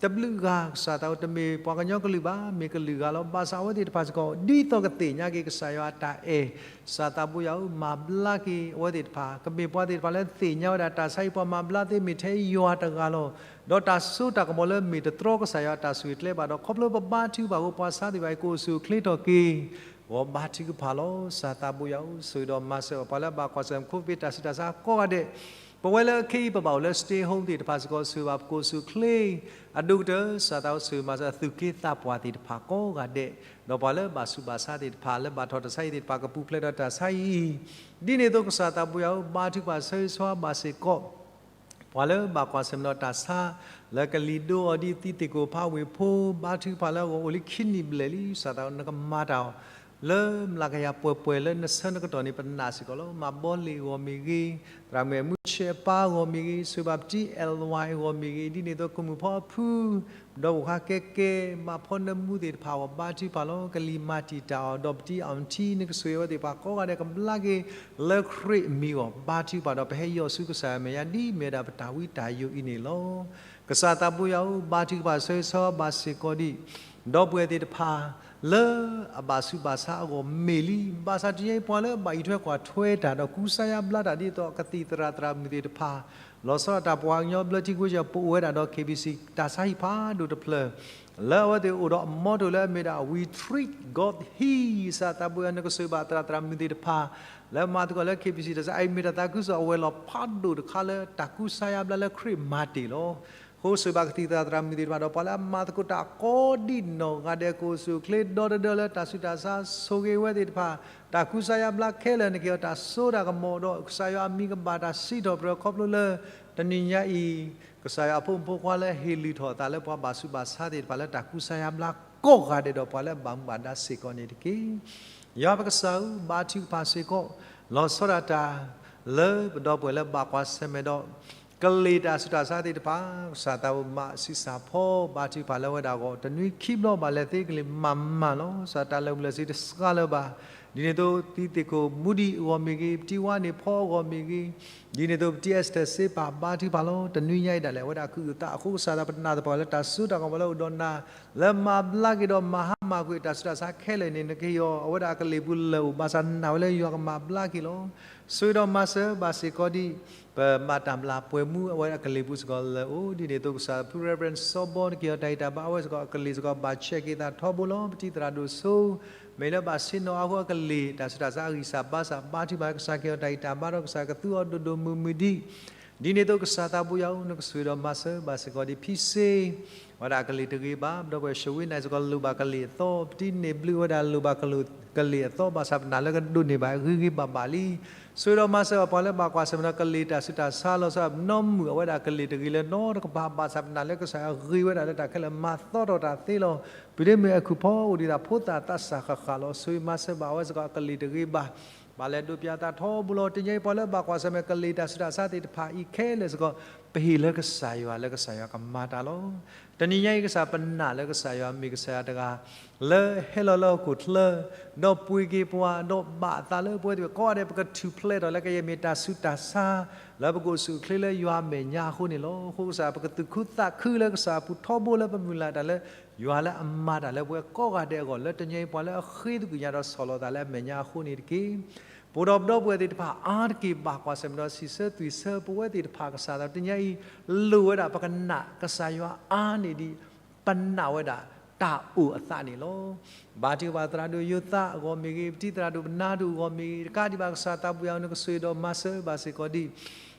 တဘျုးဂၤ ကစၢ်သးအိၣ်တမ့ၢ်ပှၤကညီကလုာ်ဘၣ်, မ့ၢ်ကလုာ်ဂၤလီၤ. ဘၣ်ဆၣ်အဝဲသ့ၣ်တဖၣ်စ့ၢ်ကီး ဒ်သိးကသ့ၣ်ညါက့ၤကစၢ်ယွၤအတၢ်အဲၣ်, ကစၢ်သးဘိယွၤဧၢ မၤဘျါက့ၤအဝဲသ့ၣ်တဖၣ်, ကမ့ၢ်ပှၤသ့ၣ်တဖၣ်လၢသ့ၣ်ညါဝဲဒၣ်တၢ်ဆါဟံၣ် ပှၤမၤဘျါသ့မ့ၢ်ထဲယွၤတဂၤလီၤ. ဒီးတၢ်စိတၢ်ကမီၤလၢမ့ၢ်တတြီကစၢ်ယွၤအတၢ်ဆိၣ်ဂ့ၤကျဲဘၣ်ဒီး ခီဖျိပဘါထုကဖၣ်အဃိ ပှၤဆါသ့ၣ်တဖၣ်အံၤ ကအိၣ်ဆူၣ်အိၣ်ချ့ထီၣ်က့ၤ ဂီၤဘါထုကဖၣ်လီၤ. ကစၢ်သးဘိယွၤဧၢ ဆိၣ်ဂ့ၤဒီးမၤစၢၤပှၤလၢဘၣ်ကွၢ်ဆၢၣ်မဲာ် COVID တၢ်ဆူးတၢ်ဆါကိးဂၤဒဲး, ပဝဲလၢခဲအံၤပဘၣ်အိၣ်လၢ stay home သ့ၣ်တဖၣ်စ့ၢ်ကီး ဆိၣ်ဂ့ၤဘၣ်ပကအိၣ်ဆူၣ်အိၣ်ချ့ အဒိၣ်ကတၢၢ် ကစၢ်သးဘိယွၤဧၢ ဆိၣ်ဂ့ၤမၤစၢၤအသူၣ်က့သးပှၢ်သ့ၣ်တဖၣ်ကိးဂၤဒဲး, ဒီးပှၤလၢဘၣ်ဆူးဘၣ်ဆါသ့ၣ်တဖၣ် လၢဘၣ်ထီၣ်တၢ်ဆါဟံၣ်သ့ၣ်တဖၣ် ကပူၤဖျဲးဒီးတၢ်ဆါဟံၣ်အံၤ, ဒ်န့ၣ်အသိးကစၢ်သးဘိယွၤဧၢ ဘါထုကဖၣ်ဆၢဂ့ၤဆၢဝါဘၣ်စ့ၢ်ကီး ပှၤလၢဘၣ်ကွၢ်ဆၢၣ်မဲာ်ဒီးတၢ်ဆါ လၢကလံၤဒိအီၤဒ်သံသ့ၣ်ကိၣ်ဖးဝ့ၢ်ဖိ ဘါထုကဖၣ်လၢအဂီၢ်အိၣ်လံခံနံၣ်ဘျဲၣ်လံ ကစၢ်သးဘိယွၤဧၢနကမၤတၢ်အီၤ လၢမျးကယၤပှဲၤပှဲၤလၢနဆၢနကတီၢ်န့ၣ် ပနာ်စ့ၢ်ကီးလီၤ. မၤဘီလ့ၣ်အဂီၢ်မ့ၢ်ဂ့ၤ, သရၣ်မုၣ်မူဆဲးအပၢ်အဂီၢ်မ့ၢ်ဂ့ၤ, ဆိၣ်ဂ့ၤဘၣ်ပတံၢ်အဲၣ်ဝါအဂီၢ်မ့ၢ်ဂ့ၤ, ဒ်န့ၣ်အသိးကမူၣ်ဖီအဖု ဒီးအိၣ်ဃါကဲကဲ ဘၣ်ဖီနၢမူသ့ၣ်တဖၣ်အဂီၢ် ဘါထုကဖၣ်လီၤ. ကလံၤမၤတံာ်တာ်အီၤ ဒီးပတံၢ်အီၣ်ထံ နကဆိၣ်ဂ့ၤအဝဲသ့ၣ်တဖၣ်ကိးဂၤဒဲး ကဘျါက့ၤလၢခရံာ်အမံၤအဂီၢ် ဘါထုကဖၣ်ဒီး ပဟဲယီၢ်ဆူကစၢ်ယွၤမဲာ်ညါ ဒ်မ့ၢ်ဝဲဒၣ်ပတၢ်ဝံတၢ်ယိာ်အံၤန့ၣ်လီၤ. ကစၢ်သးဘိယွၤဧၢ ဘါထုကဖၣ်ဆၢဂ့ၤဆၢဝါဘၣ်စ့ၢ်ကီးဒံး ဒီပုၢ်ဝဲၢ်သ့ၣ်တဖၣ် လၢအဘၣ်ဆူးဘၣ်ဆါအဂီၢ်မ့ၢ်လံ. ဘၣ်ဆၣ်တနံၤအံၤ ပှၤလၢအဘၣ်အံးထွဲကွၢ်ထွဲတၢ်ဒီးကူစါယါဘျါတၢ် ဒ်သိးကသံၣ်သရၣ်သရၣ်မုၣ်သ့ၣ်တဖၣ် လီၤဆီဒၣ်တၢ် ပှၤကညီဘျၢထံခဝ့ၡၢၣ် ပအိၣ်ဝဲဒၣ်ဒီး KBC တၢ်ဆါဟံၣ်ဖးဒိၣ်တဖျၢၣ် လၢအဝဲသ့ၣ်အိၣ်ဒီးအမီတိၢ်လၢအမ့ၢ်ဒၣ် We Treat God Here ကစၢ်သးဘိယွၤ နကဆိၣ်ဂ့ၤဘၣ်သရၣ်သရၣ်မုၣ်သ့ၣ်တဖၣ် လၢမၤသကိးလၢ KBC တၢ်ဆါ အအံၤမ့ၢ်တၢ်သးခုကစီၣ်အဝဲၤလီၢ်ဖးဒိၣ်တခါလၢတၢ်ကူစါယါဘျါလၢခရံာ်မၤတ့ၢ်လီၤ. အဃိဆိၣ်ဂ့ၤဘၣ်ကသံၣ်သရၣ်သရၣ်မုၣ်သ့ၣ်တဖၣ်ဒီး ပှၤလၢအမၤသကိးတၢ်ကိးဒံးနီၢ်ဂၤဒဲး ကအိၣ်ဆူၣ်အိၣ်ချ့ဒီတဒၢလၢတၢ်ဆူးတၢ်ဆါ ဆိၣ်ဂ့ၤဝဲသ့ၣ်တဖၣ် တၢ်ကူစါယါဘျါခဲလၢာ်န့ၣ်က့ၤအီၤ တၢ်စိတၢ်ကမီၤဒီး ကစၢ်ယွၤအမံၤကဘၣ်တၢ်စံးထီၣ်ပတြၢၤခီဖျိလၢ တနံၤညါအံၤ ကစၢ်ယွၤအဖိမုၣ်ဖိခွါလၢဟ့ၣ်လုၢ်ထီၣ်အသးလၢပှၤဘၣ်ဆူးဘၣ်ဆါသ့ၣ်တဖၣ်လၢတၢ်ကူစါယါဘျါကိးဂၤဒဲးဒီး ပှၤလၢအဘၣ်မူဘၣ်ဒါစ့ၢ်ကီးန့ၣ်တက့ၢ်. ယွၤပကစၢ်ဧၢ ဘါထုကဖၣ်စ့ၢ်ကီး လီၤဆီဒၣ်တၢ် လၢပဒီပုၢ်ဝဲၢ်လၢဘၣ်ကွၢ်ဆၢၣ်မဲာ်ဒီး ကလံၤတၢ်ဆူးတၢ်ဆါသ့ၣ်တဖၣ် ကစၢ်သးဘိမၤဆံးစၢ်ဖီ ဘါထုကဖၣ်လၢဝဲဒၣ်အဂီၢ် တနွံခံဘျီဘၣ်လဲၤသ့ကလံၤမၤမၢ်လီၤ. ကစၢ်တၢ်လၢာ်ဘူၣ်လၢာ်စ့တစှၤလၢၤဘၣ်. ဒ်န့ၣ်အသိး သံသ့ၣ်ခိၣ်မူဒံးအဂီၢ်မ့ၢ်ဂ့ၤ, ပတံၢ်ဝါန့ၣ်ဖီအဂီၢ်မ့ၢ်ဂ့ၤ, ဒ်န့ၣ်အသိး ပတံၢ်အဲစတၢၢ်စ့ပာ် ဘါထုကဖၣ်လီၤ. တနွံညါအံၤဒၣ်လဲာ် အဝဲဒၣ်ကအုၣ်အသးအဃိ ကစၢ်သးပနာ်သပှၢ်လၢတၢ်စိတၢ်ကမီၤလၢအိၣ်ဒီးနၤ လၢမၤဘျါက့ၤဒီးမၤဟါမၢ်ကွံာ်တၢ်ဆူးတၢ်ဆါခဲလၢာ်န့ၣ် နကဟ့ၣ်အီၤ အဝဲဒၣ်အကလံၤပူၤလၢာ်အိၣ် ဘၣ်ဆၣ်နာ်ဝဲလၢယွၤကမၤဘျါက့ၤလီၤ. ဆိၣ်ဂ့ၤဒီးမၤစၢၤဘၣ်စ့ၢ်ကီးဒံး ပဘၣ်တၢ်မျၢ်ပှဲၤမူအဝဲအကလံၤပူၤစ့ၢ်ကီးလၢာ်အိၣ် ဒ်န့ၣ်အသိးကစၢ်ဖု Reverend စီၤဘီ နကဟ့ၣ်အီၤတၢ်ဂံၢ်တၢ်ဘါ အဝဲစ့ၢ်ကီးအကလံၤစ့ၢ်ကီးဘၣ်ဆဲးက့ၤသးထီဘိလီၤ. ပတံၢ်သရၣ်ဒိၣ်စိ မ့ၢ်လၢဘၣ်ဆ့ၣ်နီၤအဃိအကလံၤ တၢ်ဆူးတၢ်ဆါအဂံၢ်စၢ်ဘါစၢ် ဘါထုကဖၣ်ကစၢ်ကဟ့ၣ်အီၤတၢ်ဂံၢ်တၢ်ဘါဒီး ကစၢ်ကသူအီၤဒိၣ်ဒိၣ်မုၢ်မုၢ်ဒံး ဒ်န့ၣ်အသိးကစၢ်သးဘိယွၤဧၢ နကဆိၣ်ဂ့ၤဒီးမၤစၢၤဘၣ်စ့ၢ်ကီးဒံး ဖံစ့ ဝဲဒၣ်အကလံၤတဂ့ၤဘၣ် ပဒီပုၢ်ဝဲၢ် ရှဝ့နၢ်စ့ၢ်ကီးလိၣ်ဘၣ်ကလံၤအသီ ပတံၢ်န့ၢ်ဘျုးဝဲဒၣ်လိၣ်ဘၣ်ကလံၤအသီ ဘၣ်ဆၣ်ပနာ်လၢကဒိးန့ၢ်ဘၣ်ဂ့ၤဂ့ၤဘၣ်ဘၣ်လံ. ဆိၣ်ဂ့ၤဒီးမၤစၢၤပှၤလၢဘၣ်ကွၢ်ဆၢၣ်မဲာ်ဒီးကလံၤတၢ်ဆူးတၢ်ဆါလီၤဆီ နီၢ်မုၢ်အဝဲဒၣ်ကလံၤတဂ့ၤလၢၤနီတကပၤ ဘၣ်ဆၣ်ပနာ်လၢကစၢ်ယွၤဂ့ၤဝဲဒၣ်လၢတၢ်ခဲလၢာ် မၤသီထီၣ်တၢ်သ့လီၤ. ပဒ့မုၢ်အဲၤခူၣ်ဖီအိၣ်ဒံးသးဖိသၣ်သးစၢ်ဃၣ်ဃၣ်လီၤ. ဆိၣ်ဂ့ၤမၤစၢၤဘၣ်အဝဲစ့ၢ်ကီးအကလံၤတဂ့ၤဘၣ် ဘၣ်လဲၤဒိးပျၢ်သးထီဘိလီၤ. တနံၤအံၤပှၤလၢဘၣ်ကွၢ်ဆၢၣ်မဲာ်ကလံၤတၢ်ဆူးတၢ်ဆါသ့ၣ်တဖၣ်အံၤခဲလၢာ်စ့ၢ်ကီး ပဟ့ၣ်လၢကစၢ်ယွၤလၢကစၢ်ယွၤကမၤတၢ်လီၤ. တနံၤညါအံၤကစၢ်ပနာ်လၢကစၢ်ယွၤမ့ၢ်ကစၢ်ယွၤတဂၤ လၢဟဲလီၤလၢဟီၣ်ခိၣ်ချၢ ဒီးပှ့ၤက့ၤပှၤ ဒီးဘၣ်အသးလၢပဝဲသ့ၣ်ကိးဂၤဒဲး ပကထူၣ်ဖျဲးထီၣ်လၢကယဲၢ်မ့ၢ်တၢ်ဆူးတၢ်ဆါ လၢပကအိၣ်ဆူၣ်အိၣ်ချ့လၢယွၤအမဲာ်ညါအဃိန့ၣ်လီၤ. အဃိကစၢ်ပကသူၣ်ခုသးခုလၢကစၢ်အပူၤထီဘိလၢပမုၢ်လၢ်တၢ်လၢ ယွၤလၢအမၤတၢ်လၢပဝဲကိးဂၤဒဲးအဂီၢ် လၢတနံၤအံၤပှၤလၢအဃ့သကွံၢ်ညါဒီးဆီၣ်လီၤသးလၢအမဲာ်ညါအဃိန့ၣ်တက့ၢ်. ပအိၣ်ဒီးပဒီပုၢ်ဝဲၢ်သ့ၣ်တဖၣ်အါတက့ၢ် ဘၣ်ကွၢ်ဆၢၣ်မဲာ်ဒီးစံးဆၢသွံၣ်ဆၢပဝဲသ့ၣ်တဖၣ်ကစၢ်သး တနံၤအံၤ လိၣ်ဝဲဒၣ်ပကနာ်ကစၢ်ယွၤအါန့ၢ်ဒံး ပနာ်ဝဲဒၣ်တၢ်အိၣ်အသးန့ၣ်လီၤ. ဘါထုကဖၣ်သရၣ်ဒိၣ်ယိၤသးအဂီၢ်မ့ၢ်ဂ့ၤ, ပတံၢ်သရၣ်ဒိၣ်ပနၢ်ဒိၣ်အဂီၢ်မ့ၢ်ဂ့ၤ, တကးဒံးဘၣ်ကစၢ်သးပူၤယၤ နကဆိၣ်ဂ့ၤဒီးမၤစၢၤဘၣ်စ့ၢ်ကီးဒံး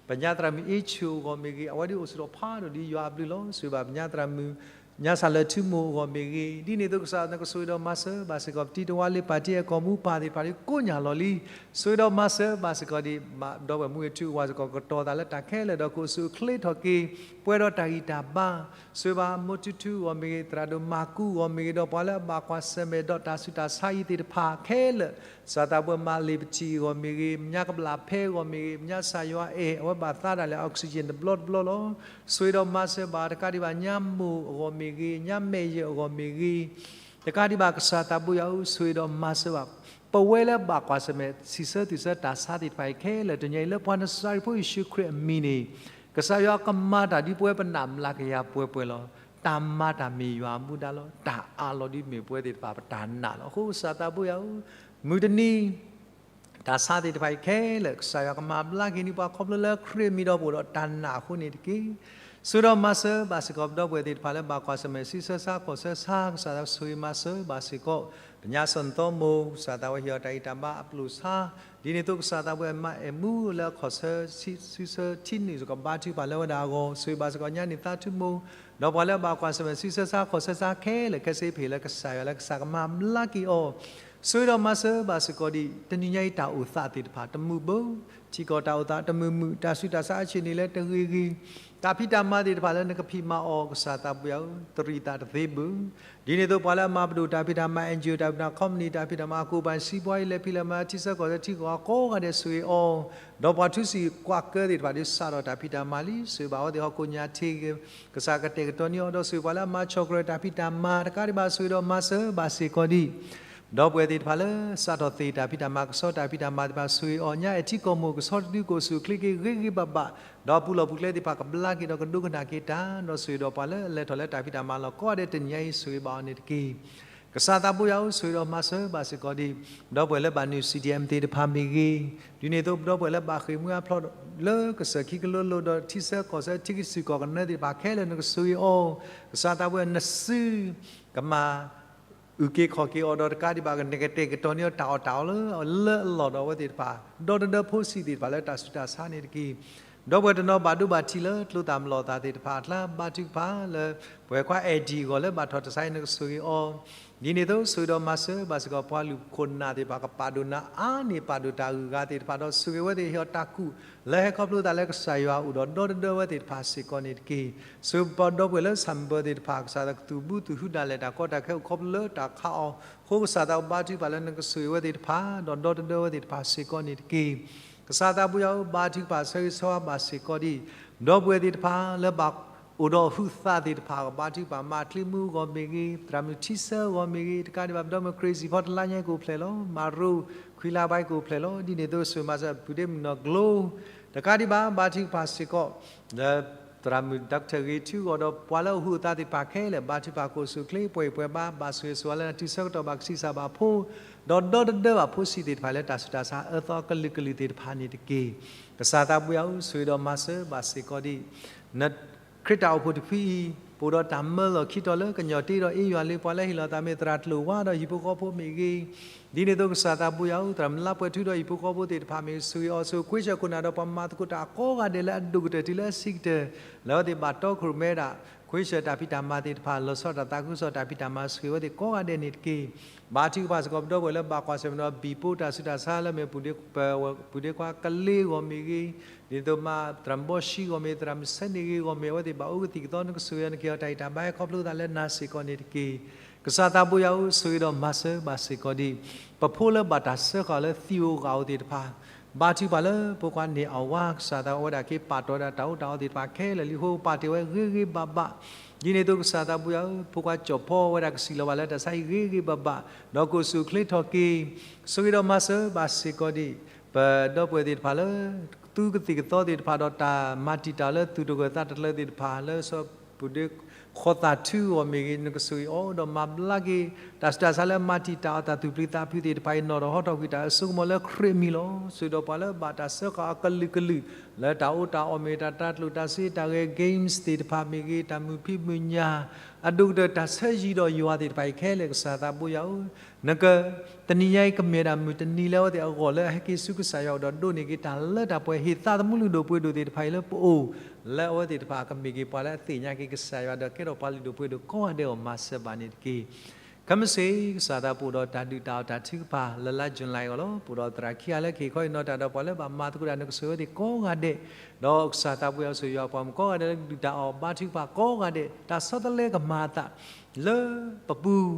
ပညါသရၣ်မုၣ်အ့ဆူၣ်အဂီၢ်မ့ၢ်ဂ့ၤ, အဝဲဒၣ်အိၣ်ဆူၣ်ထီၣ်ဖးဒိၣ်ဒ်ယွၤအဘျုးလီၤ. ဆိၣ်ဂ့ၤဘၣ်ပညါသရၣ်မုၣ် ညါစၢ်လၢထူမိၢ်အဂီၢ်မ့ၢ်ဂ့ၤ, ဒ်န့ၣ်အသိးကစၢ်နကဆိၣ်ဂ့ၤဒီးမၤစၢၤဘၣ်စ့ၢ်ကီး ပတံၤတဝါလၢပၢ်တံၢ်အဲၣ်ကီၢ်မူပၢ်သ့ၣ်တဖၣ်ဒီးကိးညါလီၤလံ, ဆိၣ်ဂ့ၤဒီးမၤစၢၤဘၣ်စ့ၢ်ကီးဒံး ဒီပုၢ်ဝဲၢ်မူဂ့ၤထူအဂီၢ်စ့ၢ်ကီး ကတီၤသးလၢတၢ်ခဲလၢာ်ဒီးကအိၣ်ဆူၣ်အိၣ်ချ့ထီၣ်က့ၤ ပှဲၤဒီးတၢ်ဂံၢ်တၢ်ဘါ, ဆိၣ်ဂ့ၤဘၣ်မိၢ်ထူထူအဂီၢ်မ့ၢ်ဂ့ၤ, သရၣ်ဒိၣ်မၤကူအဂီၢ်မ့ၢ်ဂ့ၤ, ဒီးပှၤလၢအဘၣ်ကွၢ်ဆၢၣ်မဲာ်ဒီးတၢ်ဆူးတၢ်ဆါအံၤသ့ၣ်တဖၣ်ခဲလၢာ်, ကစၢ်သးပှၢ်မၤလ့ၤပထံၣ်အဂီၢ်မ့ၢ်ဂ့ၤ, မညါကဘျၣ်ဖဲအဂီၢ်မ့ၢ်ဂ့ၤ, မညါစၢ်ယွၤအဲၣ် အဝဲဘၣ်သါဒၣ်လဲာ် oxygen တဘျီတဘျီလီၤ. ဆိၣ်ဂ့ၤဒီးမၤစၢၤဘၣ်တကးဒံးဘၣ် ညါမိၢ်အဂီၢ်မ့ၢ်ဂ့ၤ, ညါမဲာ်ယဲၢ်အဂီၢ်မ့ၢ်ဂ့ၤ, တကးဒံးဘၣ် ကစၢ်သးပှၢ်ယွၤဧၢ, ဆိၣ်ဂ့ၤဒီးမၤစၢၤဘၣ် ပဝဲလၢဘၣ်ကွၢ်ဆၢၣ်မဲာ် စံးဆၢသူၣ်ဆၢတၢ်ဆါသ့ၣ်တဖၣ်အံၤခဲလၢာ် တနံၤအံၤ လၢပှၤနစၤရ့းဖိယ့ၣ်ၡူးခရံာ်အမံၤန့ၣ်, ကစၢ်ယွၤကမၤတၢ်ဒ်ပဝဲပနာ်မျးကယၤပှဲၤပှဲၤလီၤ. တၢ်မၤတၢ်မ့ၢ်ယွၤအမူဒါလီၤ. တၢ်အးလီၤဒ်မ့ၢ်ပဝဲသ့ၣ်တဖၣ်ပတၢ်နာ်လီၤ. အဃိကစၢ်သးပှၢ်ယွၤဧၢ, မုၢ်တနံၤ တၢ်ဆါသ့ၣ်တဖၣ်အံၤခဲလၢာ် ကစၢ်ယွၤကမၤဘျါက့ၤန့ၢ်ပှၤခီဖျိလၢခရံာ်အမံၤဒီးပအိၣ်ဒီးတၢ်နာ်အဃိန့ၣ်တက့ၢ်. ဆိၣ်ဂ့ၤဒီးမၤစၢၤဘၣ်စ့ၢ်ကီး ပဒီပုၢ်ဝဲၢ်သ့ၣ်တဖၣ်လၢဘၣ်ကွၢ်ဆၢၣ်မဲာ် စံးဆၢဆါခီၣ်ဆၢဆါ ကစၢ်သးဆိၣ်ဂ့ၤမၤစၢၤဘၣ်စ့ၢ်ကီး ပညါစီၤနသီမိၢ် ကစၢ်သးဝဲဟ့ၣ်အီၤတၢ်ဂံၢ်တၢ်ဘါအပျိၢ်ဆါ, ဒ်န့ၣ်အသိးကစၢ်သးပှၢ်မၤအဲၣ်မူလၢအခီၣ်ဆၢ စံးဆၢထံနုာ်စ့ၢ်ကီး ဘါထုကဖၣ်လၢဝဲဒၣ်အဂီၢ် ဆိၣ်ဂ့ၤဘၣ်စ့ၢ်ကီး ညါန့ၣ်သးထူမိၢ် ဒီးပှၤလၢအဘၣ်ကွၢ်ဆၢၣ်မဲာ် စံးဆၢဆါခီၣ်ဆၢဆါခဲလၢာ် ခဲစ့ဖံးလၢကစၢ်ယွၤလၢကစၢ်ကမၤဘျါက့ၤအီၤ ဆိၣ်ဂ့ၤဒီးမၤစၢၤဘၣ်စ့ၢ်ကီးဒံး တနံၤညါအံၤတၢ်အိၣ်သးသ့ၣ်တဖၣ် တမုာ်ဘၣ်, ထံကီၢ်တၢ်အိၣ်သးတမုာ်မုာ်, တၢ်ဆူးတၢ်ဆါအဆ့ၣ်န့ၣ်လၢတဂ့ၤဂ့ၤ, တၢ်ဖံးတၢ်မၤသ့ၣ်တဖၣ်လၢနကဖံးမၤအီၤ ကစၢ်သးပှၢ်ဧၢ, တရံးသးတသ့ဘၣ်. ဒ်န့ၣ်အသိးပှၤလၢအမၤပဒိၣ်တၢ်ဖံးတၢ်မၤ NGO တၢ်ဖံးတၢ်မၤ company တၢ်ဖံးတၢ်မၤ အကိးပၤစံးပှၤအံၤ လဲၤဖံးလဲၤမၤ ထံဆၢကီၢ်ဆၢထံကီၢ်အကိးဂၤဒဲး ဆိၣ်ဂ့ၤအီၤ, ဒီးပှၤထူစံာ်ကွၢ်ကၢသ့ၣ်တဖၣ်ဒီးစးထီၣ်တၢ်ဖံးတၢ်မၤလံ, ဆိၣ်ဂ့ၤဘၣ်အဝဲသ့ၣ်ဟီၣ်ခိၣ်ညါထံဂ့ၤ ကစၢ်ကတဲာ်ကတီၤန့ၢ်အီၤ ဒီးဆိၣ်ဂ့ၤပှၤလၢအမၤဆီၣ်ကြၢးတၢ်ဖံးတၢ်မၤ တကးဒံးဘၣ် ဆိၣ်ဂ့ၤဒီးမၤစၢၤဘၣ်စ့ၢ်ကီးဒံး ဒီပုၢ်ဝဲၢ်သ့ၣ်တဖၣ်လၢ စးထီၣ်သ့ၣ်တၢ်ဖံးတၢ်မၤ ကဆှီတၢ်ဖံးတၢ်မၤသ့ၣ်တဖၣ် ဆိၣ်ဂ့ၤအီၤ ညါအဲၣ်ထံကီၢ်မိၢ် ကဆှီတဒု ကအိၣ်ဆူၣ်အိၣ်ချ့က့ၤဂ့ၤဂ့ၤဘၣ်ဘၣ်, ဒီးပူၤလီၢ်ပူၤကျဲသ့ၣ်တဖၣ်ကဘျါက့ၤဒီးကဒိကနၣ်က့ၤတၢ်, ဒီးဆိၣ်ဂ့ၤဒီးပှၤလၢအလဲၤထီၣ်လၢတၢ်ဖံးတၢ်မၤလီၢ်ကိးဂၤဒဲးတနံၤညါအံၤ ဆိၣ်ဂ့ၤဘၣ်အီၤန့ၣ်တက့ၢ်. ကစၢ်သးပှၢ်ယွၤဧၢ, ဆိၣ်ဂ့ၤဒီးမၤစၢၤဘၣ်စ့ၢ်ကီးဒံး ဒီပုၢ်ဝဲၢ်လၢဘၣ်နုာ် CDM သ့ၣ်တဖၣ်မ့ၢ်ဂ့ၤ, ဒ်န့ၣ်အသိး ဒီပုၢ်ဝဲၢ်လၢဘၣ်ဃ့ၢ်မှံဟးဖျိးလၢကစၢၢ်ခံကလိလိၤဒီးထံဆၢကီၢ်ဆၢ ထံကစူၢ်ကီၢ်ကနၢသ့ၣ်တဖၣ်ခဲလၢာ် နကဆိၣ်ဂ့ၤအီၤ, ကစၢ်သးပှၢ်နစု ကမၤ အုၣ်က့ၤခီၣ်က့ၤအီၤဒီးတကးဒံးဘၣ် နကတဲာ်ကတီၤန့ၢ်အီၤတၢ်အီၣ်တၢ်အီလၢအလၢအလီၢ်ဒီးအဝဲသ့ၣ်တဖၣ်, ဒီတဒၢဖိဆံးသ့ၣ်တဖၣ်လၢတၢ်ဆူးတၢ်ဆါန့ၣ်တက့ၢ်. ဒီပုၢ်ဝဲၢ်တနီၤဘၣ်ဒိဘၣ်ထံးလၢကျိသၣ်မလီၤသၣ်သ့ၣ်တဖၣ်အကျါ ဘါထုကဖၣ်လၢ ပဝဲၢ်ခွါအဲၣ်ဒံၣ်အဂီၢ်လၢဘၣ်ထီၣ်တၢ်ဆါအံၤ နကဆိၣ်ဂ့ၤအီၤ, ဒ်န့ၣ်အသိး ဆိၣ်ဂ့ၤဒီးမၤစၢၤဘၣ်စ့ၢ်ကီး ပှၤလုၢ်ခိၣ်နၢ်သ့ၣ်တဖၣ် ကပာ်ဒိၣ်နၤအါန့ၢ်ပာ်ဒိၣ်တၢ်ဂုၤအဂၤသ့ၣ်တဖၣ်ဒီး ဆိၣ်ဂ့ၤဝဲသ့ၣ်ဟ့ၣ်အီၤတၢ်ကူၣ် လၢဟဲခီဖျိသးလၢကစၢ်ယွၤအအိၣ်ဒီး ဒီတဒၢဝဲသ့ၣ်တဖၣ်စ့ၢ်ကီးန့ၣ်တက့ၢ်. ဆိၣ်ဂ့ၤပှၤဒီပုၢ်ဝဲၢ်လၢ Summer သ့ၣ်တဖၣ် ကစၢ်သးကသူၣ်ဘုသူၣ်ဟုဒၣ်လဲာ် တၢ်ကီတၢ်ခဲအိၣ်ခီဖျိလၢတၢ်ခးအီၤ, အဃိကစၢ်သးဘါထုကဖၣ်လၢနကဆိၣ်ဂ့ၤဝဲသ့ၣ်တဖၣ် ဒီးဒီတဒၢဝဲသ့ၣ်တဖၣ်စ့ၢ်ကီးန့ၣ်တက့ၢ်. ကစၢ်သးပှၢ်ယွၤဧၢ, ဘါထုကဖၣ်ဆၢဂ့ၤဆၢဝါဘၣ်စ့ၢ်ကီးဒံး ဒီပုၢ်ဝဲၢ်သ့ၣ်တဖၣ်လၢဘၣ်အိၣ်ဒီးဟုးသးသ့ၣ်တဖၣ် ကဘါထုကဖၣ် မၤချ့မူအဂီၢ်မ့ၢ်ဂ့ၤ, သရၣ်မုၣ်ထံဆၢအဂီၢ်မ့ၢ်ဂ့ၤ, တကးဒံးဘၣ် ပဒီမုၣ် Crazy ဖီတလါညါကအိၣ်ဖျဲၣ်လီၤ, မၤရိခွံလါဘၣ်ကအိၣ်ဖျဲၣ်လီၤ, ဒ်န့ၣ်အသိးဆိၣ်ဂ့ၤမၤစၢၤ ပုၢ်ဒ့မုၣ်နီၢ်ကျိ တကးဒံးဘၣ် ဘါထုကဖၣ်စ့ၢ်ကီး လၢသရၣ်မုၣ် Doctor ဂ့ၤထူအဂီၢ်ဒီး ပှၤလၢအဟုးအသးသ့ၣ်တဖၣ်ခဲလၢာ် ဘါထုကဖၣ်ကအိၣ်ဆူၣ်အိၣ်ချ့ ပှဲၤအံၤပှဲၤဘါ ဘၣ်ဆိၣ်ဂ့ၤဆိၣ်ဝါလၢနတုၤဆၢကတီၢ်ဘၣ်ကဆံးစၢ်ဘၣ်ဖိ ဒီးဒီတဒၢဘၣ်ဖိဆံးသ့ၣ်တဖၣ်လၢတၢ်ဆူးတၢ်ဆါအၢသီကလုာ်ကလုာ်သ့ၣ်တဖၣ်န့ၣ်တက့ၢ်. ကစၢ်သးပှၢ်ယွၤဧၢ, ဆိၣ်ဂ့ၤဒီးမၤစၢၤဘၣ်စ့ၢ်ကီးဒံး နခရံာ်တၢ်အိၣ်ဖှိၣ်တဖုအံၤ ပအိၣ်ဒီးတၢ်မၢလီၢ်ခံတီၤလၢကညီၤတ့ဒီးအ့ယွၤလၢ ပှၤလၢဟ့ၣ်လီၤသးမ့ၢ်သရၣ်ကျိၤဝါဒီးဟံၣ်ဖိဃီဖိမ့ၢ်ဂ့ၤ, ဒ်န့ၣ်အသိးကစၢ်သးပှၢ်ယွၤဧၢ, သရၣ်မုၣ်လါပှဲၤထူဒီးဟံၣ်ဖိဃီဖိသ့ၣ်တဖၣ်မ့ၢ်ဂ့ၤ ဆိၣ်ဂ့ၤအီၤ ဆိၣ်ဂ့ၤခွ့ဆၢခိၣ်နၢ်ဒီးပှၤမၤသကိးတၢ်ကိးဂၤဒဲးလၢအဒိၣ်ကတၢၢ်တုၤလၢအဆံးကတၢၢ် လၢအဝဲသ့ၣ်ဘၣ်တီခိၣ်ရိၣ်မဲဒၣ် ခွ့ဆၢတၢ်ဖံးတၢ်မၤသ့ၣ်တဖၣ် လီၤဆီဒၣ်တၢ်သးခုကစီၣ်တၢ်ဖံးတၢ်မၤ ဆိၣ်ဂ့ၤအဝဲသ့ၣ်ကိးဂၤဒဲးန့ၣ်တက့ၢ်. ဘါထုကဖၣ်စ့ၢ်ကီးပဒီပုၢ်ဝဲၢ်လၢဘၣ်ကွၢ်ဆၢၣ်မဲာ်ဒီးဘံၣ်ပိတၢ်ဆူးတၢ်ဆါလၢမ့ၢ် ပုၢ်ဒ့ခွါကလ့အဂီၢ်မ့ၢ်ဂ့ၤ, ဒ်သိးမး သရၣ်မုၣ်ဘီၣ်ရှံအဂီၢ်မ့ၢ် သရၣ်မုၣ်ဆဲန့ၣ်ဂ့ၤအဂီၢ်မ့ၢ် အဝဲသ့ၣ်ဘၣ်အိၣ်ကသံၣ်ကသီ နကဆိၣ်ဂ့ၤအီၤ နကဟ့ၣ်အီၤတၢ်ဂံၢ်တၢ်ဘါဟဲခီဖျိသးလၢနၤစ့ၢ်ကီးန့ၣ်တက့ၢ်. ကစၢ်သးပှၢ်ယွၤဧၢ, ဆိၣ်ဂ့ၤဒီးမၤစၢၤဘၣ်စ့ၢ်ကီးဒံး ပဖိလၢဘၣ်တၢ်စၢဃာ်အီၤလၢသံဧိၤဂာ်ဧိၤသ့ၣ်တဖၣ် ဘါထုကဖၣ်လၢဖိခွါန့ၣ်အဝၤ ကစၢ်သးအဝဲဒၣ်က့ၤပာ်တီၤဝဲဒၣ်တၢ်အိၣ်တၢ်အီသ့ၣ်တဖၣ်ခဲလၢာ်လံအဃိ ပာ်တ့ၢ်ဝဲဂ့ၤဂ့ၤဘၣ်ဘၣ်. ဒ်န့ၣ်အသိးကစၢ်သးပှၢ်ယွၤဧၢ, ဖိခွါကၠီၣ်ဖီဝဲဒၣ်ကစံၣ်လီၤဘၣ်လၢတၢ်ဆါအံၤဂ့ၤဂ့ၤဘၣ်ဘၣ် ဒီးကအိၣ်ဆူၣ်အိၣ်ချ့ထီၣ်က့ၤ ဆိၣ်ဂ့ၤဒီးမၤစၢၤဘၣ်စ့ၢ်ကီးဒံး ပဒီပုၢ်ဝဲၢ်သ့ၣ်တဖၣ်လၢ သူကသံၣ်ကသီသ့ၣ်တဖၣ်ဒီးတၢ်မၤတံာ်တာ်လၢသူၣ်တဂၢၢ်သးတကျၢၤသ့ၣ်တဖၣ် လၢစီၤပုၢ်ဒ့ခိၣ်သၣ်ထူအဂီၢ်မ့ၢ်ဂ့ၤ နကဆိၣ်ဂ့ၤအီၤဒီးမၤဘျါက့ၤ တၢ်ဆူးတၢ်ဆါလၢမၤတံာ်တာ်အီၤတၢ်သူၣ်ပျံၤသးဖုးသ့ၣ်တဖၣ်အံၤ နီၢ်ထီၣ်ဟီထီၣ်ကွံာ်တၢ်အစိကမီၤလၢခရံာ်အမံၤလီၤ. ဆိၣ်ဂ့ၤဒီးပှၤလၢဘၣ်တၢ်စၢဃာ်အီၤကလုာ်ကလုာ် လၢတၢ်အီၣ်တၢ်အီမ့ၢ်ဂ့ၤ တၢ်တၤကျိၣ်တၤစ့ တၢ်ဂဲၤ games သ့ၣ်တဖၣ်မ့ၢ်ဂ့ၤ တၢ်မုာ်ဖံးမုာ်ညၣ် အဒိၣ်ကတၢၢ်တၢ်ဆၢယံၤဒီးယွၤသ့ၣ်တဖၣ်အံၤခဲလၢာ် ကစၢ်သးဘိယွၤဧၢ, နက တနံၤညါအံၤကမ့ၢ်ဒၣ်မုၢ်တနံၤလၢအဝဲသ့ၣ်အဂီၢ်လၢအဟဲက့ၤဆူကစၢ်ယွၤအအိၣ်ဒီးဒိးန့ၢ်က့ၤတၢ်လၢတၢ်ပှဲၤ ဟ့ၣ်သးသမူလုၢ်ဒိၣ်ပှ့ၤဒိၣ်သ့ၣ်တဖၣ်အံၤလၢပအိၣ်, လၢအဝဲသ့ၣ်တဖၣ်ကမ့ၢ်က့ၤပှၤလၢအသ့ၣ်ညါက့ၤကစၢ်ယွၤ ဒီးကဲထီၣ်ပှၤလုၢ်ဒိၣ်ပှ့ၤဒိၣ်ကိးဂၤဒဲးအဂီၢ် မၤစၢၤဘၣ်န့ၣ်တက့ၢ်. ခဲမုၢ်ဆ့ၣ် ကစၢ်သးဘိအိၣ်ဒီးတၢ်ဒုၣ်တၢ်အီၣ်တၢ်ထုကဖၣ် လၢလါ July အဂီၢ်လီၤ. ပအိၣ်ဒီးသရၣ်ခံဂၤလၢကဟ့ၣ်ခီဟ့ၣ်နီၤတၢ်ဒီးပှၤလၢဘၣ်မၤသကိးတၢ် နကဆိၣ်ဂ့ၤအဝဲသ့ၣ်ကိးဂၤဒဲး, ဒီးကစၢ်သးဘိယွၤဆိၣ်ဂ့ၤယွၤပှၤမုၣ်ကိးဂၤဒဲးလၢဒုၣ်တၢ်အီၣ်ဘါထုကဖၣ်ကိးဂၤဒဲး တၢ်ဆီတလဲကမၤအသး လၢပပူၤ,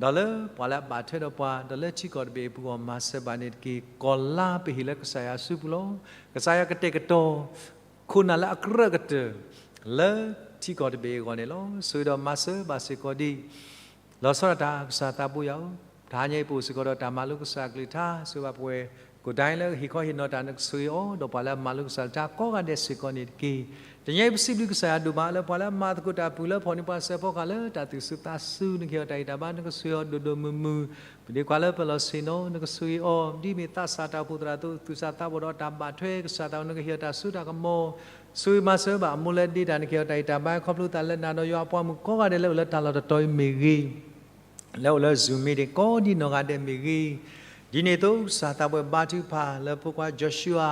ဒီးလၢပှၤလၢအဘၣ်ထွဲဒီးပှၤ ဒီးလၢထံကီၢ်တဘ့ၣ်အပူၤအဂီၢ် မၤစၢၤဘၣ်န့ၣ်တက့ၢ်. ကီၢ်လါပဟ့ၣ်လၢကစၢ်ယွၤစုပူၤလီၤ. ကစၢ်ယွၤကတဲာ်ကတီၤ ခိၣ်နၢ်လၢအကြၢးကတၢၢ် လၢထံကီၢ်တဘ့ၣ်အဂီၢ်န့ၣ်လီၤ. ဆိၣ်ဂ့ၤဒီးမၤစၢၤဘၣ်စ့ၢ်ကီးဒံး လီၤဆီဒၣ်တၢ် ကစၢ်သးဘိယွၤဧၢ, တဟါညါအံၤပအိၣ်စ့ၢ်ကီးဒီးတၢ်မၤလိကစၢ်အကလုၢ်ကထါ ဆိၣ်ဂ့ၤဘၣ်ပဝဲကိၣ်ဒဲလၢဟ့ၣ်ခီဟ့ၣ်နီၤတၢ် နကဆိၣ်ဂ့ၤအီၤ ဒီးပှၤလၢအမၤလိကစၢ်အကလုၢ်ကထါကိးဂၤဒဲးစ့ၢ်ကီးန့ၣ်တက့ၢ်. တနံၤညါအံၤပစံးဘျုးကစၢ်ယွၤဒိၣ်မးလၢပှၤလၢအမၤသကိးတၢ်အပူၤ လၢဖီၣ်န့ၢ်ပှၤစဲးဖီကဟၣ်လၢတၢ်သူၣ်စူၤသးစူၤ နကဟ့ၣ်အီၤတၢ်ဂံၢ်တၢ်ဘါ နကဆိၣ်ဂ့ၤအီၤဒိၣ်ဒိၣ်မုၢ်မုၢ်, ပဒ့ခွါလၢပလီၢ်ဆ့ၣ်နီၤ နကဆိၣ်ဂ့ၤအီၤ ဒ်မ့ၢ်သးစၢ်တၢ်အိၣ်ဖှိၣ်သရၣ်အသိး သူၣ်စၢ်သးဘီၣ်ဒီးတၢ်ဘၣ်ထွဲ ကစၢ်သးဘိ နကဟ့ၣ်အီၤတၢ်စိတၢ်ကမီၤ ဆိၣ်ဂ့ၤမၤစၢၤဘၣ်အမိၢ်လၢဒ့တၢ် နကဟ့ၣ်အီၤတၢ်ဂံၢ်တၢ်ဘါ ခီဖျိသးလၢနၤဒီးယွၤအပှၤမုၣ်ကိးဂၤဒဲးလၢအိၣ်လၢတၢ်လီၢ်တတီၤအံၤမ့ၢ်ဂ့ၤ, လၢအိၣ်လၢ Zoom meeting ကိးဒံနီၢ်ဂၤဒဲးမ့ၢ်ဂ့ၤ, ဒ်န့ၣ်အသိးကစၢ်သးဘိယွၤဘါထုကဖၣ်လၢဖိခွါ Joshua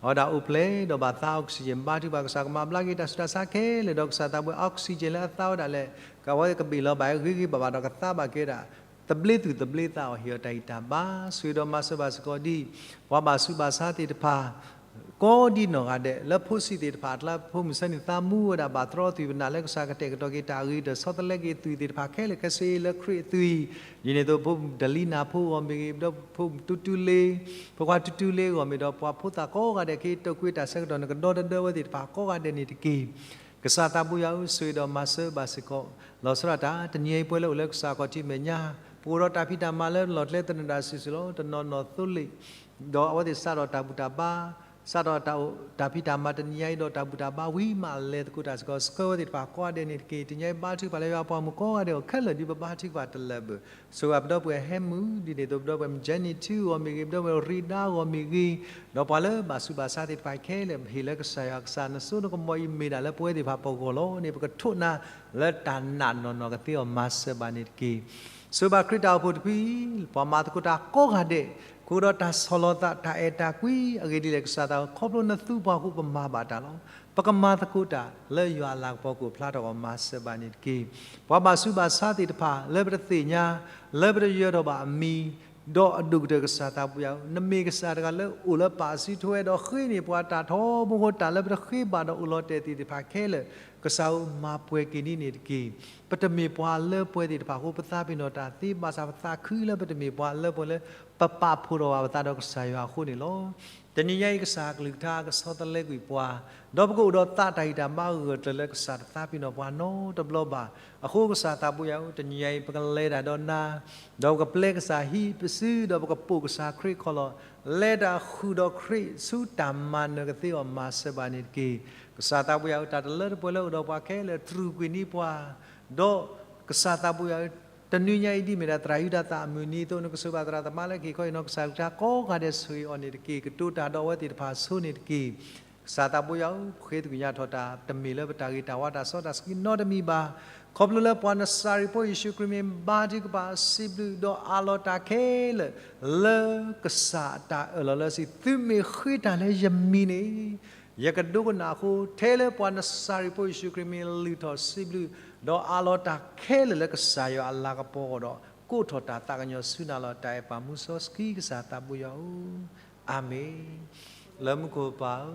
အဝဲဒၣ်အိၣ်ဖျဲၣ်ဒီးဘၣ်သး oxygen ဘါထုကဖၣ် ကစၢ်ကမၤဘျါက့ၤတၢ်ဆူးတၢ်ဆါခဲလၢာ် ဒီးကစၢ်သးဘိယွၤ oxygen လၢအသးဝဲဒၣ်လဲာ် ကဝဲကဘ့ၣ်လီၤဘၣ်ဂ့ၤဂ့ၤဘၣ်ဘၣ်ဒီးကသါဘၣ်က့ၤဝဲဒၣ် သဘျ့သူၣ်သဘျ့သးအီၤ ဟ့ၣ်အီၤတၢ်ဂံၢ်တၢ်ဘါ ဆိၣ်ဂ့ၤဒီးမၤစၢၤဘၣ်စ့ၢ်ကီးဒံး ပှၤဘၣ်ဆူးဘၣ်ဆါသ့ၣ်တဖၣ် ကိးဒံနီၢ်ဂၤဒဲး လၢဖိဆံးသ့ၣ်တဖၣ်အကျါ ဖိမုၣ်ဆၢန့ၣ်သးမူဝဲဒၣ် ဘၣ်သြီသွံၣ်ပနၢ်လၢကစၢ်ကတဲာ်ကတီၤက့ၤ တၢ်ဂ့ၤဒီးဆီတလဲက့ၤသွံၣ်သ့ၣ်တဖၣ်ခဲလၢာ်ခဲဆ့လၢခရံာ်အသွံၣ်, ဒ်န့ၣ်အသိးဖိဒလံနၢ်ဖိအဂီၢ်မ့ၢ်ဂ့ၤ, ဒီးဖိတူတူလ့, ဖိခွါတူတူလ့အဂီၢ်မ့ၢ်ဒီး ပှၤဖိသၣ်ကိးဂၤဒဲးက့ၤတိာ်ကွံာ်တၢ်ဆၢကတီၢ် နကဒီတဒၢဝဲသ့ၣ်တဖၣ်ကိးဂၤဒဲးန့ၣ်တက့ၢ်. ကစၢ်သးဘိယွၤဧၢ, ဆိၣ်ဂ့ၤဒီးမၤစၢၤဘၣ်စ့ၢ်ကီး လီၤဆီဒၣ်တၢ် တနံၤအံၤပဝဲလၢအိၣ်လၢကစၢ်ခီၣ်ထံးမဲာ်ညါ ပအိၣ်ဒီးတၢ်ဖံးတၢ်မၤလၢလီၢ်ကျဲသနၢၣ်ဒၣ်စုာ်စုာ်လီၤ. တနီၤနီၢ်သိလ့ၣ် ဒီးအဝဲသ့ၣ်စးထီၣ်တၢ်ဘူၣ်တၢ်ဘါ, စးထီၣ်တၢ်ဖံးတၢ်မၤတနံၤအံၤဒီးတၢ်ဘူၣ်တၢ်ဘါဝံၤမး လဲၤသကိးတၢ်စ့ၢ်ကီး ဆှၢဝဲသ့ၣ်တဖၣ်ကိးဂၤဒဲးန့ၣ်တက့ၢ်. တနံၤအံၤဘါထုကဖၣ်လၢယွၤပှၤမုၣ်ကိးဂၤဒဲးအဂီၢ် ခဲလၢာ်ဒ်ပဘါထုကဖၣ်တလၢာ်ဘၣ် ဆိၣ်ဂ့ၤပဒီပုၢ်ဝဲၢ်ဟဲမုၢ် ဒ်န့ၣ်အသိးပဒီပုၢ်ဝဲၢ် မုၢ်ကၠဲနံၣ်ထူအဂီၢ်မ့ၢ်ဂ့ၤ, ပဒီပုၢ်ဝဲၢ်ရံဒါအဂီၢ်မ့ၢ်ဂ့ၤ, ဒီးပှၤလၢဘၣ်ဆူးဘၣ်ဆါသ့ၣ်တဖၣ်ခဲလၢာ် ဟ့ၣ်လၢကစၢ်ယွၤ ကစၢ်နစိနကမီၤအံၤမ့ၢ်ဒၣ်လၢပဝဲသ့ၣ်တဖၣ်ပဂီၢ်လီၤန့ၣ် ပကထိးနၤလၢတၢ်နာ်နီၢ်နီၢ်ကသ့အီၤ မၤစၢၤဘၣ်န့ၣ်တက့ၢ်. ဆိၣ်ဂ့ၤဘၣ်ခရံာ်တၢ်အိၣ်ဖှိၣ်တဖုအံၤ ပှၤမၤသကိးတၢ်ကိးဂၤဒဲး ဃုာ်ဒီးတၢ်ဆီၣ်လီၤသး တၢ်အဲၣ်တၢ်ကွံ အဂ့ၢ်ဒ်လဲၣ် ကစၢ်သး ခီဖျိနသူပှၤအဃိပမၤဘၣ်တၢ်လီၤ. ပကမၤသကိးတၢ်လၢယွၤအလၤကပီၤကအိၣ်ဖျါထီၣ်အဂီၢ် မၤစၢၤဘၣ်န့ၣ်တက့ၢ်. ပှၤဘၣ်ဆူးဘၣ်ဆါသ့ၣ်တဖၣ် လၢပတသ့ၣ်ညါ လၢပတယၢၤထီၣ်ဘၣ်အမံၤ ဒီးအဒိၣ်ကတၢၢ်ကစၢ်သးဘိယွၤဧၢ, နမ့ၢ်ကစၢ်တဂၤလၢအိၣ်လၢပာ်စုထွဲဒီးဃ့န့ၢ်ပှၤ တၢ်ထီဘိဃိ တၢ်လၢပတဃ့ဘၣ်ဒီးအိၣ်လီၤတဲာ်သ့ၣ်တဖၣ်ခဲလၢာ်, ကစၢ်ဧၢ မၤပှဲၤက့ၤန့ၣ်န့ၣ်တက့ၢ်. ပတမ့ၢ်ပှၤလၢပှဲၤသ့ၣ်တဖၣ်အဃိ ပသးပ့ၤနီၣ်တၢ်သ့ ဘၣ်ဆၣ်ပသးခုလၢပတမ့ၢ်ပှၤလၢပှဲၤလၢ ပပာ်ဖှိၣ်ထီၣ်ဘၣ်ပသးဒီးကစၢ်ယွၤအဃိန့ၣ်လီၤ. တနံၤညါအံၤ ကစၢ်အကလုၢ်ကထါကဆီတလဲကွံာ်ပှၤ, ဒီးပကအိၣ်ဒီးသးတၢ်ဂံၢ်တၢ်ဘါအဂၢၢ်အကျၢၤလၢကစၢ်တသးပ့ၤနီၣ်ပှၤနီတဘျီဘၣ်. အဃိကစၢ်သးဘိယွၤဧၢ, တနံၤညါအံၤ ပကလဲၤတၢ်ဒီးနၤ, ဒီးပကပျဲကစၢ်ဟံၣ်ပစု, ဒီးပကပိာ်ကစၢ်ခရံာ်ခီၣ်လီၢ်, လဲၤတၢ်ဃုာ်ဒီးခရံာ်ဆူတၢ်မၤနၢၤကသ့အီၤ မၤစၢၤဘၣ်န့ၣ်တက့ၢ်. ကစၢ်သးဘိယွၤဧၢ, တၢ်တလၢတပှဲၤလၢအိၣ်ဒီးပှၤခဲလၢာ် တြူာ်ကွံာ်န့ၢ်ပှၤ, ဒီးကစၢ်သးဘိယွၤဧၢ, တနံၤညါအံၤဒ်မ့ၢ်ဒၣ်သရၣ်ယူဒၤသၣ်အမုၢ်နံၤအသိး နကဆိၣ်ဂ့ၤဘၣ်သရၣ်သမါလၢကဟ့ၣ်ခီဟ့ၣ်နီၤကစၢ်ကလုၢ်ကထါကိးဂၤဒဲး ဆိၣ်ဂ့ၤအီၤန့ၣ်တက့ၢ်. ကတိၤတၢ်ဒီးအဝဲသ့ၣ်တဖၣ်အဆိန့ၣ်တက့ၢ်. ကစၢ်သးဘိယွၤဧၢ, ပဃ့သကွံာ်ညါထီၣ်တၢ် တမ့ၢ်လၢပတၢ်ဂ့ၤတၢ်ဝါတၢ်စီတၢ်ဆှံနီတမံၤဘၣ်. ခီဖျိလၢပှၤနစၤရ့းဖိယ့ၣ်ၡူးခရံာ်မ့ၢ်ဘါထုကဖၣ်စံးဘျုးဒီးအးလီၤတၢ်ခဲလၢာ် လၢကစၢ်အတၢ်အၢၣ်လီၤလၢစံး, သုမ့ၢ်ဃ့တၢ်လၢယမံၤန့ၣ် ယကဒိကနၣ်အဃိ, ထဲလၢပှၤနစၤရ့းဖိယ့ၣ်ၡူးခရံာ်မ့ၢ်လုၢ်ထီၣ်စံးဘျုး ဒီးအးလီၤတၢ်ခဲလၢာ်လၢကစၢ်ယွၤအလၤကပီၤအဂီၢ်ဒီး ကိးထီၣ်တၢ်သးကညီၤဆူနၤလီၤ. တၢ်အဲၣ်ပှၤမူစီဆှံကစၢ်သးဘိယွၤဧၢ, အၤမ့ၣ်. လၢမူခိၣ်ပၢ်ဧ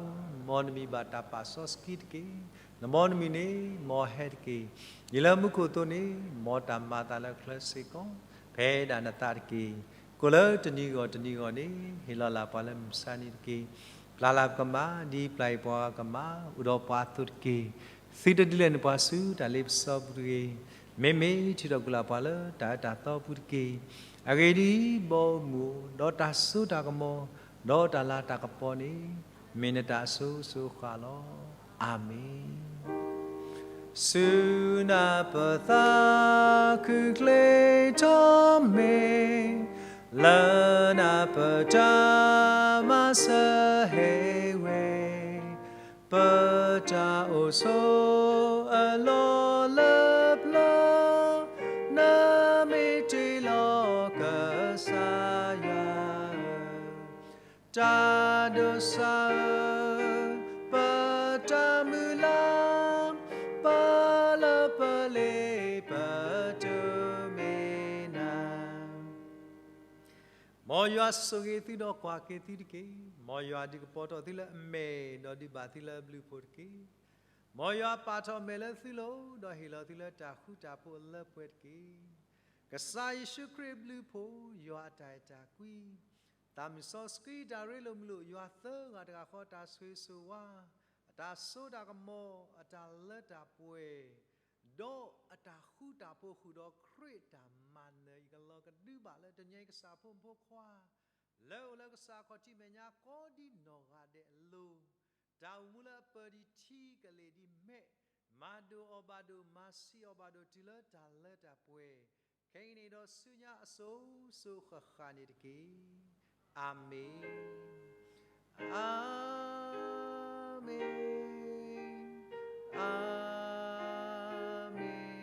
ၢ, မ်နမံၤဘၣ်တၢ်ပာ်စီဆှံတက့ၢ်. နမ်နမံၤန့ၣ် မ်ဟဲတက့ၢ်. ဒ်လၢမူခိၣ်အသိးန့ၣ် မ်တၢ်မၤအသးလၢချၢစ့ၢ်ကီး, ဖဲဒၣ်နသးတက့ၢ်. ကိးလၢတနံၤဂီၢ်တနံၤဂီၢ်န့ၣ် ဟ့ၣ်လီၤလၢ်ပှၤလၢမုၢ်မဆါနံၤတက့ၢ်. ပျၢ်လၢ်ပကမၢ် ဒ်ပျၢ်အံၤပှၤဂၤကမၢ် အိၣ်ဒီးပှၤအသိးတက့ၢ်. သုတဒုးလဲၣ်နပှၤဆူတၢ်လ့ပစီပူၤတဂ့ၤ. မ့မ့ၢ်ထုးထီၣ်ကွံာ်လၢ်ပှၤလၢတၢ်အၢတၢ်သီပူၤတက့ၢ်. အဂ့ၢ်ဒ်အံၤ, ဘီမုၢ်ဧိၤ, ဒီးတၢ်စိတၢ်ကမီၤ, ဒီးတၢ်လၤတၢ်ကပီၤန့ၣ် မ့ၢ်နတၢ်အစိၤစိၤအဃၣ်လီၤ. အၤမ့ၣ်. ဆူနၢ်ပၢၢ်သးခုချ့ထီၣ်မ့ၢ်, လၢနၢ်ပၢၢ်တၢ်မၤစၢၤဟ့ၣ်ဝဲ ပတၢ်အိၣ်ဆိးအလီၢ်လၢပျၢၤ, နမ့ၢ်တ့လီၤကစၢ်ယွၤဧၢ, တၢ်ဒိးစၢ်ဧၢ, ပတၢ်မုၢ်လၢ်, ပလၢပလ့ပတမ့ၢ်နၤ မ်ယွၤဆိၣ်ဂ့ၤသုဒီးကွၢ်က့ၤသုတက့ၢ်. မ်ယွၤဒုးကပီၤထီၣ်သုလၢအမဲာ်ဒီးဒုးဘၣ်သုလၢအဘျုးအဖှိၣ်တက့ၢ်. မ်ယွၤပာ်ထီၣ်မဲာ်လၢသုလိၤ, ဒီးဟ့ၣ်လီၤသုလၢတၢ်ဃူတၢ်ဖိးအလၢပှဲၤတက့ၢ်. ကစၢ်ယ့ၣ်ၡူးခရံာ်အဘျုးအဖှိၣ်, ယွၤအတၢ်အဲၣ်တၢ်ကွံ, သးမုၢ်စီဆှံတၢ်ရ့လိာ်မုာ်လိာ်, ယွၤသၢဂၤတဂၤဃီအတၢ်ဆိၣ်ဂ့ၤဆိၣ်ဝါ, အတၢ်စိတၢ်ကမီၤ, အတၢ်လၢတၢ်ပှဲၤ ဒီးအတၢ်ဃူတၢ်ဖိးဃုာ်ဒီးခရံာ်အတၢ်မၤနၢၤအံၤကလီၤ ကဒုးဘၣ်လၢတနံၤအံၤ ကစၢ်ဖိမုၣ်ဖိခွါ လၢအအိၣ်လၢကစၢ်ခီၣ်ထံးမဲာ်ညါကိးဒံနီၢ်ဂၤဒဲးအလိၤ, တၢ်အိၣ်မူလၢအပၢၢ်ဒံးထံကလ့ၢ်ဒံးမဲာ်, မၤဒိၣ်အီၤဘၣ်ဒိၣ် မၤဆံးအီၤဘၣ်ဒိၣ် တုၤလၢတၢ်လၢတၢ်ပှဲၤ, ခဲအံၤန့ၣ်ဒီးဆူညါအစိၤစိၤဃၣ်ဃၣ်န့ၣ်တက့ၢ်. အၤမ့ၣ်, အၤမ့ၣ်, အၤမ့ၣ်.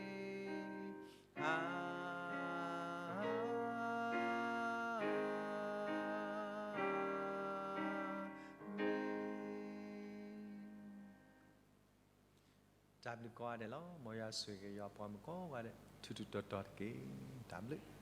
တၢ်ဘျုးကိးဂၤဒဲးလီၤ. မ်ယွၤဆိၣ်ဂ့ၤက့ၤယွၤပှၤမုၣ်ကိးဂၤဒဲး ထူးထူးတီၤတီၤတက့ၢ်. တၢ်ဘျုး